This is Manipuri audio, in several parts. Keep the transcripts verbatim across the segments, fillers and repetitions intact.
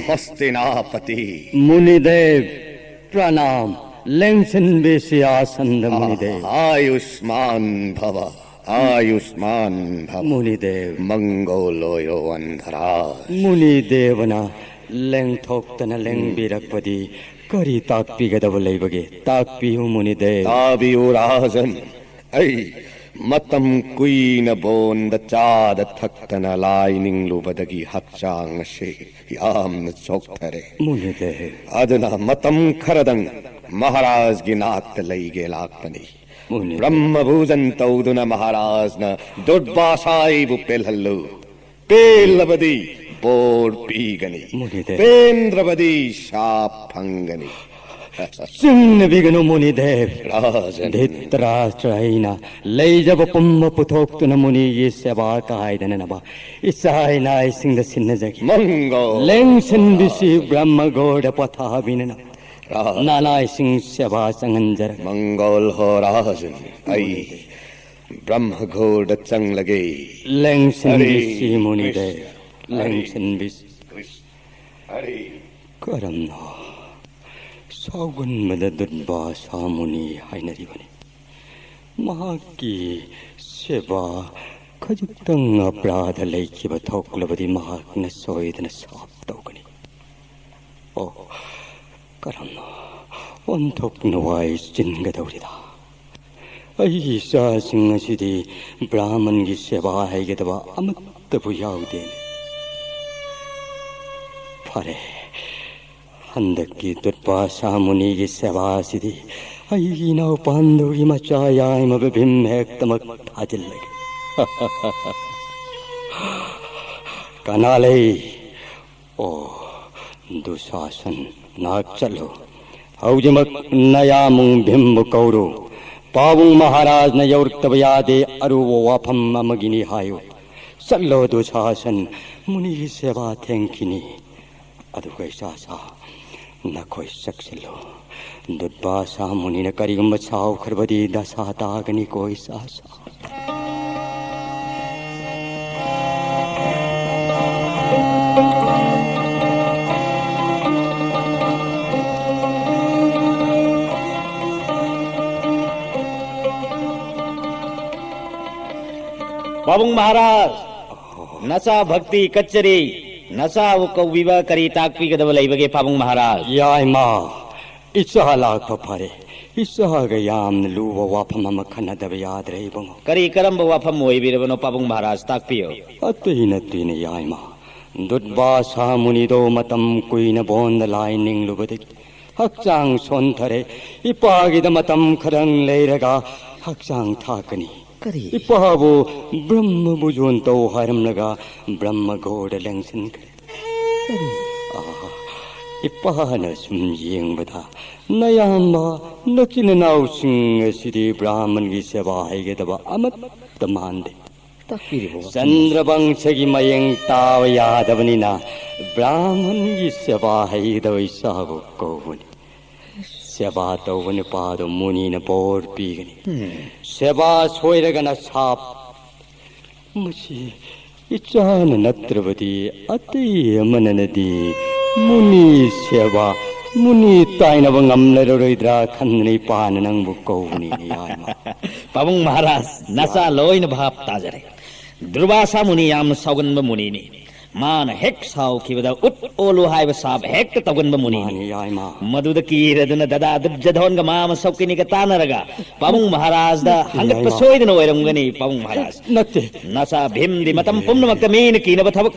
ꯍꯁꯇꯤꯅꯥꯄꯇꯤ꯫ ꯃꯨꯅꯤꯗꯦꯕ, ꯄ꯭ꯔꯅꯥꯝ꯫ ꯂꯦꯡꯁꯤꯟꯕꯤꯁꯤ ꯑꯥꯁꯟꯗ, ꯃꯨꯅꯤꯗꯦꯕ꯫ ꯑꯥꯌꯨꯁꯃꯥꯟ ꯚꯕ, ꯑꯥꯌꯨꯁꯃꯥꯟ ꯚꯕ꯫ ꯃꯨꯅꯤꯗꯦꯕ꯫ ꯃꯪꯒꯣꯜ ꯑꯣꯏꯔꯣ ꯑꯟꯙꯔꯥꯖ꯫ ꯃꯨꯅꯤꯗꯦꯕꯅ ꯂꯦꯡꯊꯣꯛꯇꯅ ꯂꯦꯡꯕꯤꯔꯛꯄꯗꯤ ꯀꯔꯤ ꯇꯥꯛꯄꯤꯒꯗꯕ ꯂꯩꯕꯒꯦ? ꯇꯥꯛꯄꯤꯌꯨ, ꯃꯨꯅꯤꯗꯦꯕ꯫ ꯇꯥꯕꯤꯌꯨ, ꯔꯥꯖꯟ꯫ ꯑꯩ ꯃꯇꯝ ꯀꯨꯏꯅ ꯕꯣꯟꯗ ꯆꯥꯗ ꯊꯛꯇꯅ ꯂꯥꯏ ꯅꯤꯡꯂꯨꯕꯗꯒꯤ ꯍꯛꯆꯥꯡ ꯑꯁꯤ ꯌꯥꯝꯅ ꯆꯣꯛꯊꯔꯦ꯫ ꯃꯨꯅꯤꯗꯦꯕ꯫ ꯑꯗꯨꯅ ꯃꯇꯝ ꯈꯔꯗꯪ ꯃꯍꯥꯔꯥꯖꯒꯤ ꯅꯥꯛꯇ ꯂꯩꯒꯦ ꯂꯥꯛꯄꯅꯤ꯫ ꯃꯨꯅꯤꯗꯦꯕ꯫ ꯕ꯭ꯔꯍ꯭ꯃ ꯄꯨꯖꯟ ꯇꯧꯗꯨꯅ ꯃꯍꯥꯔꯥꯖꯅ ꯗꯨꯔꯕꯥꯁꯥꯏꯕꯨ ꯄꯦꯜꯍꯜꯂꯨ꯫ ꯄꯦꯜꯂꯕꯗꯤ ꯕꯣꯔ ꯄꯤꯒꯅꯤ꯫ ꯃꯨꯅꯤꯗꯦꯕ꯫ ꯄꯦꯟꯗ꯭ꯔꯕꯗꯤ ꯁꯥꯞ ꯐꯪꯒꯅꯤ꯫ ꯆꯤꯡꯅꯕꯤꯒꯅꯨ, ꯃꯨꯅꯤꯗꯦꯕ꯫ ꯔꯥꯖꯟ꯫ ꯙꯤꯇꯔꯥꯁꯇ꯭ꯔ ꯑꯩꯅ ꯂꯩꯖꯕ ꯄꯨꯝꯕ ꯄꯨꯊꯣꯛꯇꯨꯅ ꯃꯨꯅꯤꯒꯤ ꯁꯦꯕꯥ ꯀꯥꯏꯗꯅꯅꯕ ꯏꯆꯥ ꯏꯅꯥꯏꯁꯤꯡꯗ ꯁꯤꯟꯅꯖꯒꯦ꯫ ꯃꯪꯒꯣꯜ꯫ ꯂꯦꯡꯁꯤꯟꯕꯤꯁꯤ ꯕ꯭ꯔꯍ꯭ꯃꯒꯣꯔꯗ ꯄꯊꯥꯕꯤꯅꯅ ꯔꯥ- ꯅꯅꯥꯏꯁꯤꯡ ꯁꯦꯕꯥ ꯆꯪꯍꯟꯖꯔꯒꯦ꯫ ꯃꯪꯒꯣꯜ ꯍꯣ ꯔꯥꯖꯟ꯫ ꯑꯩ ꯕ꯭ꯔꯍ꯭ꯃꯒꯣꯔꯗ ꯆꯪꯂꯒꯦ꯫ ꯂꯦꯡꯁꯤꯟꯕꯤꯁꯤ ꯍꯔꯦ ꯃꯨꯅꯤꯗꯦꯕ꯫ ꯀ꯭ꯔꯤꯁꯅ, ꯍꯔꯦ ꯂꯦꯡꯁꯤꯟꯕꯤꯁꯤ꯫ ꯀ꯭ꯔꯤꯁꯅ, ꯍꯔꯦ꯫ ꯀꯔꯝꯅ ꯁꯥꯎꯒꯟꯕꯗ ꯗꯨꯔꯕꯥꯁꯥ ꯃꯨꯅꯤ ꯍꯥꯏꯅꯔꯤꯕꯅꯤ? ꯃꯍꯥꯛꯀꯤ ꯁꯦꯕꯥ ꯈꯖꯤꯛꯇꯪ ꯑꯄ꯭ꯔꯥꯙ ꯂꯩꯈꯤꯕ ꯊꯣꯛꯂꯕꯗꯤ ꯃꯍꯥꯛꯅ ꯁꯣꯏꯗꯅ ꯁꯥꯞ ꯇꯧꯒꯅꯤ꯫ ꯑꯣ, ꯀꯔꯝꯅ ꯑꯣꯟꯊꯣꯛꯅ ꯋꯥꯏ ꯆꯤꯟꯒꯗꯧꯔꯤꯗ! ꯑꯩꯒꯤ ꯏꯆꯥꯁꯤꯡ ꯑꯁꯤꯗꯤ ꯕ꯭ꯔꯥꯍꯃꯟꯒꯤ ꯁꯦꯕꯥ ꯍꯩꯒꯗꯕ ꯑꯃꯠꯇꯕꯨ ꯌꯥꯎꯗꯦ꯫ ꯐꯔꯦ, ꯍꯟꯗꯛꯀꯤ ꯗꯨꯔꯕꯥꯁꯥ ꯃꯨꯅꯤꯒꯤ ꯁꯦꯕꯥ ꯑꯁꯤꯗꯤ ꯑꯩꯒꯤ ꯏꯅꯥꯎꯄꯥꯟꯗꯨꯒꯤ ꯃꯆꯥ ꯌꯥꯏꯃꯕ ꯚꯤꯝ ꯍꯦꯛꯇꯃꯛ ꯊꯥꯖꯤꯜꯂꯒꯦ꯫ ꯀꯅꯥ ꯂꯩ? ꯑꯣ, ꯗꯨꯁꯥꯁꯟ, ꯅꯍꯥꯛ ꯆꯠꯂꯨ꯫ ꯍꯧꯖꯤꯛꯃꯛ ꯅꯌꯥꯃꯨꯡ ꯚꯤꯝꯕꯨ ꯀꯧꯔꯨ꯫ ꯄꯥꯕꯨꯡ ꯃꯍꯥꯔꯥꯖꯅ ꯌꯧꯔꯛꯇꯕ ꯌꯥꯗꯦ, ꯑꯔꯨꯕ ꯋꯥꯐꯝ ꯑꯃꯒꯤꯅꯤ ꯍꯥꯏꯌꯨ꯫ ꯆꯠꯂꯣ, ꯗꯨꯁꯥꯁꯟ, ꯃꯨꯅꯤꯒꯤ ꯁꯦꯕꯥ ꯊꯦꯡꯈꯤꯅꯤ꯫ ꯑꯗꯨꯒ ꯏꯆꯥꯁꯥ, ꯅꯈꯣꯏ ꯆꯪꯁꯤꯜꯂꯨ꯫ ꯗꯨꯔꯕꯥꯁꯥ ꯃꯨꯅꯤꯅ ꯀꯔꯤꯒꯨꯝꯕ ꯁꯥꯎꯈ꯭ꯔꯕꯗꯤ ꯗꯁꯥ ꯇꯥꯒꯅꯤꯀꯣ, ꯏꯆꯥꯁꯥ꯫ ꯄꯥꯕꯨꯡ ꯃꯍꯥꯔꯥꯖ, ꯅꯆꯥ ꯚꯛꯇꯤ ꯀꯠꯆꯔꯤ꯫ ꯅꯆꯥꯕꯨ ꯀꯧꯕꯤꯕ ꯀꯔꯤ ꯇꯥꯛꯄꯤꯒꯗꯕ ꯂꯩꯕꯒꯦ, ꯄꯥꯕꯨꯡ ꯃꯍꯥꯔꯥꯖ? ꯌꯥꯏꯃ, ꯏꯆꯥ ꯂꯥꯛꯄ ꯐꯔꯦ꯫ ꯏꯆꯥꯒ ꯌꯥꯝꯅ ꯂꯨꯕ ꯋꯥꯐꯝ ꯑꯃ ꯈꯟꯅꯗꯕ ꯌꯥꯗ꯭ꯔꯦ, ꯏꯕꯨꯡꯉꯣ꯫ ꯀꯔꯤ, ꯀꯔꯝꯕ ꯋꯥꯐꯝ ꯑꯣꯏꯕꯤꯔꯕꯅꯣ, ꯄꯥꯕꯨꯡ ꯃꯍꯥꯔꯥꯖ? ꯇꯥꯛꯄꯤꯌꯨ꯫ ꯑꯇꯩ ꯅꯠꯇꯦꯅꯦ, ꯌꯥꯏꯃ꯫ ꯗꯨꯔꯕꯥꯁꯥ ꯃꯨꯅꯤꯗꯣ ꯃꯇꯝ ꯀꯨꯏꯅ ꯕꯣꯟꯗ ꯂꯥꯏ ꯅꯤꯡꯂꯨꯕꯗꯒꯤ ꯍꯛꯆꯥꯡ ꯁꯣꯟꯊꯔꯦ꯫ ꯏꯄꯥꯒꯤꯗ ꯃꯇꯝ ꯈꯔꯪ ꯂꯩꯔꯒ ꯍꯛꯆꯥꯡ ꯊꯥꯛꯀꯅꯤ꯫ ꯀꯔꯤ? ꯏꯄꯥꯕꯨ ꯕ꯭ꯔꯍ꯭ꯃ ꯕꯨꯖꯣꯟ ꯇꯧ ꯍꯥꯏꯔꯝꯂꯒ ꯕ꯭ꯔꯍ꯭ꯃ ꯒꯣꯔꯗ ꯂꯦꯡꯁꯤꯟꯈ꯭ꯔꯦ꯫ ꯀꯔꯤ? ꯑꯥ, ꯏꯄꯥꯅ ꯁꯨꯝ ꯌꯦꯡꯕꯗ ꯅꯌꯥꯝꯕ, ꯅꯆꯤꯟ ꯏꯅꯥꯎꯁꯤꯡ ꯑꯁꯤꯗꯤ ꯕ꯭ꯔꯥꯍꯃꯟꯒꯤ ꯁꯦꯕꯥ ꯍꯩꯒꯗꯕ ꯑꯃꯠꯇ ꯃꯥꯟꯗꯦ꯫ ꯇꯥꯛꯄꯤꯔꯤꯕ ꯋꯥꯐꯝ ꯆꯟꯗ꯭ꯔꯕꯪꯁꯒꯤ ꯃꯌꯦꯡ ꯇꯥꯕ ꯌꯥꯗꯕꯅꯤꯅ ꯕ꯭ꯔꯥꯍꯃꯟꯒꯤ ꯁꯦꯕꯥ ꯍꯩꯒꯗꯕ ꯏꯆꯥꯕꯨ ꯀꯧꯕꯅꯤ꯫ ꯁꯦꯕꯥ ꯇꯧꯕ ꯅꯨꯄꯥꯗꯨ ꯃꯨꯅꯤꯅ ꯕꯣꯔ ꯄꯤꯒꯅꯤ꯫ ꯎꯝ꯫ ꯁꯦꯕꯥ ꯁꯣꯏꯔꯒꯅ ꯁꯥꯞ꯫ ꯃꯁꯤ ꯏꯆꯥꯅ ꯅꯠꯇ꯭ꯔꯕꯗꯤ ꯑꯇꯩ ꯑꯃꯅꯅꯗꯤ ꯃꯨꯅꯤ ꯁꯦꯕꯥ, ꯃꯨꯅꯤ ꯇꯥꯏꯅꯕ ꯉꯝꯂꯔꯣꯏꯗ꯭ꯔꯥ ꯈꯟꯗꯅ ꯏꯄꯥꯅ ꯅꯪꯕꯨ ꯀꯧꯕꯅꯤꯅꯦ, ꯌꯥꯏꯃ꯫ ꯄꯥꯕꯨꯡ ꯃꯍꯥꯔꯥꯖ, ꯅꯆꯥ ꯂꯣꯏꯅ ꯚꯥꯞ ꯇꯥꯖꯔꯦ꯫ ꯗꯨꯔꯕꯥꯁꯥ ꯃꯨꯅꯤ ꯌꯥꯝꯅ ꯁꯥꯎꯒꯟꯕ ꯃꯨꯅꯤꯅꯤ꯫ ꯃꯥꯅ ꯍꯦꯛ ꯁꯥꯎꯈꯤꯕꯗ ꯎꯠ ꯑꯣꯜꯂꯨ ꯍꯥꯏꯕ ꯁꯥꯞ ꯍꯦꯛꯇ ꯇꯧꯒꯟꯕ ꯃꯨꯅꯤꯅꯤ꯫ ꯃꯥꯅꯤ, ꯌꯥꯏꯃ꯫ ꯃꯗꯨꯗ ꯀꯤꯔꯗꯨꯅ ꯗꯗꯥ ꯗꯨꯔꯖꯙꯣꯟꯒ ꯃꯥ ꯃꯁꯧꯀꯤꯅꯤꯒ ꯇꯥꯟꯅꯔꯒ ꯄꯥꯕꯨꯡ ꯃꯍꯥꯔꯥꯖꯗ ꯍꯪꯒꯠꯄ ꯌꯥꯏꯃ꯫ ꯁꯣꯏꯗꯅ ꯑꯣꯏꯔꯝꯒꯅꯤ, ꯄꯥꯕꯨꯡ ꯃꯍꯥꯔꯥꯖ꯫ ꯅꯠꯇꯦ꯫ ꯅꯆꯥ ꯚꯤꯝꯗꯤ ꯃꯇꯝ ꯄꯨꯝꯅꯃꯛꯇ ꯃꯤꯅ ꯀꯤꯅꯕ ꯊꯕꯛ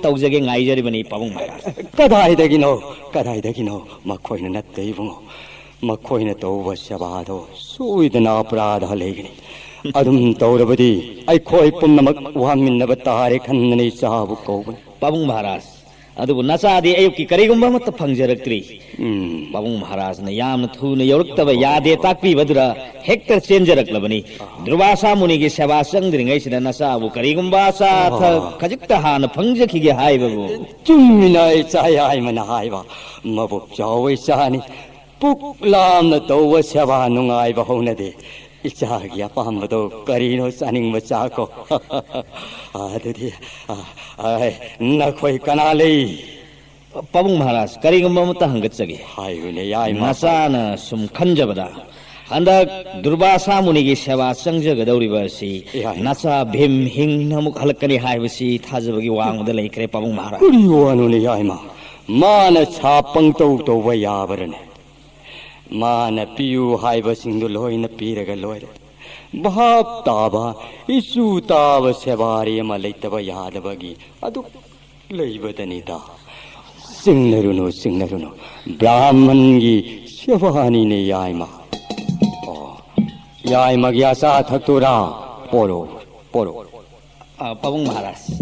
ꯇꯧꯖꯒꯦ ꯉꯥꯏꯖꯔꯤꯕꯅꯤ, ꯄꯥꯕꯨꯡ ꯃꯍꯥꯔꯥꯖ꯫ ꯀꯗꯥꯏꯗꯒꯤꯅꯣ? ꯀꯗꯥꯏꯗꯒꯤꯅꯣ? ꯃꯈꯣꯏꯅ ꯅꯠꯇꯦ, ꯏꯕꯨꯡꯉꯣ꯫ ꯃꯈꯣꯏꯅ ꯇꯧꯕ ꯁꯦꯕꯥꯗꯣ ꯁꯣꯏꯗꯅ ꯑꯄꯔꯥꯙ ꯂꯩꯒꯅꯤ꯫ ꯑꯗꯨꯝ ꯇꯧꯔꯕꯗꯤ ꯑꯩꯈꯣꯏ ꯄꯨꯝꯅꯃꯛ ꯋꯥꯃꯤꯟꯅꯕ ꯇꯥꯔꯦ ꯈꯟꯗꯅ ꯏꯆꯥꯕꯨ ꯀꯧꯕꯅꯤ꯫ ꯄꯥꯕꯨꯡ ꯃꯍꯥꯔꯥꯖ, ꯑꯗꯨꯕꯨ ꯅꯆꯥꯗꯤ ꯑꯌꯨꯛꯀꯤ ꯀꯔꯤꯒꯨꯝꯕ ꯑꯃꯠꯇ ꯐꯪꯖꯔꯛꯇ꯭ꯔꯤ꯫ ꯎꯝ꯫ ꯄꯥꯕꯨꯡ ꯃꯍꯥꯔꯥꯖꯅ ꯌꯥꯝꯅ ꯊꯨꯅ ꯌꯧꯔꯛꯇꯕ ꯌꯥꯗꯦ ꯇꯥꯛꯄꯤꯕꯗꯨꯗ ꯍꯦꯛꯇ ꯆꯦꯟꯖꯔꯛꯂꯕꯅꯤ꯫ ꯗꯨꯔꯕꯥꯁꯥ ꯃꯨꯅꯤꯒꯤ ꯁꯦꯕꯥ ꯆꯪꯗ꯭ꯔꯤꯉꯩꯁꯤꯗ ꯅꯆꯥꯕꯨ ꯀꯔꯤꯒꯨꯝꯕ ꯑꯆꯥ ꯑꯊꯛ ꯑꯣ꯫ ꯈꯖꯤꯛꯇ ꯍꯥꯟꯅ ꯐꯪꯖꯈꯤꯒꯦ ꯍꯥꯏꯕꯕꯨ꯫ ꯆꯨꯝꯃꯤꯅ ꯏꯆꯥ ꯌꯥꯏꯃꯅ ꯍꯥꯏꯕ꯫ ꯃꯕꯨꯛ ꯆꯥꯎꯕ ꯏꯆꯥꯅꯤ꯫ ꯄꯨꯛ ꯂꯥꯝꯅ ꯇꯧꯕ ꯁꯦꯕꯥ ꯅꯨꯡꯉꯥꯏꯕ ꯍꯧꯅꯗꯦ꯫ ꯏꯆꯥꯒꯤ ꯑꯄꯥꯝꯕꯗꯣ ꯀꯔꯤꯅꯣ ꯆꯥꯅꯤꯡꯕ ꯆꯥꯀꯣ꯫ ꯑꯗꯨꯗꯤ, ꯑ, ꯑ, ꯅꯈꯣꯏ ꯀꯅꯥ ꯂꯩ? ꯄꯥꯕꯨꯡ ꯃꯍꯥꯔꯥꯖ, ꯀꯔꯤꯒꯨꯝꯕ ꯑꯃꯠꯇ ꯍꯪꯒꯠꯆꯒꯦ꯫ ꯍꯥꯏꯌꯨꯅꯦ, ꯌꯥꯏꯃ꯫ ꯅꯆꯥꯅ ꯁꯨꯝ ꯈꯟꯖꯕꯗ, ꯍꯟꯗꯛ ꯗꯨꯔꯕꯥꯁꯥ ꯃꯨꯅꯤꯒꯤ ꯁꯦꯕꯥ ꯆꯪꯖꯒꯗꯧꯔꯤꯕ ꯑꯁꯤ ꯏꯌꯥ, ꯏꯌꯥ꯫ ꯅꯆꯥ ꯚꯤꯝ ꯍꯤꯡꯅ ꯑꯃꯨꯛ ꯍꯜꯂꯛꯀꯅꯤ ꯍꯥꯏꯕꯁꯤ ꯊꯥꯖꯕꯒꯤ ꯋꯥꯡꯃꯗ ꯂꯩꯈ꯭ꯔꯦ, ꯄꯥꯕꯨꯡ ꯃꯍꯥꯔꯥꯖ꯫ ꯀꯔꯤ ꯋꯥꯅꯣꯅꯦ, ꯌꯥꯏꯃ? ꯃꯥꯅ ꯁꯥꯞ ꯄꯪꯇꯧ ꯇꯧꯕ ꯌꯥꯕ꯭ꯔꯅꯦ? ꯃꯥꯅ ꯄꯤꯌꯨ ꯍꯥꯏꯕꯁꯤꯡꯗꯨ ꯂꯣꯏꯅ ꯄꯤꯔꯒ ꯂꯣꯏꯔꯦ꯫ ꯚꯥꯞ ꯇꯥꯕ, ꯏꯆꯨ ꯇꯥꯕ ꯁꯦꯕꯥꯔꯤ ꯑꯃ ꯂꯩꯇꯕ ꯌꯥꯗꯕꯒꯤ ꯑꯗꯨꯛ ꯂꯩꯕꯗꯅꯤꯗ꯫ ꯆꯤꯡꯅꯔꯨꯅꯨ, ꯆꯤꯡꯅꯔꯨꯅꯨ꯫ ꯕ꯭ꯔꯥꯍꯃꯟꯒꯤ ꯁꯦꯕꯥꯅꯤꯅꯦ, ꯌꯥꯏꯃ꯫ ꯑꯣ, ꯌꯥꯏꯃꯒꯤ ꯑꯆꯥ ꯑꯊꯛꯇꯨꯔꯥ? ꯄꯣꯔꯣ, ꯄꯣꯔꯣ꯫ ꯑ, ꯄꯥꯕꯨꯡ ꯃꯍꯥꯔꯥꯖ,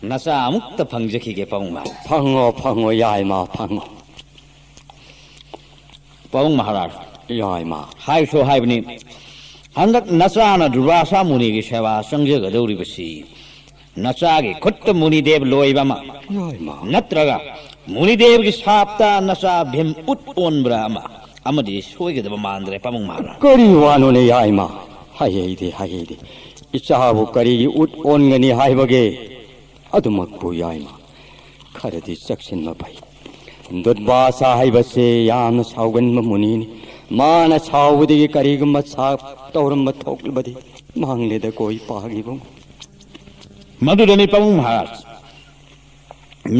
ꯅꯆꯥ ꯑꯃꯨꯛꯇ ꯐꯪꯖꯈꯤꯒꯦ, ꯄꯥꯕꯨꯡ ꯃꯍꯥꯔꯥꯖ꯫ ꯐꯪꯉꯣ, ꯐꯪꯉꯣ, ꯌꯥꯏꯃ, ꯐꯪꯉꯣ꯫ ꯄꯥꯕꯨꯡ ꯃꯍꯥꯔꯥꯖ, ꯌꯥꯏꯃ꯫ ꯍꯥꯏꯁꯨ ꯍꯥꯏꯕꯅꯤ, ꯍꯟꯗꯛ ꯅꯆꯥꯅ ꯗꯨꯔꯕꯥꯁꯥ ꯃꯨꯅꯤꯒꯤ ꯁꯦꯕꯥ ꯆꯪꯖꯒꯗꯧꯔꯤꯕꯁꯤ ꯅꯆꯥꯒꯤ ꯈꯨꯠꯇ ꯃꯨꯅꯤꯗꯦꯕ ꯂꯣꯏꯕ ꯑꯃ, ꯌꯥꯏꯃ꯫ ꯅꯠꯇ꯭ꯔꯒ ꯃꯨꯅꯤꯗꯦꯕꯒꯤ ꯁꯥꯞꯇ ꯅꯆꯥ ꯚꯤꯝ ꯎꯠ ꯑꯣꯟꯕ꯭ꯔꯥ ꯑꯃ, ꯑꯃꯗꯤ ꯁꯣꯏꯒꯗꯕ ꯃꯥꯟꯗ꯭ꯔꯦ, ꯄꯥꯕꯨꯡ ꯃꯍꯥꯔꯥꯖ꯫ ꯀꯔꯤ ꯋꯥꯅꯣꯅꯦ, ꯌꯥꯏꯃ? ꯍꯥꯏꯍꯩꯗꯦ, ꯍꯥꯏꯍꯩꯗꯦ꯫ ꯏꯆꯥꯕꯨ ꯀꯔꯤꯒꯤ ꯎꯠ ꯑꯣꯟꯒꯅꯤ ꯍꯥꯏꯕꯒꯦ? ꯑꯗꯨꯃꯛꯄꯨ, ꯌꯥꯏꯃ, ꯈꯔꯗꯤ ꯆꯦꯛꯁꯤꯟꯕ ꯐꯩ꯫ ꯗꯨꯠꯕꯥꯁꯥ ꯍꯥꯏꯕꯁꯦ ꯌꯥꯝꯅ ꯁꯥꯎꯒꯟꯕ ꯃꯨꯅꯤꯅꯤ꯫ ꯃꯥꯅ ꯁꯥꯎꯕꯗꯒꯤ ꯀꯔꯤꯒꯨꯝꯕ ꯁꯥꯞ ꯇꯧꯔꯝꯕ ꯊꯣꯛꯂꯕꯗꯤ ꯃꯥꯡꯂꯦꯗꯀꯣ, ꯏꯄꯥꯒꯤ ꯏꯕꯨꯡ꯫ ꯃꯗꯨꯗꯅꯤ, ꯄꯥꯕꯨꯡ ꯃꯍꯥꯔꯥꯖ,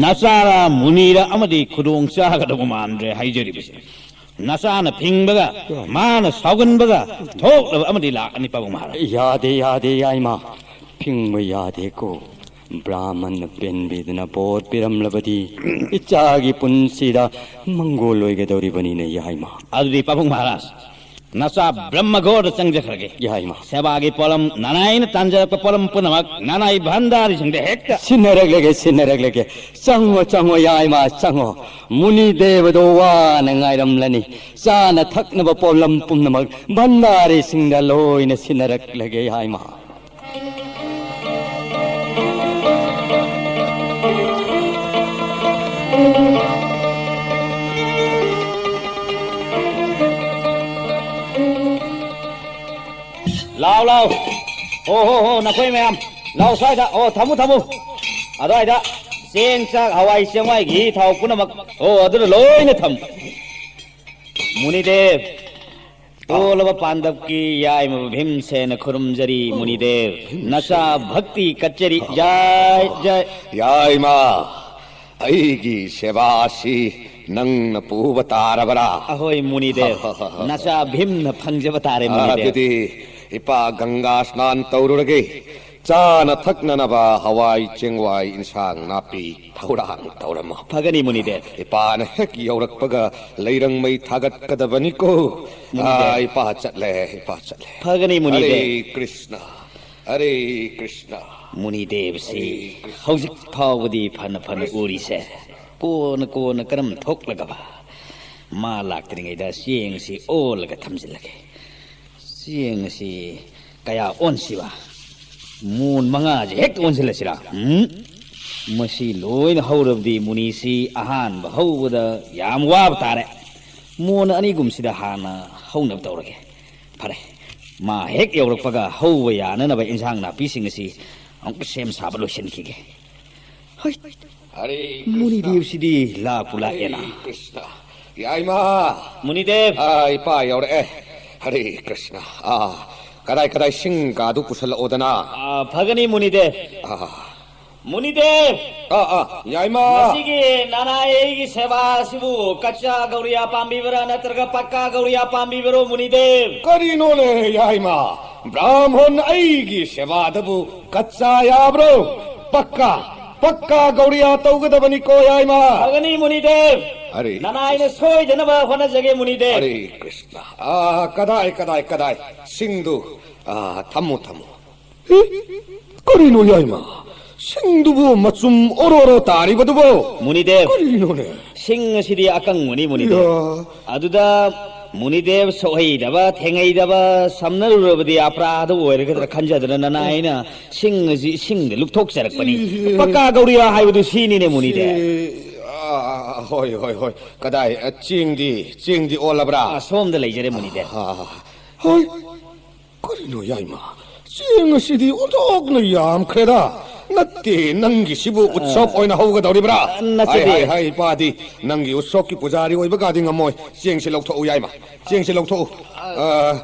ꯅꯆꯥꯔ ꯃꯨꯅꯤꯔ ꯑꯃꯗꯤ ꯈꯨꯗꯣꯡ ꯆꯥꯒꯗꯧꯕ ꯃꯥꯟꯗ꯭ꯔꯦ ꯍꯥꯏꯖꯔꯤꯕꯁꯦ꯫ ꯅꯆꯥꯅ ꯐꯤꯡꯕꯒ, ꯃꯥꯅ ꯁꯥꯎꯒꯟꯕꯒ ꯊꯣꯛꯂꯕ ꯑꯃꯗꯤ ꯂꯥꯛꯀꯅꯤ, ꯄꯥꯕꯨꯡ ꯃꯍꯥꯔꯥꯖ꯫ ꯌꯥꯗꯦ, ꯌꯥꯗꯦ, ꯌꯥꯏꯃ꯫ ꯐꯤꯡꯕ ꯌꯥꯗꯦꯀꯣ꯫ ꯕ꯭ꯔꯥꯍꯃꯟꯅ ꯄꯦꯟꯕꯤꯗꯨꯅ ꯕꯣꯔ ꯄꯤꯔꯝꯂꯕꯗꯤ ꯏꯆꯥꯒꯤ ꯄꯨꯟꯁꯤꯗ ꯃꯪꯒꯣꯜ ꯑꯣꯏꯒꯗꯧꯔꯤꯕꯅꯤꯅꯦ, ꯌꯥꯏꯃ꯫ ꯑꯗꯨꯗꯤ, ꯄꯥꯕꯨꯡ ꯃꯍꯥꯔꯥꯖ, ꯅꯆꯥ ꯕ꯭ꯔꯍ꯭ꯃꯒꯣꯔꯗ ꯆꯪꯖꯈ꯭ꯔꯒꯦ꯫ ꯌꯥꯏꯃ꯫ ꯁꯦꯕꯥꯒꯤ ꯄꯣꯠꯂꯝ, ꯅꯅꯥꯏꯅ ꯇꯥꯟꯖꯔꯛꯄ ꯄꯣꯠꯂꯝ ꯄꯨꯝꯅꯃꯛ ꯅꯅꯥꯏ ꯚꯟꯗꯥꯔꯤꯁꯤꯡꯗ ꯍꯦꯛꯇ ꯁꯤꯟꯅꯔꯛꯂꯒꯦ, ꯁꯤꯟꯅꯔꯛꯂꯒꯦ꯫ ꯆꯪꯉꯣ, ꯆꯪꯉꯣ, ꯌꯥꯏꯃ, ꯆꯪꯉꯣ꯫ ꯃꯨꯅꯤ ꯗꯦꯕꯗꯣ ꯋꯥꯅ ꯉꯥꯏꯔꯝꯂꯅꯤ꯫ ꯆꯥꯅ ꯊꯛꯅꯕ ꯄꯣꯠꯂꯝ ꯄꯨꯝꯅꯃꯛ ꯚꯟꯗꯥꯔꯤꯁꯤꯡꯗ ꯂꯣꯏꯅ ꯁꯤꯟꯅꯔꯛꯂꯒꯦ, ꯌꯥꯏꯃ꯫ ꯂꯥꯎ, ꯂꯥꯎ꯫ ꯍꯣ, ꯍꯣ, ꯍꯣ, ꯅꯈꯣꯏ ꯃꯌꯥꯝ꯫ ꯂꯥꯎ ꯁ꯭ꯋꯥꯏꯗ꯫ ꯑꯣ, ꯊꯝꯃꯨ, ꯊꯝꯃꯨ꯫ ꯑꯗ꯭ꯋꯥꯏꯗ ꯆꯦꯡ, ꯆꯥꯛ, ꯍꯋꯥꯏ, ꯆꯦꯡꯋꯥꯏ, ꯘꯤ, ꯊꯥꯎ ꯄꯨꯝꯅꯃꯛ꯫ ꯑꯣ, ꯑꯗꯨꯗ ꯂꯣꯏꯅ ꯊꯝꯃꯨ꯫ ꯃꯨꯅꯤꯗꯦꯕ, ꯑꯣꯜꯂꯕ ꯄꯥꯟꯗꯞꯀꯤ ꯌꯥꯏꯃ ꯚꯤꯝꯁꯦꯅ ꯈꯨꯔꯨꯝꯖꯔꯤ, ꯃꯨꯅꯤꯗꯦꯕ꯫ ꯅꯆꯥ ꯚꯛꯇꯤ ꯀꯠꯆꯔꯤ꯫ ꯖꯥꯏ, ꯖꯥꯏ꯫ ꯌꯥꯏꯃ, ꯑꯩꯒꯤ ꯁꯦꯕꯥ ꯑꯁꯤ ꯅꯪꯅ ꯄꯨꯕ ꯇꯥꯔꯕꯔꯥ? ꯑꯍꯣꯏ, ꯃꯨꯅꯤꯗꯦꯕ꯫ ꯅꯆꯥ ꯚꯤꯝꯅ ꯐꯪꯖꯕ ꯇꯥꯔꯦ, ꯃꯨꯅꯤꯗꯦꯕ꯫ ꯑꯗꯨꯗꯤ ꯏꯄꯥ ꯒꯪꯒꯥ ꯁ꯭ꯅꯥꯟ ꯇꯧꯔꯨꯔꯒꯦ꯫ ꯆꯥꯅ ꯊꯛꯅꯅꯕ ꯍꯋꯥꯏ ꯆꯦꯡꯋꯥꯏ ꯏꯟꯁꯥꯡ ꯅꯥꯄꯤ ꯊꯧꯔꯥꯡ ꯇꯧꯔꯝꯃꯣ꯫ ꯐꯒꯅꯤ, ꯃꯨꯅꯤꯗꯦꯕ꯫ ꯏꯄꯥꯅ ꯍꯦꯛ ꯌꯧꯔꯛꯄꯒ ꯂꯩꯔꯪ ꯃꯩ ꯊꯥꯒꯠꯀꯗꯕꯅꯤꯀꯣ꯫ ꯃꯨꯅꯤꯗꯦꯕ꯫ ꯑꯥ, ꯏꯄꯥ ꯆꯠꯂꯦ, ꯏꯄꯥ ꯆꯠꯂꯦ꯫ ꯐꯒꯅꯤ, ꯃꯨꯅꯤꯗꯦꯕ꯫ ꯍꯔꯦ ꯀ꯭ꯔꯤꯁꯅ, ꯍꯔꯦ ꯀ꯭ꯔꯤꯁꯅ꯫ ꯃꯨꯅꯤꯗꯦꯕꯁꯤ ꯍꯧꯖꯤꯛ ꯐꯥꯎꯕꯗꯤ ꯐꯅ ꯐꯅ ꯎꯔꯤꯁꯦ꯫ ꯀꯣꯟꯅ ꯀꯣꯟꯅ ꯀꯔꯝ ꯊꯣꯛꯂꯒꯕ? ꯃꯥ ꯂꯥꯛꯇ꯭ꯔꯤꯉꯩꯗ ꯆꯦꯡꯁꯤ ꯑꯣꯜꯂꯒ ꯊꯝꯖꯤꯜꯂꯒꯦ꯫ ꯆꯦꯡ ꯑꯁꯤ ꯀꯌꯥ ꯑꯣꯟꯁꯤꯕ? ꯃꯣꯟ ꯃꯉꯥꯁꯦ ꯍꯦꯛꯇ ꯑꯣꯟꯁꯤꯜꯂꯁꯤꯔꯥ? ꯎꯝ? ꯃꯁꯤ ꯂꯣꯏꯅ ꯍꯧꯔꯕꯗꯤ ꯃꯨꯅꯤꯁꯤ ꯑꯍꯥꯟꯕ ꯍꯧꯕꯗ ꯌꯥꯝ ꯋꯥꯕ ꯇꯥꯔꯦ꯫ ꯃꯣꯟ ꯑꯅꯤꯒꯨꯝꯁꯤꯗ ꯍꯥꯟꯅ ꯍꯧꯅꯕ ꯇꯧꯔꯒꯦ꯫ ꯐꯔꯦ, ꯃꯥ ꯍꯦꯛ ꯌꯧꯔꯛꯄꯒ ꯍꯧꯕ ꯌꯥꯅꯅꯕ ꯏꯟꯁꯥꯡ ꯅꯥꯄꯤꯁꯤꯡ ꯑꯁꯤ ꯑꯃꯨꯛ ꯁꯦꯝ ꯁꯥꯕ ꯂꯣꯏꯁꯤꯟꯈꯤꯒꯦ꯫ ꯍꯣꯏ, ꯍꯔꯦ ꯀ꯭ꯔꯤꯁꯅ꯫ ꯃꯨꯅꯤꯗꯦꯕꯁꯤꯗꯤ ꯂꯥꯛꯄꯨ ꯂꯥꯛꯑꯦꯅ꯫ ꯍꯔꯦ ꯀ꯭ꯔꯤꯁꯅ꯫ ꯌꯥꯏꯃ! ꯃꯨꯅꯤꯗꯦꯕ! ꯑꯥ, ꯏꯄꯥ ꯌꯧꯔꯛꯑꯦ꯫ ꯍꯔꯦ ꯀ꯭ꯔꯤꯁꯅ꯫ ꯑꯥ, ꯀꯗꯥꯏ ꯀꯗꯥꯏ ꯁꯤꯡꯒꯥꯗꯨ ꯄꯨꯁꯜꯂꯛꯑꯣꯗꯅ꯫ ꯑꯥ, ꯐꯒꯅꯤ, ꯃꯨꯅꯤꯗꯦꯕ꯫ ꯑꯥ꯫ ꯃꯨꯅꯤꯗꯦꯕ! ꯑꯥ, ꯑꯥ, ꯌꯥꯏꯃ! ꯉꯁꯤꯒꯤ ꯅꯅꯥꯏ ꯑꯩꯒꯤ ꯁꯦꯕꯥ ꯑꯁꯤꯕꯨ ꯀꯆꯥ ꯒꯧꯔꯤꯌꯥ ꯄꯥꯝꯕꯤꯕ꯭ꯔꯥ ꯅꯠꯇ꯭ꯔꯒ ꯄꯛꯀꯥ ꯒꯧꯔꯤꯌꯥ ꯄꯥꯝꯕꯤꯕꯔꯣ, ꯃꯨꯅꯤꯗꯦꯕ? ꯀꯔꯤꯅꯣꯅꯦ, ꯌꯥꯏꯃ? ꯕ꯭ꯔꯥꯍꯃꯟ ꯑꯩꯒꯤ ꯁꯦꯕꯥꯗꯕꯨ ꯀꯆꯥ ꯌꯥꯕ꯭ꯔꯣ? ꯄꯛꯀꯥ, ꯄꯛꯀꯥ ꯒꯧꯔꯤꯌꯥ ꯇꯧꯒꯗꯕꯅꯤꯀꯣ, ꯌꯥꯏꯃ꯫ ꯐꯒꯅꯤ, ꯃꯨꯅꯤꯗꯦꯕ꯫ ꯑꯔꯦ꯫ ꯅꯅꯥꯏꯅ ꯁꯣꯏꯗꯅꯕ ꯍꯣꯠꯅꯖꯒꯦ, ꯃꯨꯅꯤꯗꯦꯕ꯫ ꯑꯔꯦ ꯀ꯭ꯔꯤꯁꯅ꯫ ꯑꯥ, ꯀꯗꯥꯏ, ꯀꯗꯥꯏ, ꯀꯗꯥꯏ? ꯁꯤꯡꯗꯨ, ꯑꯥ, ꯊꯝꯃꯨ, ꯊꯝꯃꯨ꯫ ꯍꯤ? ꯀꯔꯤꯅꯣ, ꯌꯥꯏꯃ? ꯁꯤꯡꯗꯨꯕꯨ ꯃꯆꯨꯝ ꯑꯣꯔꯣ ꯑꯣꯔꯣ ꯇꯥꯔꯤꯕꯗꯨꯕꯣ? ꯃꯨꯅꯤꯗꯦꯕ꯫ ꯀꯔꯤꯅꯣꯅꯦ? ꯁꯤꯡ ꯑꯁꯤꯗꯤ ꯑꯀꯪꯕꯅꯤ, ꯃꯨꯅꯤꯗꯦꯕ꯫ ꯌꯥ꯫ ꯑꯗꯨꯗ ꯃꯨꯅꯤꯗꯦꯕ ꯁꯣꯛꯍꯩꯗꯕ, ꯊꯦꯡꯍꯩꯗꯕ ꯁꯝꯅꯔꯨꯔꯕꯗꯤ ꯑꯄ꯭ꯔꯥꯙ ꯑꯣꯏꯔꯒꯗ꯭ꯔꯥ ꯈꯟꯖꯗꯅ ꯅꯅꯥꯏꯅ ꯁꯤꯡ ꯑꯁꯤ ꯏꯁꯤꯡꯗ ꯂꯨꯞꯊꯣꯛꯆꯔꯛꯄꯅꯤ꯫ ꯏꯍꯦ꯫ ꯄꯛꯀꯥ ꯒꯧꯔꯤꯌꯥ ꯍꯥꯏꯕꯗꯨ ꯁꯤꯅꯤꯅꯦ, ꯃꯨꯅꯤꯗꯦꯕ꯫ ꯁꯤ-, ꯑꯥ, ꯍꯣꯏ, ꯍꯣꯏ, ꯍꯣꯏ꯫ ꯀꯗꯥꯏ, ꯑ, ꯆꯦꯡꯗꯤ, ꯆꯦꯡꯗꯤ ꯑꯣꯜꯂꯕ꯭ꯔꯥ? ꯑꯥ, ꯁꯣꯝꯗ ꯂꯩꯖꯔꯦ, ꯃꯨꯅꯤꯗꯦꯕ꯫ ꯑꯥ, ꯍꯣꯏ꯫ ꯀꯔꯤꯅꯣ, ꯌꯥꯏꯃ? ꯆꯦꯡ ꯑꯁꯤꯗꯤ ꯑꯣꯟꯊꯣꯛꯅ ꯌꯥꯝꯈ꯭ꯔꯦꯗ꯫ ꯅꯠꯇꯦ, ꯅꯪꯒꯤꯁꯤꯕꯨ ꯎꯠꯁꯣꯞ ꯑꯣꯏꯅ ꯍꯧꯒꯗꯧꯔꯤꯕ꯭ꯔꯥ? ꯅꯠꯆꯗꯦ꯫ ꯍꯥꯏ, ꯍꯥꯏ, ꯍꯥꯏ, ꯏꯄꯥꯗꯤ ꯅꯪꯒꯤ ꯎꯠꯁꯣꯞꯀꯤ ꯄꯨꯖꯥꯔꯤ ꯑꯣꯏꯕꯒꯗꯤ ꯉꯝꯃꯣꯏ꯫ ꯆꯦꯡꯁꯦ ꯂꯧꯊꯣꯛꯎ, ꯌꯥꯏꯃ꯫ ꯆꯦꯡꯁꯦ ꯂꯧꯊꯣꯛꯎ꯫ ꯑ,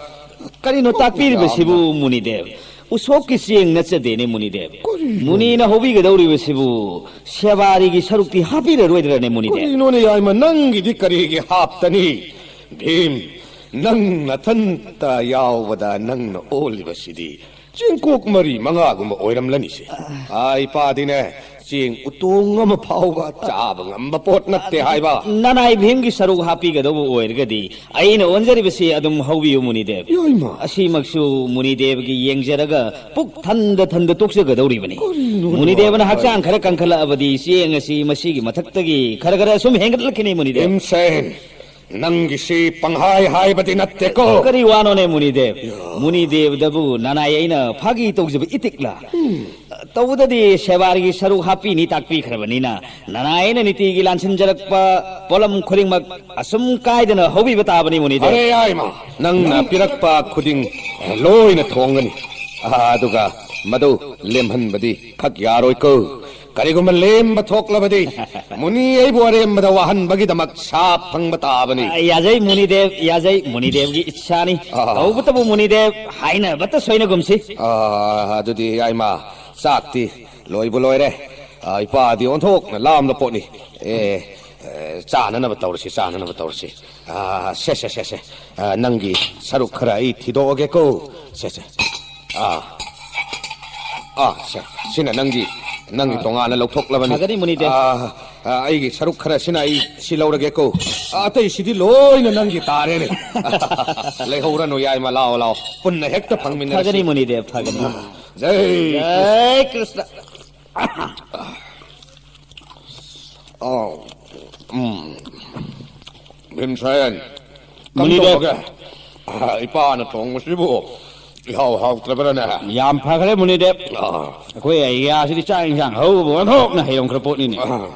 ꯀꯔꯤꯅꯣ ꯇꯥꯛꯄꯤꯔꯤꯕꯁꯤꯕꯨ, ꯌꯥꯝꯅ ꯃꯨꯅꯤꯗꯦꯕ? ꯎꯁꯣꯞꯀꯤ ꯆꯦꯡ ꯅꯠꯆꯗꯦꯅꯦ, ꯃꯨꯅꯤꯗꯦꯕ꯫ ꯀꯔꯤꯅꯣ? ꯃꯨꯅꯤꯅ ꯍꯧꯕꯤꯒꯗꯧꯔꯤꯕꯁꯤꯕꯨ ꯁꯦꯕꯥꯔꯤꯒꯤ ꯁꯔꯨꯛꯇꯤ ꯍꯥꯞꯄꯤꯔꯔꯣꯏꯗ꯭ꯔꯅꯦ, ꯃꯨꯅꯤꯗꯦꯕ? ꯀꯔꯤꯅꯣꯅꯦ, ꯌꯥꯏꯃ, ꯅꯪꯒꯤꯗꯤ ꯀꯔꯤꯒꯤ ꯍꯥꯞꯇꯅꯤ? ꯚꯤꯝ, ꯅꯪ ꯅꯊꯟꯇ ꯌꯥꯎꯕꯗ ꯅꯪꯅ ꯑꯣꯜꯂꯤꯕꯁꯤꯗꯤ ꯆꯦꯡꯀꯣꯛ ꯃꯔꯤ ꯃꯉꯥꯒꯨꯝꯕ ꯑꯣꯏꯔꯝꯂꯅꯤꯁꯦ꯫ ꯑꯥ, ꯏꯄꯥꯗꯤꯅꯦ, ꯆꯦꯡ ꯎꯇꯣꯡ ꯑꯃ ꯐꯥꯎꯕ ꯆꯥꯕ ꯉꯝꯕ ꯄꯣꯠ ꯅꯠꯇꯦ ꯍꯥꯏꯕ꯫ ꯅꯅꯥꯏ ꯚꯤꯝꯒꯤ ꯁꯔꯨꯛ ꯍꯥꯞꯄꯤꯒꯗꯧꯕ ꯑꯣꯏꯔꯒꯗꯤ ꯑꯩꯅ ꯑꯣꯟꯖꯔꯤꯕꯁꯤ ꯑꯗꯨꯝ ꯍꯧꯕꯤꯌꯨ, ꯃꯨꯅꯤꯗꯦꯕ꯫ ꯌꯥꯏꯃ꯫ ꯑꯁꯤꯃꯛꯁꯨ ꯃꯨꯅꯤꯗꯦꯕꯒꯤ ꯌꯦꯡꯖꯔꯒ ꯄꯨꯛ ꯊꯟꯗ ꯊꯟꯗ ꯇꯣꯛꯆꯒꯗꯧꯔꯤꯕꯅꯤ꯫ ꯀꯔꯤꯅꯣ ꯃꯨꯅꯤꯗꯦꯕꯅ ꯍꯥꯏꯕ? ꯍꯛꯆꯥꯡ ꯈꯔ ꯀꯟꯈꯠꯂꯛꯑꯕꯗꯤ ꯆꯦꯡ ꯑꯁꯤ ꯃꯁꯤꯒꯤ ꯃꯊꯛꯇꯒꯤ ꯈꯔ ꯈꯔ ꯁꯨꯝ ꯍꯦꯟꯒꯠꯂꯛꯈꯤꯅꯤ, ꯃꯨꯅꯤꯗꯦꯕ꯫ ꯏꯝꯁꯦꯟ, ꯅꯪꯒꯤꯁꯤ ꯄꯪꯍꯥꯏ ꯍꯥꯏꯕꯗꯤ ꯅꯠꯇꯦꯀꯣ꯫ ꯀꯔꯤ ꯋꯥꯅꯣꯅꯦ, ꯃꯨꯅꯤꯗꯦꯕ? ꯌꯥ꯫ ꯃꯨꯅꯤꯗꯦꯕꯗꯕꯨ ꯅꯅꯥꯏ ꯑꯩꯅ ꯐꯥꯒꯤ ꯇꯧꯖꯕ ꯏꯇꯤꯛꯂꯥ? ꯎꯝ꯫ ꯇꯧꯕꯗꯗꯤ ꯁꯦꯕꯥꯔꯤꯒꯤ ꯁꯔꯨꯛ ꯍꯥꯞꯄꯤꯅꯤ ꯇꯥꯛꯄꯤꯈ꯭ꯔꯕꯅꯤꯅ, ꯅꯅꯥꯏ ꯑꯩꯅ ꯅꯤꯇꯤꯒꯤ ꯂꯥꯟꯁꯤꯟꯖꯔꯛꯄ ꯄꯣꯠꯂꯝ ꯈꯨꯗꯤꯡꯃꯛ ꯑꯁꯨꯝ ꯀꯥꯏꯗꯅ ꯍꯧꯕꯤꯕ ꯇꯥꯕꯅꯤ, ꯃꯨꯅꯤꯗꯦꯕ꯫ ꯐꯔꯦ, ꯌꯥꯏꯃ, ꯅꯪꯅ ꯄꯤꯔꯛꯄ ꯈꯨꯗꯤꯡ ꯂꯣꯏꯅ ꯊꯣꯡꯒꯅꯤ꯫ ꯑꯗꯨꯒ ꯃꯗꯨ ꯂꯦꯝꯍꯟꯕꯗꯤ ꯈꯛ ꯌꯥꯔꯣꯏꯀꯣ꯫ ꯀꯔꯤꯒꯨꯝꯕ ꯂꯦꯝꯕ ꯊꯣꯛꯂꯕꯗꯤ, ꯃꯨꯅꯤ ꯑꯩꯕꯨ ꯑꯔꯦꯝꯕꯗ ꯋꯥꯍꯟꯕꯒꯤꯗꯃꯛ ꯁꯥꯞ ꯐꯪꯕ ꯇꯥꯕꯅꯤ꯫ ꯑ, ꯌꯥꯖꯩ ꯃꯨꯅꯤꯗꯦꯕ, ꯌꯥꯖꯩ꯫ ꯃꯨꯅꯤꯗꯦꯕꯒꯤ ꯏꯆꯥꯅꯤ꯫ ꯑꯥ꯫ ꯇꯧꯕꯇꯕꯨ ꯃꯨꯅꯤꯗꯦꯕ, ꯍꯥꯏꯅꯕꯇ ꯁꯣꯏꯅꯒꯨꯝꯁꯤ꯫ ꯑꯥ, ꯑꯗꯨꯗꯤ ꯌꯥꯏꯃ, ꯆꯥꯛꯇꯤ ꯂꯣꯏꯕꯨ ꯂꯣꯏꯔꯦ꯫ ꯑꯥ, ꯏꯄꯥꯗꯤ ꯑꯣꯟꯊꯣꯛꯅ ꯂꯥꯝꯂ ꯄꯣꯠꯅꯤ꯫ ꯑꯦ, ꯑꯦ, ꯆꯥꯅꯅꯕ ꯇꯧꯔꯁꯤ, ꯆꯥꯅꯅꯕ ꯇꯧꯔꯁꯤ꯫ ꯑꯥ, ꯁꯦ, ꯁꯦ, ꯁꯦ, ꯁꯦ꯫ ꯑꯥ, ꯅꯪꯒꯤ ꯁꯔꯨꯛ ꯈꯔ ꯑꯩ ꯊꯤꯗꯣꯛꯑꯒꯦꯀꯣ꯫ ꯁꯦ, ꯁꯦ꯫ ꯑꯥ꯫ ꯑꯥ, ꯁꯦ꯫ ꯁꯤꯅ ꯅꯪꯒꯤ, ꯅꯪꯒꯤ ꯑꯥ꯫ ꯇꯣꯉꯥꯟꯅ ꯂꯧꯊꯣꯛꯂꯕꯅꯤ꯫ ꯐꯒꯅꯤ, ꯃꯨꯅꯤꯗꯦꯕ꯫ ꯑꯥ, ꯑꯥ, ꯑꯩꯒꯤ ꯁꯔꯨꯛ ꯈꯔꯁꯤꯅ ꯑꯩ ꯁꯤ ꯂꯧꯔꯒꯦꯀꯣ꯫ ꯑꯥ, ꯑꯇꯩꯁꯤꯗꯤ ꯂꯣꯏꯅ ꯅꯪꯒꯤ ꯇꯥꯔꯦꯅꯦ꯫ ꯂꯩꯍꯧꯔꯅꯨ, ꯌꯥꯏꯃ, ꯂꯥꯛꯑꯣ, ꯂꯥꯛꯑꯣ꯫ ꯄꯨꯟꯅ ꯍꯦꯛꯇ ꯐꯪꯃꯤꯟꯅꯔꯁꯤ꯫ ꯐꯒꯅꯤ, ꯃꯨꯅꯤꯗꯦꯕ, ꯐꯒꯅꯤ꯫ ꯖꯩ ꯖꯩ ꯀ꯭ꯔꯤꯁꯅ꯫ ꯑꯥꯎ꯫ ꯎꯝ꯫ ꯚꯤꯝꯁꯦꯟ, ꯃꯨꯅꯤꯗꯦꯕ꯫ ꯀꯝꯗꯧꯔꯒꯦ? ꯑꯥ, ꯏꯄꯥꯅ ꯊꯣꯡꯕꯁꯤꯕꯨ ꯏꯍꯥꯎ ꯍꯥꯎꯇ꯭ꯔꯕ꯭ꯔꯥꯅꯦ? ꯌꯥꯝ ꯐꯈ꯭ꯔꯦ, ꯃꯨꯅꯤꯗꯦꯕ꯫ ꯑꯥ꯫ ꯑꯩꯈꯣꯏ ꯑꯦꯔꯤꯌꯥꯁꯤꯗꯤ ꯆꯥꯛ ꯏꯟꯁꯥꯡ ꯑꯍꯧꯕ ꯑꯣꯟꯊꯣꯛꯅ ꯍꯩꯔꯝꯈ꯭ꯔ ꯄꯣꯠꯅꯤꯅꯦ꯫ ꯑꯥ꯫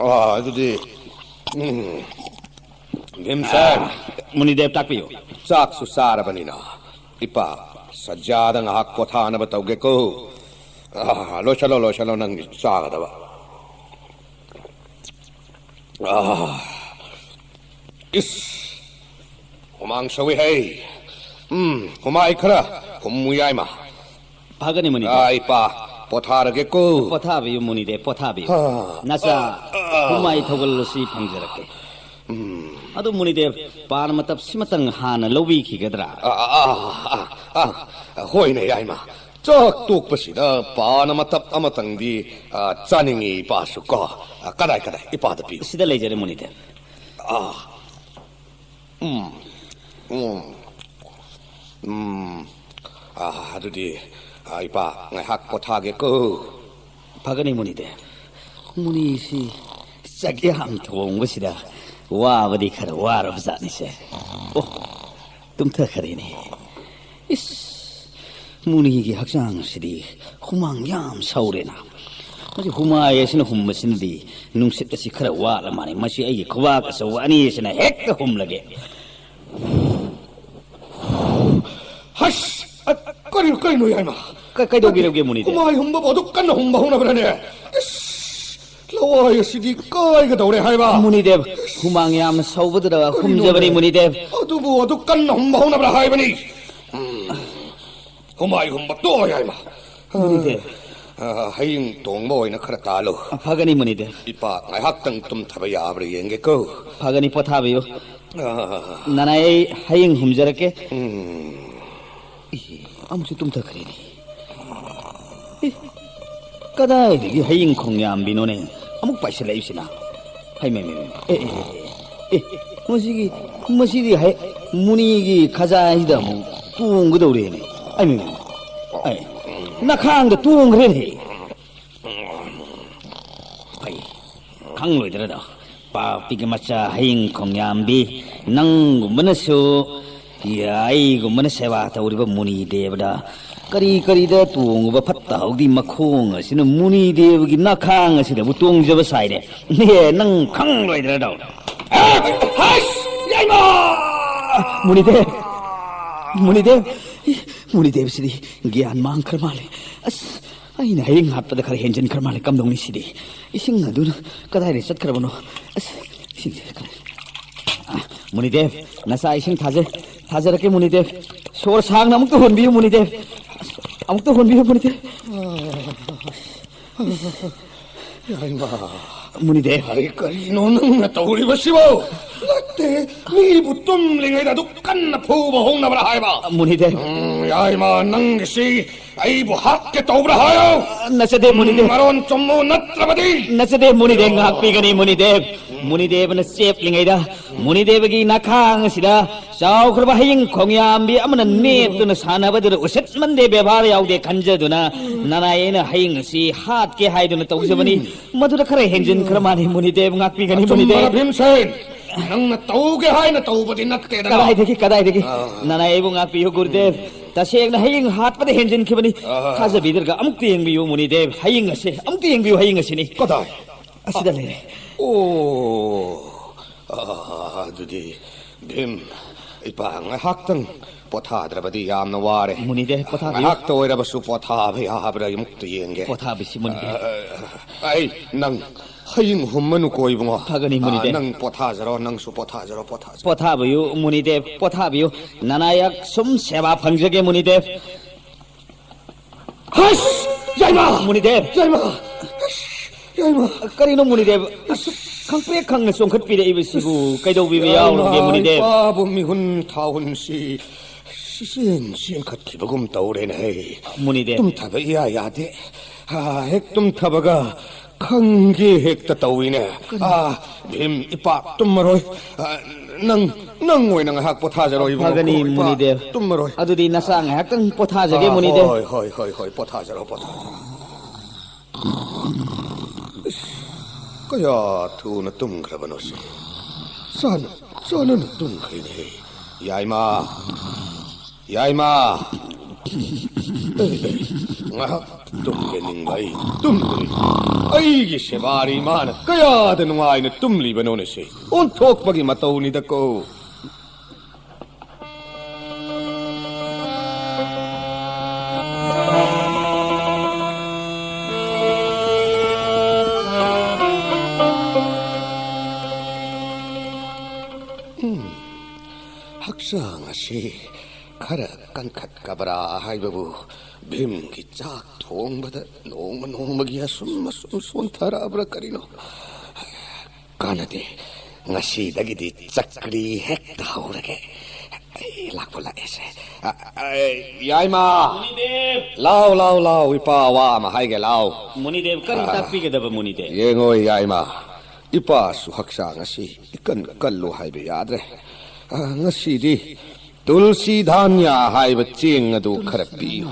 ꯑꯥ, ꯑꯗꯨꯗꯤ, ꯎꯝ, ꯚꯤꯝꯁꯦꯟ꯫ ꯑꯥ, ꯃꯨꯅꯤꯗꯦꯕ, ꯇꯥꯛꯄꯤꯌꯨ꯫ ꯆꯥꯛꯁꯨ ꯆꯥꯔꯕꯅꯤꯅ, ꯏꯄꯥ, ꯁꯖ꯭ꯌꯥꯗ ꯉꯥꯏꯍꯥꯛ ꯄꯣꯊꯥꯅꯕ ꯇꯧꯒꯦꯀꯣ꯫ ꯑꯥ, ꯂꯣꯏꯁꯜꯂꯣ, ꯂꯣꯏꯁꯜꯂꯣ ꯅꯪꯒꯤ ꯆꯥꯒꯗꯕ꯫ ꯑꯥ, ꯏꯁ, ꯍꯨꯃꯥꯡ ꯁꯧꯏ ꯍꯩ꯫ ꯎꯝ, ꯍꯨꯃꯥꯏ ꯈꯔ ꯍꯨꯝꯃꯨ ꯌꯥꯏꯃ꯫ ꯐꯒꯅꯤ ꯃꯨꯅꯤꯗꯦꯕ꯫ ꯑꯥ, ꯏꯄꯥ, ꯄꯣꯊꯥꯔꯒꯦꯀꯣ꯫ ꯄꯣꯊꯥꯕꯤꯌꯨ ꯃꯨꯅꯤꯗꯦꯕ, ꯄꯣꯊꯥꯕꯤꯌꯨ꯫ ꯑꯥ, ꯅꯆꯥ ꯑꯥ, ꯑꯥ, ꯍꯨꯃꯥꯏ ꯊꯧꯒꯜꯂꯁꯤ ꯐꯪꯖꯔꯛꯀꯦ꯫ ꯎꯝ꯫ ꯑꯗꯨ ꯃꯨꯅꯤꯗꯦꯕ, ꯄꯥꯟ ꯃꯇꯞ ꯁꯤꯃꯇꯪ ꯍꯥꯟꯅ ꯂꯧꯕꯤꯈꯤꯒꯗ꯭ꯔꯥ? ꯑꯥ, ꯑꯥ, ꯑꯥ, ꯑꯥ, ꯑꯥ, ꯍꯣꯏꯅꯦ ꯌꯥꯏꯃ꯫ ꯆꯥꯛ ꯇꯣꯛꯄꯁꯤꯗ ꯄꯥꯟ ꯑꯃꯇꯞ ꯑꯃꯇꯪꯗꯤ, ꯑꯥ, ꯆꯥꯅꯤꯡꯉꯤ ꯏꯄꯥꯁꯨ ꯀꯣ꯫ ꯑꯥ, ꯀꯗꯥꯏ, ꯀꯗꯥꯏ? ꯏꯄꯥꯗ ꯄꯤꯌꯨ꯫ ꯁꯤꯗ ꯂꯩꯖꯔꯦ ꯃꯨꯅꯤꯗꯦꯕ꯫ ꯑꯥ꯫ ꯎꯝ, ꯎꯝ, ꯎꯝ, ꯑꯥ, ꯑꯗꯨꯗꯤ, ꯑꯥ, ꯏꯄꯥ, ꯉꯥꯏꯍꯥꯛ ꯄꯣꯊꯥꯒꯦꯀꯣ꯫ ꯐꯒꯅꯤ ꯃꯨꯅꯤꯗꯦ꯫ ꯃꯨꯅꯤꯁꯤ ꯆꯒꯦꯝ ꯊꯣꯡꯕꯁꯤꯗ ꯋꯥꯕꯗꯤ ꯈꯔ ꯋꯥꯔꯕ ꯖꯥꯠꯅꯤꯁꯦ꯫ ꯑꯣ, ꯇꯨꯝꯊꯈ꯭ꯔꯦꯅꯦ꯫ ꯏꯁ, ꯃꯨꯅꯤꯒꯤ ꯍꯛꯆꯥꯡ ꯑꯁꯤꯗꯤ ꯍꯨꯃꯥꯡ ꯌꯥꯝ ꯁꯧꯔꯦꯅ꯫ ꯃꯁꯤ ꯍꯨꯃꯥꯏ ꯑꯁꯤꯅ ꯍꯨꯝꯕꯁꯤꯅꯗꯤ ꯅꯨꯡꯁꯤꯠ ꯑꯁꯤ ꯈꯔ ꯋꯥꯠꯂ ꯃꯥꯜꯂꯦ꯫ ꯃꯁꯤ ꯑꯩꯒꯤ ꯈꯨꯕꯥꯛ ꯑꯆꯧꯕ ꯑꯅꯤ ꯑꯁꯤꯅ ꯍꯦꯛꯇ ꯍꯨꯝꯂꯒꯦ꯫ ꯍꯁ! ꯑ, ꯀꯔꯤꯅꯣ, ꯀꯔꯤꯅꯣ, ꯌꯥꯏꯃ? ꯀ-, ꯀꯩꯗꯧꯕꯤꯔꯒꯦ, ꯃꯨꯅꯤꯗꯦꯕ? ꯍꯨꯃꯥꯏ ꯍꯨꯝꯕꯕꯨ ꯑꯗꯨꯛ ꯀꯟꯅ ꯍꯨꯝꯕ ꯍꯧꯅꯕ꯭ꯔꯅꯦ? ꯏꯁ! ꯂꯋꯥꯏ ꯑꯁꯤꯗꯤ ꯀꯥꯏꯒꯗꯧꯔꯦ ꯍꯥꯏꯕ꯫ ꯃꯨꯅꯤꯗꯦꯕ, ꯍꯨꯃꯥꯡ ꯌꯥꯝꯅ ꯁꯧꯕꯗꯨꯗ ꯀꯔꯤꯅꯣꯅꯦ? ꯍꯨꯝꯖꯕꯅꯤ, ꯃꯨꯅꯤꯗꯦꯕ꯫ ꯑꯗꯨꯕꯨ ꯑꯗꯨꯛ ꯀꯟꯅ ꯍꯨꯝꯕ ꯍꯧꯅꯕ꯭ꯔꯥ ꯍꯥꯏꯕꯅꯤ? ꯎꯝ꯫ ꯍꯨꯃꯥꯏ ꯍꯨꯝꯕ ꯇꯣꯛꯑꯣ, ꯌꯥꯏꯃ꯫ ꯃꯨꯅꯤꯗꯦꯕ꯫ ꯑ, ꯍꯌꯤꯡ ꯇꯣꯡꯕ ꯑꯣꯏꯅ ꯈꯔ ꯇꯥꯜꯂꯨ꯫ ꯐꯒꯅꯤ, ꯃꯨꯅꯤꯗꯦꯕ꯫ ꯏꯄꯥ ꯉꯥꯏꯍꯥꯛꯇꯪ ꯇꯨꯝꯊꯕ ꯌꯥꯕ꯭ꯔꯥ ꯌꯦꯡꯒꯦꯀꯣ꯫ ꯐꯒꯅꯤ, ꯄꯣꯊꯥꯕꯤꯌꯨ꯫ ꯑ꯫ ꯅꯅꯥꯏ, ꯑꯩ ꯍꯌꯤꯡ ꯍꯨꯝꯖꯔꯛꯀꯦ꯫ ꯎꯝ꯫ ꯏ, ꯑꯃꯨꯛꯁꯨ ꯇꯨꯝꯊꯈ꯭ꯔꯦꯅꯦ꯫ ꯑꯦ, ꯀꯗꯥꯏꯗꯒꯤ ꯍꯌꯤꯡ ꯈꯣꯡꯌꯥꯝꯕꯤꯅꯣꯅꯦ ꯑꯃꯨꯛ ꯄꯥꯏꯁꯤꯜꯂꯛꯏꯁꯤꯅ? ꯍꯩ, ꯃꯩ, ꯃꯩ, ꯃꯩ꯫ ꯑꯦ, ꯑꯦ, ꯑꯦ, ꯑꯦ, ꯑꯦ, ꯃꯁꯤꯒꯤ, ꯃꯁꯤꯗꯤ ꯍꯩ, ꯃꯨꯅꯤꯒꯤ ꯈꯖꯥꯏꯁꯤꯗ ꯑꯃꯨꯛ ꯇꯣꯡꯒꯗꯧꯔꯦꯅꯦ꯫ ꯑꯩ, ꯃꯩ, ꯃꯩ, ꯃꯩ꯫ ꯑꯩ, ꯅꯈꯥꯡꯗ ꯇꯣꯡꯈ꯭ꯔꯦꯅꯦ꯫ ꯑꯩ, ꯈꯪꯂꯣꯏꯗ꯭ꯔꯗꯣ? ꯄꯥꯄꯤꯒꯤ ꯃꯆꯥ ꯍꯌꯤꯡ ꯈꯣꯡꯌꯥꯝꯕꯤ, ꯅꯪꯒꯨꯝꯕꯅꯁꯨ, ꯌꯥ, ꯑꯩꯒꯨꯝꯕꯅ ꯁꯦꯕꯥ ꯇꯧꯔꯤꯕ ꯃꯨꯅꯤ ꯗꯦꯕꯗ ꯀꯔꯤ ꯀꯔꯤꯗ ꯇꯣꯡꯉꯨꯕ ꯐꯠꯇ ꯍꯥꯎꯗꯤ ꯃꯈꯣꯡ ꯑꯁꯤꯅ ꯃꯨꯅꯤ ꯗꯦꯕꯒꯤ ꯅꯈꯥꯡ ꯑꯁꯤꯗꯕꯨ ꯇꯣꯡꯖꯕ ꯁꯥꯏꯅꯦ꯫ ꯑꯦ, ꯅꯪ ꯈꯪꯂꯣꯏꯗ꯭ꯔꯗꯣ? ꯑꯦ, ꯍꯩꯁ! ꯌꯥꯏꯃ! ꯃꯨꯅꯤ ꯗꯦꯕ! ꯃꯨꯅꯤ ꯗꯦꯕ! ꯃꯨꯅꯤꯗꯦꯕꯁꯤꯗꯤ ꯒ꯭ꯌꯥꯟ ꯃꯥꯡꯈ꯭ꯔ ꯃꯥꯜꯂꯦ꯫ ꯑꯁ, ꯑꯩꯅ ꯍꯌꯦꯡ ꯍꯥꯠꯄꯗ ꯈꯔ ꯍꯦꯟꯖꯤꯟꯈ꯭ꯔ ꯃꯥꯜꯂꯦ꯫ ꯀꯝꯗꯧꯅꯤ ꯁꯤꯗꯤ? ꯏꯁꯤꯡ ꯑꯗꯨꯅ ꯀꯗꯥꯏꯗ ꯆꯠꯈ꯭ꯔꯕꯅꯣ? ꯑꯁ, ꯏꯁꯤꯡꯁꯦ ꯀꯗꯥꯏ-, ꯑ, ꯃꯨꯅꯤꯗꯦꯕ, ꯅꯆꯥ ꯏꯁꯤꯡ ꯊꯥꯖ-, ꯊꯥꯖꯔꯛꯀꯦ, ꯃꯨꯅꯤꯗꯦꯕ꯫ ꯁꯣꯔ ꯁꯥꯡꯅ ꯑꯃꯨꯛꯇ ꯍꯣꯟꯕꯤꯌꯨ, ꯃꯨꯅꯤꯗꯦꯕ꯫ ꯑꯁ, ꯑꯃꯨꯛꯇ ꯍꯣꯟꯕꯤꯌꯨ, ꯃꯨꯅꯤꯗꯦꯕ꯫ ꯌꯥꯏꯃ꯫ ꯃꯨꯅꯤꯗꯦꯕ꯫ ꯑꯩ ꯀꯔꯤꯅꯣ ꯅꯪꯅ ꯇꯧꯔꯤꯕꯁꯤꯕꯣ? ꯅꯠꯇꯦ, ꯃꯤꯕꯨ ꯇꯨꯝꯂꯤꯉꯩꯗ ꯑꯗꯨꯛ ꯀꯟꯅ ꯐꯨꯕ ꯍꯧꯅꯕ꯭ꯔꯥ ꯍꯥꯏꯕ? ꯃꯨꯅꯤꯗꯦꯕ꯫ ꯎꯝ, ꯌꯥꯏꯃ, ꯅꯪꯒꯤꯁꯤ ꯑꯩꯕꯨ ꯍꯥꯠꯀꯦ ꯇꯧꯕ꯭ꯔꯥ ꯍꯥꯏꯌꯣ? ꯅꯠꯆꯗꯦ, ꯃꯨꯅꯤꯗꯦꯕ꯫ ꯃꯔꯣꯟ ꯆꯨꯝꯃꯨ, ꯅꯠꯇ꯭ꯔꯕꯗꯤ꯫ ꯅꯠꯆꯗꯦ, ꯃꯨꯅꯤꯗꯦꯕ, ꯉꯥꯛꯄꯤꯒꯅꯤ, ꯃꯨꯅꯤꯗꯦꯕ꯫ ꯃꯨꯅꯤꯗꯦꯕꯅ ꯆꯦꯞꯂꯤꯉꯩꯗ, ꯃꯨꯅꯤꯗꯦꯕꯒꯤ ꯅꯈꯥꯡ ꯑꯁꯤꯗ ꯆꯥꯎꯈ꯭ꯔꯕ ꯍꯌꯤꯡ ꯈꯣꯡꯌꯥꯝꯕꯤ ꯑꯃꯅ ꯅꯦꯠꯇꯨꯅ ꯁꯥꯟꯅꯕꯗꯨꯗ ꯎꯁꯤꯠꯃꯟꯗꯦ, ꯕꯦꯕꯥꯔ ꯌꯥꯎꯗꯦ ꯈꯟꯖꯗꯨꯅ ꯅꯅꯥꯏ ꯑꯩꯅ ꯍꯌꯤꯡ ꯑꯁꯤ ꯍꯥꯠꯀꯦ ꯍꯥꯏꯗꯨꯅ ꯇꯧꯖꯕꯅꯤ꯫ ꯃꯗꯨꯗ ꯈꯔ ꯍꯦꯟꯖꯤꯟꯈ꯭ꯔ ꯃꯥꯜꯂꯤ, ꯃꯨꯅꯤꯗꯦꯕ, ꯉꯥꯛꯄꯤꯒꯅꯤ, ꯑꯆꯨꯝꯕꯅ ꯃꯨꯅꯤꯗꯦꯕ꯫ ꯚꯤꯝꯁꯦꯟ, ꯅꯪꯅ ꯇꯧꯒꯦ ꯍꯥꯏꯅ ꯇꯧꯕꯗꯤ ꯅꯠꯇꯦꯗꯅ꯫ ꯀꯗꯥꯏꯗꯒꯤ, ꯀꯗꯥꯏꯗꯒꯤ? ꯑꯥ꯫ ꯅꯅꯥꯏ ꯑꯩꯕꯨ ꯉꯥꯛꯄꯤꯌꯨ, ꯒꯨꯔꯨꯗꯦꯕ꯫ ꯇꯁꯦꯡꯅ ꯍꯌꯤꯡ ꯍꯥꯠꯄꯗ ꯍꯦꯟꯖꯤꯟꯈꯤꯕꯅꯤ꯫ ꯑꯥ꯫ ꯊꯥꯖꯕꯤꯗ꯭ꯔꯒ ꯑꯃꯨꯛꯇ ꯌꯦꯡꯕꯤꯌꯨ, ꯃꯨꯅꯤꯗꯦꯕ꯫ ꯍꯌꯤꯡ ꯑꯁꯦ ꯑꯃꯨꯛꯇ ꯌꯦꯡꯕꯤꯌꯨ, ꯍꯌꯤꯡ ꯑꯁꯤꯅꯤ꯫ ꯀꯗꯥꯏ? ꯑꯁꯤꯗ ꯂꯩꯔꯦ꯫ ꯑꯣ, ꯑꯥ, ꯑꯗꯨꯗꯤ ꯚꯤꯝ, ꯏꯄꯥ ꯉꯥꯏꯍꯥꯛꯇꯪ ꯄꯣꯊꯥꯗ꯭ꯔꯕꯗꯤ ꯌꯥꯝꯅ ꯋꯥꯔꯦ꯫ ꯃꯨꯅꯤꯗꯦꯕ, ꯄꯣꯊꯥꯕꯤꯌꯨ꯫ ꯉꯥꯏꯍꯥꯛꯇ ꯑꯣꯏꯔꯕꯁꯨ ꯄꯣꯊꯥꯕ ꯌꯥꯕ꯭ꯔꯥ ꯑꯃꯨꯛꯇ ꯌꯦꯡꯒꯦ꯫ ꯄꯣꯊꯥꯕꯤꯁꯤ, ꯃꯨꯅꯤꯗꯦꯕ꯫ ꯑꯥ, ꯑꯩ, ꯅꯪ ꯍꯌꯤꯡ ꯍꯨꯝꯃꯅꯨꯀꯣ, ꯏꯕꯨꯡꯉꯣ꯫ ꯐꯒꯅꯤ, ꯃꯨꯅꯤꯗꯦꯕ꯫ ꯑꯥ, ꯅꯪ ꯄꯣꯊꯥꯖꯔꯣ, ꯅꯪꯁꯨ ꯄꯣꯊꯥꯖꯔꯣ, ꯄꯣꯊꯥꯖꯔꯣ꯫ ꯄꯣꯊꯥꯕꯤꯌꯨ, ꯃꯨꯅꯤꯗꯦꯕ, ꯄꯣꯊꯥꯕꯤꯌꯨ꯫ ꯅꯅꯥꯌꯥꯛ ꯁꯨꯝ ꯁꯦꯕꯥ ꯐꯪꯖꯒꯦ, ꯃꯨꯅꯤꯗꯦꯕ꯫ ꯍꯩꯁ! ꯌꯥꯏꯃ! ꯃꯨꯅꯤꯗꯦꯕ! ꯌꯥꯏꯃ! ꯑꯁ, ꯌꯥꯏꯃ! ꯀꯔꯤꯅꯣ, ꯃꯨꯅꯤꯗꯦꯕ? ꯑꯁꯨꯛ ꯈꯪꯄ꯭ꯔꯦꯛ ꯈꯪꯅ ꯆꯣꯡꯈꯠꯄꯤꯔꯛꯏꯕꯁꯤꯕꯨ ꯀꯩꯗꯧꯕꯤꯕ ꯌꯥꯎꯔꯒꯦ, ꯃꯨꯅꯤꯗꯦꯕ? ꯏꯄꯥꯕꯨ ꯃꯤꯍꯨꯟ ꯊꯥꯍꯨꯟꯁꯤ ꯆꯦꯟ ꯆꯦꯟꯈꯠꯈꯤꯕꯒꯨꯝ ꯇꯧꯔꯦꯅꯦ꯫ ꯃꯨꯅꯤꯗꯦꯕ꯫ ꯇꯨꯝꯊꯕ ꯏꯌꯥ ꯌꯥꯗꯦ꯫ ꯑꯥ, ꯍꯦꯛ ꯇꯨꯝꯊꯕꯒ ꯈꯪꯒꯦ ꯍꯦꯛꯇ ꯇꯧꯏꯅꯦ꯫ ꯀꯔꯤ? ꯑꯥ, ꯚꯤꯝ, ꯏꯄꯥ ꯇꯨꯝꯃꯔꯣꯏ꯫ ꯑꯥ, ꯅꯪ, ꯅꯪ ꯑꯣꯏꯅ ꯉꯥꯏꯍꯥꯛ ꯄꯣꯊꯥꯖꯔꯣ, ꯏꯕꯨꯡꯉꯣ꯫ ꯐꯒꯅꯤ, ꯏꯄꯥ ꯃꯨꯅꯤꯗꯦꯕ꯫ ꯇꯨꯝꯃꯔꯣꯏ꯫ ꯑꯗꯨꯗꯤ ꯅꯆꯥ ꯉꯥꯏꯍꯥꯛꯇꯪ ꯄꯣꯊꯥꯖꯒꯦ, ꯑꯥ, ꯃꯨꯅꯤꯗꯦꯕ꯫ ꯍꯣꯏ, ꯍꯣꯏ, ꯍꯣꯏ, ꯍꯣꯏ, ꯄꯣꯊꯥꯖꯔꯣ, ꯄꯣꯊꯥꯖꯔꯣ꯫ ꯏꯁ, ꯀꯌꯥ ꯊꯨꯅ ꯇꯨꯝꯈ꯭ꯔꯕꯅꯣ ꯁꯤ꯫ ꯆꯥꯟꯅ, ꯆꯥꯟꯅꯅ ꯇꯨꯝꯈ꯭ꯔꯦꯅꯦ꯫ ꯌꯥꯏꯃ, ꯌꯥꯏꯃ! ꯑꯦ, ꯑꯦ, ꯉꯥꯏꯍꯥꯛ ꯇꯨꯝꯒꯦ ꯅꯤꯡꯕ ꯑꯩ ꯇꯨꯝꯗ꯭ꯔꯤ꯫ ꯑꯩꯒꯤ ꯁꯦꯕꯥꯔꯤ ꯃꯥꯅ ꯀꯌꯥꯗ ꯅꯨꯡꯉꯥꯏꯅ ꯇꯨꯝꯂꯤꯕꯅꯣꯅꯦ ꯁꯤ꯫ ꯑꯣꯟꯊꯣꯛꯄꯒꯤ ꯃꯇꯧꯅꯤꯗꯀꯣ꯫ ꯍꯛꯆꯥꯡ ꯑꯁꯤ ꯈꯔ ꯀꯟꯈꯠꯀꯕ꯭ꯔꯥ ꯍꯥꯏꯕꯕꯨ ꯚꯤꯝꯒꯤ ꯆꯥꯛ ꯊꯣꯡꯕꯗ ꯅꯣꯡꯃ ꯅꯣꯡꯃꯒꯤ ꯑꯁꯨꯝ ꯑꯁꯨꯝ ꯁꯣꯟꯊꯔꯛꯑꯕ꯭ꯔꯥ ꯀꯔꯤꯅꯣ? ꯀꯥꯟꯅꯗꯦ, ꯉꯁꯤꯗꯒꯤꯗꯤ ꯆꯀ꯭ꯔꯤ ꯍꯦꯛꯇ ꯍꯧꯔꯒꯦ꯫ ꯑꯩ ꯂꯥꯛꯄ ꯂꯥꯛꯑꯦꯁꯦ꯫ ꯑ, ꯑ, ꯌꯥꯏꯃ! ꯃꯨꯅꯤꯗꯦꯕ! ꯂꯥꯎ, ꯂꯥꯎ, ꯂꯥꯎ, ꯏꯄꯥ ꯋꯥ ꯑꯃ ꯍꯥꯏꯒꯦ, ꯂꯥꯎ꯫ ꯃꯨꯅꯤꯗꯦꯕ, ꯀꯔꯤ ꯑ, ꯇꯥꯛꯄꯤꯒꯗꯕ, ꯃꯨꯅꯤꯗꯦꯕ? ꯌꯦꯡꯉꯣ, ꯌꯥꯏꯃ, ꯏꯄꯥꯁꯨ ꯍꯛꯆꯥꯡ ꯑꯁꯤ ꯏꯀꯟ ꯀꯜꯂꯨ ꯍꯥꯏꯕ ꯌꯥꯗ꯭ꯔꯦ꯫ ꯑ, ꯉꯁꯤꯗꯤ ꯇꯨꯜꯁꯤ ꯙꯥꯟꯌꯥ ꯍꯥꯏꯕ ꯆꯦꯡ ꯑꯗꯨ ꯈꯔ ꯄꯤꯌꯨ꯫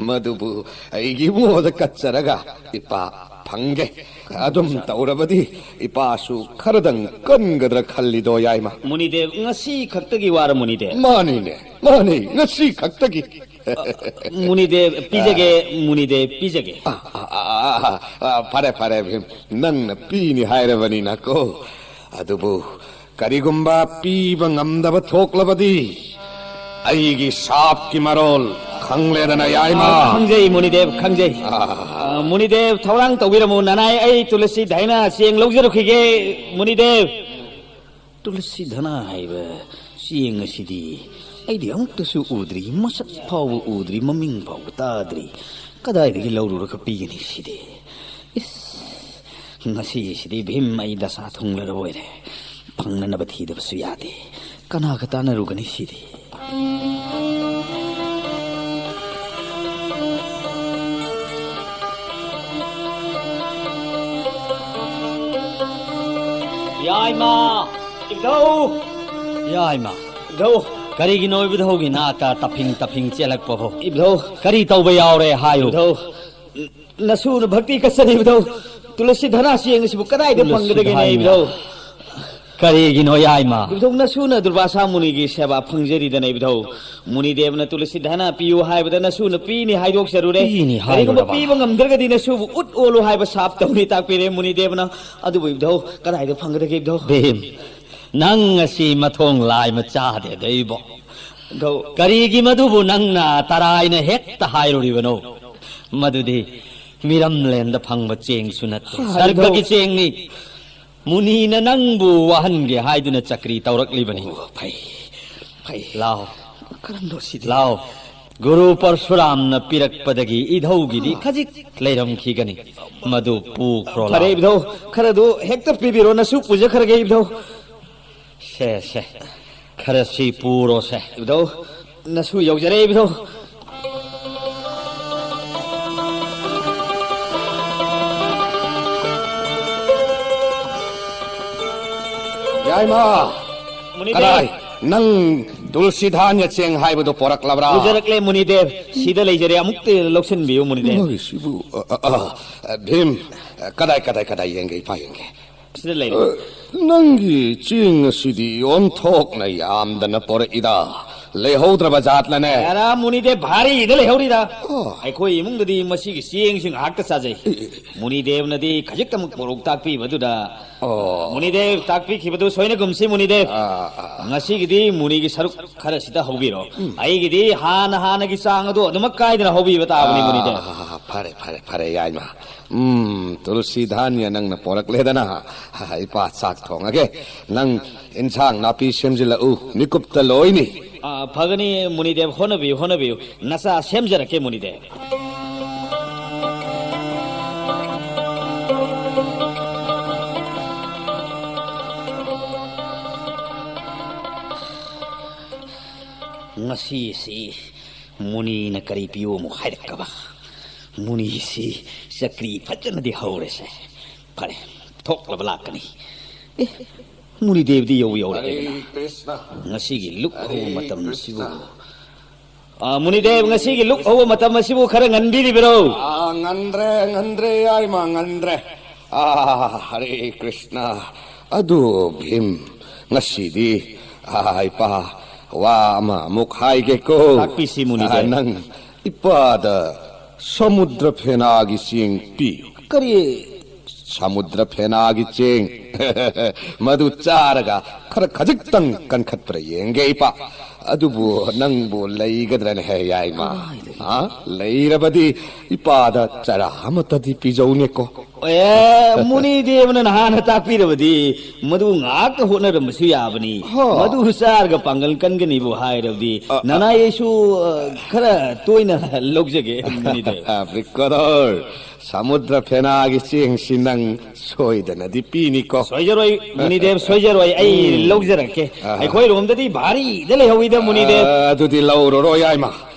ꯃꯗꯨꯕꯨ ꯑꯩꯒꯤ ꯃꯣꯗ ꯀꯠꯆꯔꯒ ꯏꯄꯥ ꯐꯪꯒꯦ꯫ ꯑꯗꯨꯝ ꯇꯧꯔꯕꯗꯤ ꯏꯄꯥꯁꯨ ꯈꯔꯗꯪ ꯀꯟꯒꯗ꯭ꯔꯥ ꯈꯜꯂꯤꯗꯣ, ꯌꯥꯏꯃ꯫ ꯃꯨꯅꯤꯗꯦꯕ, ꯉꯁꯤ ꯈꯛꯇꯒꯤ ꯋꯥꯔ, ꯃꯨꯅꯤꯗꯦꯕ? ꯃꯥꯅꯤꯅꯦ, ꯃꯥꯅꯤ, ꯉꯁꯤ ꯈꯛꯇꯒꯤ꯫ ꯃꯨꯅꯤꯗꯦꯕ, ꯄꯤꯖꯒꯦ, ꯃꯨꯅꯤꯗꯦꯕ, ꯄꯤꯖꯒꯦ꯫ ꯑ, ꯑ, ꯑ, ꯑ, ꯑ, ꯐꯔꯦ, ꯐꯔꯦ, ꯚꯤꯝ, ꯅꯪꯅ ꯄꯤꯅꯤ ꯍꯥꯏꯔꯕꯅꯤꯅꯀꯣ꯫ ꯑꯗꯨꯕꯨ ꯀꯔꯤꯒꯨꯝꯕ ꯄꯤꯕ ꯉꯝꯗꯕ ꯊꯣꯛꯂꯕꯗꯤ, ꯑꯩꯒꯤ ꯁꯥꯞꯀꯤ ꯃꯔꯣꯜ ꯈꯪꯂꯦꯗꯅ, ꯌꯥꯏꯃ꯫ ꯈꯪꯖꯩ, ꯃꯨꯅꯤꯗꯦꯕ, ꯈꯪꯖꯩ꯫ ꯑꯥ꯫ ꯑ, ꯃꯨꯅꯤꯗꯦꯕ, ꯊꯧꯔꯥꯡ ꯇꯧꯕꯤꯔꯝꯃꯨ꯫ ꯅꯅꯥꯏ, ꯑꯩ ꯇꯨꯂꯁꯤ ꯙꯥꯟꯌꯥ ꯆꯦꯡ ꯂꯧꯖꯔꯨꯈꯤꯒꯦ, ꯃꯨꯅꯤꯗꯦꯕ꯫ ꯇꯨꯂꯁꯤ ꯙꯥꯟꯌꯥ ꯍꯥꯏꯕ ꯆꯦꯡ ꯑꯁꯤꯗꯤ ꯑꯩꯗꯤ ꯑꯃꯨꯛꯇꯁꯨ ꯎꯗ꯭ꯔꯤ, ꯃꯁꯛ ꯐꯥꯎꯕ ꯎꯗ꯭ꯔꯤ, ꯃꯃꯤꯡ ꯐꯥꯎꯕ ꯇꯥꯗ꯭ꯔꯤ꯫ ꯀꯗꯥꯏꯗꯒꯤ ꯂꯧꯔꯨꯔꯒ ꯄꯤꯒꯅꯤ ꯁꯤꯗꯤ? ꯏꯁ, ꯉꯁꯤꯁꯤꯗꯤ ꯚꯤꯝ, ꯑꯩ ꯗꯁꯥ ꯊꯨꯡꯂꯔꯕ ꯑꯣꯏꯔꯦ꯫ ꯐꯪꯅꯅꯕ ꯊꯤꯗꯕꯁꯨ ꯌꯥꯗꯦ꯫ ꯀꯅꯥꯒ ꯇꯥꯟꯅꯔꯨꯒꯅꯤ ꯁꯤꯗꯤ? ꯌꯥꯏꯃ! ꯏꯕꯨꯙꯧ! ꯌꯥꯏꯃ! ꯏꯕꯨꯙꯧ! ꯀꯔꯤꯒꯤꯅꯣ ꯏꯕꯨꯙꯧꯒꯤ ꯅꯥꯛꯇ ꯇꯞꯐꯤꯡ ꯇꯞꯐꯤꯡ ꯆꯦꯜꯂꯛꯄꯕꯨ? ꯏꯕꯨꯙꯧ! ꯀꯔꯤ ꯇꯧꯕ ꯌꯥꯎꯔꯦ ꯍꯥꯏꯌꯨ? ꯏꯕꯨꯙꯧ! ꯅꯁꯨꯅ ꯚꯛꯇꯤ ꯀꯠꯆꯔꯤꯕꯗꯧ, ꯇꯨꯂꯁꯤ ꯙꯥꯅꯥ ꯆꯦꯡ ꯑꯁꯤꯕꯨ ꯀꯗꯥꯏꯗ ꯐꯪꯒꯗꯒꯦꯅꯦ, ꯏꯕꯨꯙꯧ? ꯀꯔꯤꯒꯤꯅꯣ, ꯌꯥꯏꯃ? ꯏꯕꯨꯙꯧ, ꯅꯁꯨꯅ ꯗꯨꯔꯕꯥꯁꯥ ꯃꯨꯅꯤꯒꯤ ꯁꯦꯕꯥ ꯐꯪꯖꯔꯤꯗꯅ, ꯏꯕꯨꯙꯧ꯫ ꯃꯨꯅꯤꯗꯦꯕꯅ ꯇꯨꯂꯁꯤ ꯙꯥꯅꯥ ꯄꯤꯌꯨ ꯍꯥꯏꯕꯗ ꯅꯁꯨꯅ ꯄꯤꯅꯤ ꯍꯥꯏꯗꯣꯛꯆꯔꯨꯔꯦ꯫ ꯄꯤꯅꯤ ꯀꯔꯤꯒꯨꯝꯕ ꯍꯥꯏꯔꯨꯔꯕ? ꯄꯤꯕ ꯉꯝꯗ꯭ꯔꯒꯗꯤ ꯅꯁꯨꯕꯨ ꯎꯠ ꯑꯣꯜꯂꯨ ꯍꯥꯏꯕ ꯁꯥꯞ ꯇꯧꯅꯤ ꯇꯥꯛꯄꯤꯔꯦ ꯃꯨꯅꯤꯗꯦꯕꯅ꯫ ꯑꯗꯨꯕꯨ, ꯏꯕꯨꯙꯧ, ꯀꯗꯥꯏꯗ ꯐꯪꯒꯗꯒꯦ, ꯏꯕꯨꯙꯧ? ꯚꯤꯝ, ꯅꯪ ꯉꯁꯤ ꯃꯊꯣꯡ ꯂꯥꯏ ꯃꯆꯥꯗꯦꯗ ꯏꯕꯣ꯫ ꯏꯕꯨꯙꯧ꯫ ꯀꯔꯤꯒꯤ ꯃꯗꯨꯕꯨ ꯅꯪꯅ ꯇꯔꯥꯏꯅ ꯍꯦꯛꯇ ꯍꯥꯏꯔꯨꯔꯤꯕꯅꯣ? ꯃꯗꯨꯗꯤ ꯃꯤꯔꯝꯂꯦꯟꯗ ꯐꯪꯕ ꯆꯦꯡꯁꯨ ꯅꯠꯇꯦ, ꯍꯥꯏꯗꯧ- ꯁꯔꯒꯒꯤ ꯆꯦꯡꯅꯤ꯫ ꯃꯨꯅꯤꯅ ꯅꯪꯕꯨ ꯋꯥꯍꯟꯒꯦ ꯍꯥꯏꯗꯨꯅ ꯆꯀ꯭ꯔꯤ ꯇꯧꯔꯛꯂꯤꯕꯅꯤ꯫ ꯑꯣ, ꯐꯩ, ꯐꯩ꯫ ꯂꯥꯎ꯫ ꯀꯔꯝꯅꯣ ꯁꯤꯗꯤ? ꯂꯥꯎ꯫ ꯒꯨꯔꯨ ꯄꯔꯁꯨꯔꯥꯝꯅ ꯄꯤꯔꯛꯄꯗꯒꯤ ꯏꯙꯧꯒꯤꯗꯤ ꯈꯖꯤꯛ ꯂꯩꯔꯝꯈꯤꯒꯅꯤ꯫ ꯃꯗꯨ ꯄꯨꯈ꯭ꯔꯣ ꯐꯔꯦ, ꯂꯥꯎ꯫ ꯏꯙꯧ, ꯈꯔꯗꯨ ꯍꯦꯛꯇ ꯄꯤꯕꯤꯔꯣ, ꯅꯁꯨ ꯄꯨꯖꯈ꯭ꯔꯒꯦ, ꯏꯙꯧ꯫ ꯁꯦ, ꯁꯦ, ꯈꯔ ꯁꯤ ꯄꯨꯔꯣꯁꯦ꯫ ꯏꯙꯧ, ꯅꯁꯨ ꯌꯧꯖꯔꯦ, ꯏꯙꯧ꯫ ꯌꯥꯏꯃ, ꯃꯨꯅꯤꯗꯦꯕ꯫ ꯀꯗꯥꯏ? ꯅꯪ ꯇꯨꯜꯁꯤ ꯙꯥꯟꯌ ꯆꯦꯡ ꯍꯥꯏꯕꯗꯨ ꯄꯣꯔꯛꯂꯕ꯭ꯔꯥ? ꯄꯨꯖꯔꯛꯂꯦ, ꯃꯨꯅꯤꯗꯦꯕ꯫ ꯁꯤꯗ ꯂꯩꯖꯔꯦ, ꯑꯃꯨꯛꯇ ꯂꯧꯁꯤꯟꯕꯤꯌꯨ, ꯃꯨꯅꯤꯗꯦꯕ꯫ ꯃꯣꯏꯁꯤꯕꯨ, ꯑ, ꯑ, ꯑ, ꯚꯤꯝ, ꯀꯗꯥꯏ, ꯀꯗꯥꯏ, ꯀꯗꯥꯏ ꯌꯦꯡꯒꯦ, ꯏꯄꯥ ꯌꯦꯡꯒꯦ꯫ ꯁꯤꯗ ꯂꯩꯔꯦ꯫ ꯑ, ꯅꯪꯒꯤ ꯆꯦꯡ ꯑꯁꯤꯗꯤ ꯑꯣꯟꯊꯣꯛꯅ ꯌꯥꯝꯗꯅ ꯄꯣꯔꯛꯏꯗ꯫ ꯂꯩꯍꯧꯗ꯭ꯔꯕ ꯖꯥꯠꯂꯅꯦ? ꯌꯥꯔꯥ, ꯃꯨꯅꯤꯗꯦꯕ, ꯚꯥꯔꯤꯗ ꯂꯩꯍꯧꯔꯤꯗ꯫ ꯑꯣ꯫ ꯑꯩꯈꯣꯏ ꯏꯃꯨꯡꯗꯗꯤ ꯃꯁꯤꯒꯤ ꯆꯦꯡꯁꯤ ꯉꯥꯏꯍꯥꯛꯇ ꯆꯥꯖꯩ꯫ ꯑꯦ, ꯑꯦ, ꯑꯦ꯫ ꯃꯨꯅꯤꯗꯦꯕꯅꯗꯤ ꯈꯖꯤꯛꯇꯃꯛ ꯄꯣꯔꯣꯛ ꯇꯥꯛꯄꯤꯕꯗꯨꯗ, ꯑꯣ꯫ ꯃꯨꯅꯤꯗꯦꯕ ꯇꯥꯛꯄꯤꯈꯤꯕꯗꯨ ꯁꯣꯏꯅꯒꯨꯝꯁꯤ, ꯃꯨꯅꯤꯗꯦꯕ꯫ ꯑꯥ, ꯑꯥ, ꯑꯥ꯫ ꯉꯁꯤꯒꯤꯗꯤ ꯃꯨꯅꯤꯒꯤ ꯁꯔꯨꯛ ꯈꯔꯁꯤꯗ ꯍꯧꯕꯤꯔꯣ꯫ ꯎꯝ꯫ ꯑꯩꯒꯤꯗꯤ ꯍꯥꯟꯅ ꯍꯥꯟꯅꯒꯤ ꯆꯥꯡ ꯑꯗꯨ ꯑꯗꯨꯃꯛ ꯀꯥꯏꯗꯅ ꯍꯧꯕꯤꯕ ꯇꯥꯕꯅꯤ, ꯑꯥ, ꯃꯨꯅꯤꯗꯦꯕ꯫ ꯑꯥ, ꯑꯥ, ꯑꯥ, ꯐꯔꯦ, ꯐꯔꯦ, ꯐꯔꯦ, ꯌꯥꯏꯃ꯫ ꯎꯝ, ꯇꯨꯜꯁꯤ ꯙꯥꯟꯌ ꯅꯪꯅ ꯄꯣꯔꯛꯂꯦꯗꯅ꯫ ꯏꯄꯥ ꯆꯥꯛ ꯊꯣꯡꯉꯒꯦ꯫ ꯅꯪ ꯏꯟꯁꯥꯡ ꯅꯥꯄꯤ ꯁꯦꯝꯖꯤꯜꯂꯛꯎ꯫ ꯃꯤꯀꯨꯞꯇ ꯂꯣꯏꯅꯤ꯫ ꯑꯥ, ꯐꯒꯅꯤ, ꯃꯨꯅꯤꯗꯦꯕ, ꯍꯣꯠꯅꯕꯤꯌꯨ, ꯍꯣꯠꯅꯕꯤꯌꯨ꯫ ꯅꯆꯥ ꯁꯦꯝꯖꯔꯛꯀꯦ, ꯃꯨꯅꯤꯗꯦꯕ꯫ ꯉꯁꯤꯁꯤ ꯃꯨꯅꯤꯅ ꯀꯔꯤ ꯄꯤꯌꯨ ꯑꯃꯨꯛ ꯍꯥꯏꯔꯛꯀꯕ? ꯃꯨꯅꯤꯁꯤ ꯆꯀ꯭ꯔꯤ ꯐꯖꯅꯗꯤ ꯍꯧꯔꯦꯁꯦ꯫ ꯐꯔꯦ, ꯊꯣꯛꯂꯕ ꯂꯥꯛꯀꯅꯤ꯫ ꯑꯦ, ꯃꯨꯅꯤꯗꯦꯕꯗꯤ ꯌꯧ ꯌꯧꯔꯛꯑꯦꯗꯅ꯫ ꯍꯔꯦ ꯀ꯭ꯔꯤꯁꯅ꯫ ꯉꯁꯤꯒꯤ ꯂꯨꯛ ꯍꯧꯕ ꯍꯔꯦ ꯃꯇꯝ ꯑꯁꯤꯕꯨ꯫ ꯀ꯭ꯔꯤꯁꯅ꯫ ꯑꯥ, ꯃꯨꯅꯤꯗꯦꯕ, ꯉꯁꯤꯒꯤ ꯂꯨꯛ ꯍꯧꯕ ꯃꯇꯝ ꯑꯁꯤꯕꯨ ꯈꯔ ꯉꯟꯕꯤꯔꯤꯕꯔꯣ? ꯑꯥ, ꯉꯟꯗ꯭ꯔꯦ, ꯉꯟꯗ꯭ꯔꯦ, ꯌꯥꯏꯃ, ꯉꯟꯗ꯭ꯔꯦ꯫ ꯑꯥ, ꯍꯔꯦ ꯀ꯭ꯔꯤꯁꯅ꯫ ꯑꯗꯨ ꯚꯤꯝ, ꯉꯁꯤꯗꯤ, ꯑꯥ, ꯏꯄꯥ, ꯋꯥ ꯑꯃ ꯑꯃꯨꯛ ꯍꯥꯏꯒꯦꯀꯣ꯫ ꯇꯥꯛꯄꯤꯁꯤ, ꯃꯨꯅꯤꯗꯦꯕ꯫ ꯑꯥ, ꯅꯪ ꯏꯄꯥꯗ ꯁꯃꯨꯗ꯭ꯔ ꯐꯦꯅꯥꯒꯤ ꯆꯦꯡ ꯄꯤꯌꯨ꯫ ꯀꯔꯤ? ꯁꯃꯨꯗ꯭ꯔ ꯐꯦꯅꯥꯒꯤ ꯆꯦꯡ꯫ ꯃꯗꯨ ꯆꯥꯔꯒ ꯈꯔ ꯈꯖꯤꯛꯇꯪ ꯀꯟꯈꯠꯄ꯭ꯔꯥ ꯌꯦꯡꯒꯦ, ꯏꯄꯥ꯫ ꯑꯗꯨꯕꯨ ꯅꯪꯕꯨ ꯂꯩꯒꯗ꯭ꯔꯅꯦ, ꯍꯦ ꯌꯥꯏꯃ? ꯀꯃꯥꯏ ꯂꯩ? ꯍꯥ? ꯂꯩꯔꯕꯗꯤ ꯏꯄꯥꯗ ꯆꯔꯥ ꯑꯃꯠꯇꯗꯤ ꯄꯤꯖꯧꯅꯦꯀꯣ꯫ ꯑꯦ, ꯃꯨꯅꯤꯗꯦꯕꯅ ꯅꯍꯥꯟꯅ ꯇꯥꯛꯄꯤꯔꯕꯗꯤ ꯃꯗꯨ ꯉꯥꯛꯇ ꯍꯣꯠꯅꯔꯝꯕꯁꯨ ꯌꯥꯕꯅꯤ꯫ ꯍꯣ꯫ ꯃꯗꯨ ꯆꯥꯔꯒ ꯄꯥꯡꯒꯜ ꯀꯟꯒꯅꯤꯕꯨ ꯍꯥꯏꯔꯕꯗꯤ ꯑ, ꯑ꯫ ꯅꯅꯥꯏ ꯑꯩꯁꯨ, ꯑ, ꯈꯔ ꯇꯣꯏꯅ ꯂꯧꯖꯒꯦ, ꯃꯨꯅꯤꯗꯦꯕ꯫ ꯕ꯭ꯔꯤꯀꯣꯗꯣꯔ, ꯁꯃꯨꯗ꯭ꯔ ꯐꯦꯅꯥꯒꯤ ꯆꯦꯡꯁꯤ ꯅꯪ ꯁꯣꯏꯗꯅꯗꯤ ꯄꯤꯅꯤꯀꯣ꯫ ꯁꯣꯏꯖꯔꯣꯏ, ꯃꯨꯅꯤꯗꯦꯕ, ꯁꯣꯏꯖꯔꯣꯏ꯫ ꯑꯩ ꯎꯝ꯫ ꯂꯧꯖꯔꯛꯀꯦ꯫ ꯑꯍꯥ꯫ ꯑꯩꯈꯣꯏꯔꯣꯝꯗꯗꯤ ꯚꯥꯔꯤꯗ ꯂꯩꯍꯧꯋꯤꯗ, ꯃꯨꯅꯤꯗꯦꯕ꯫ ꯑ, ꯑꯗꯨꯗꯤ ꯂꯧꯔꯨꯔꯣ, ꯌꯥꯏꯃ꯫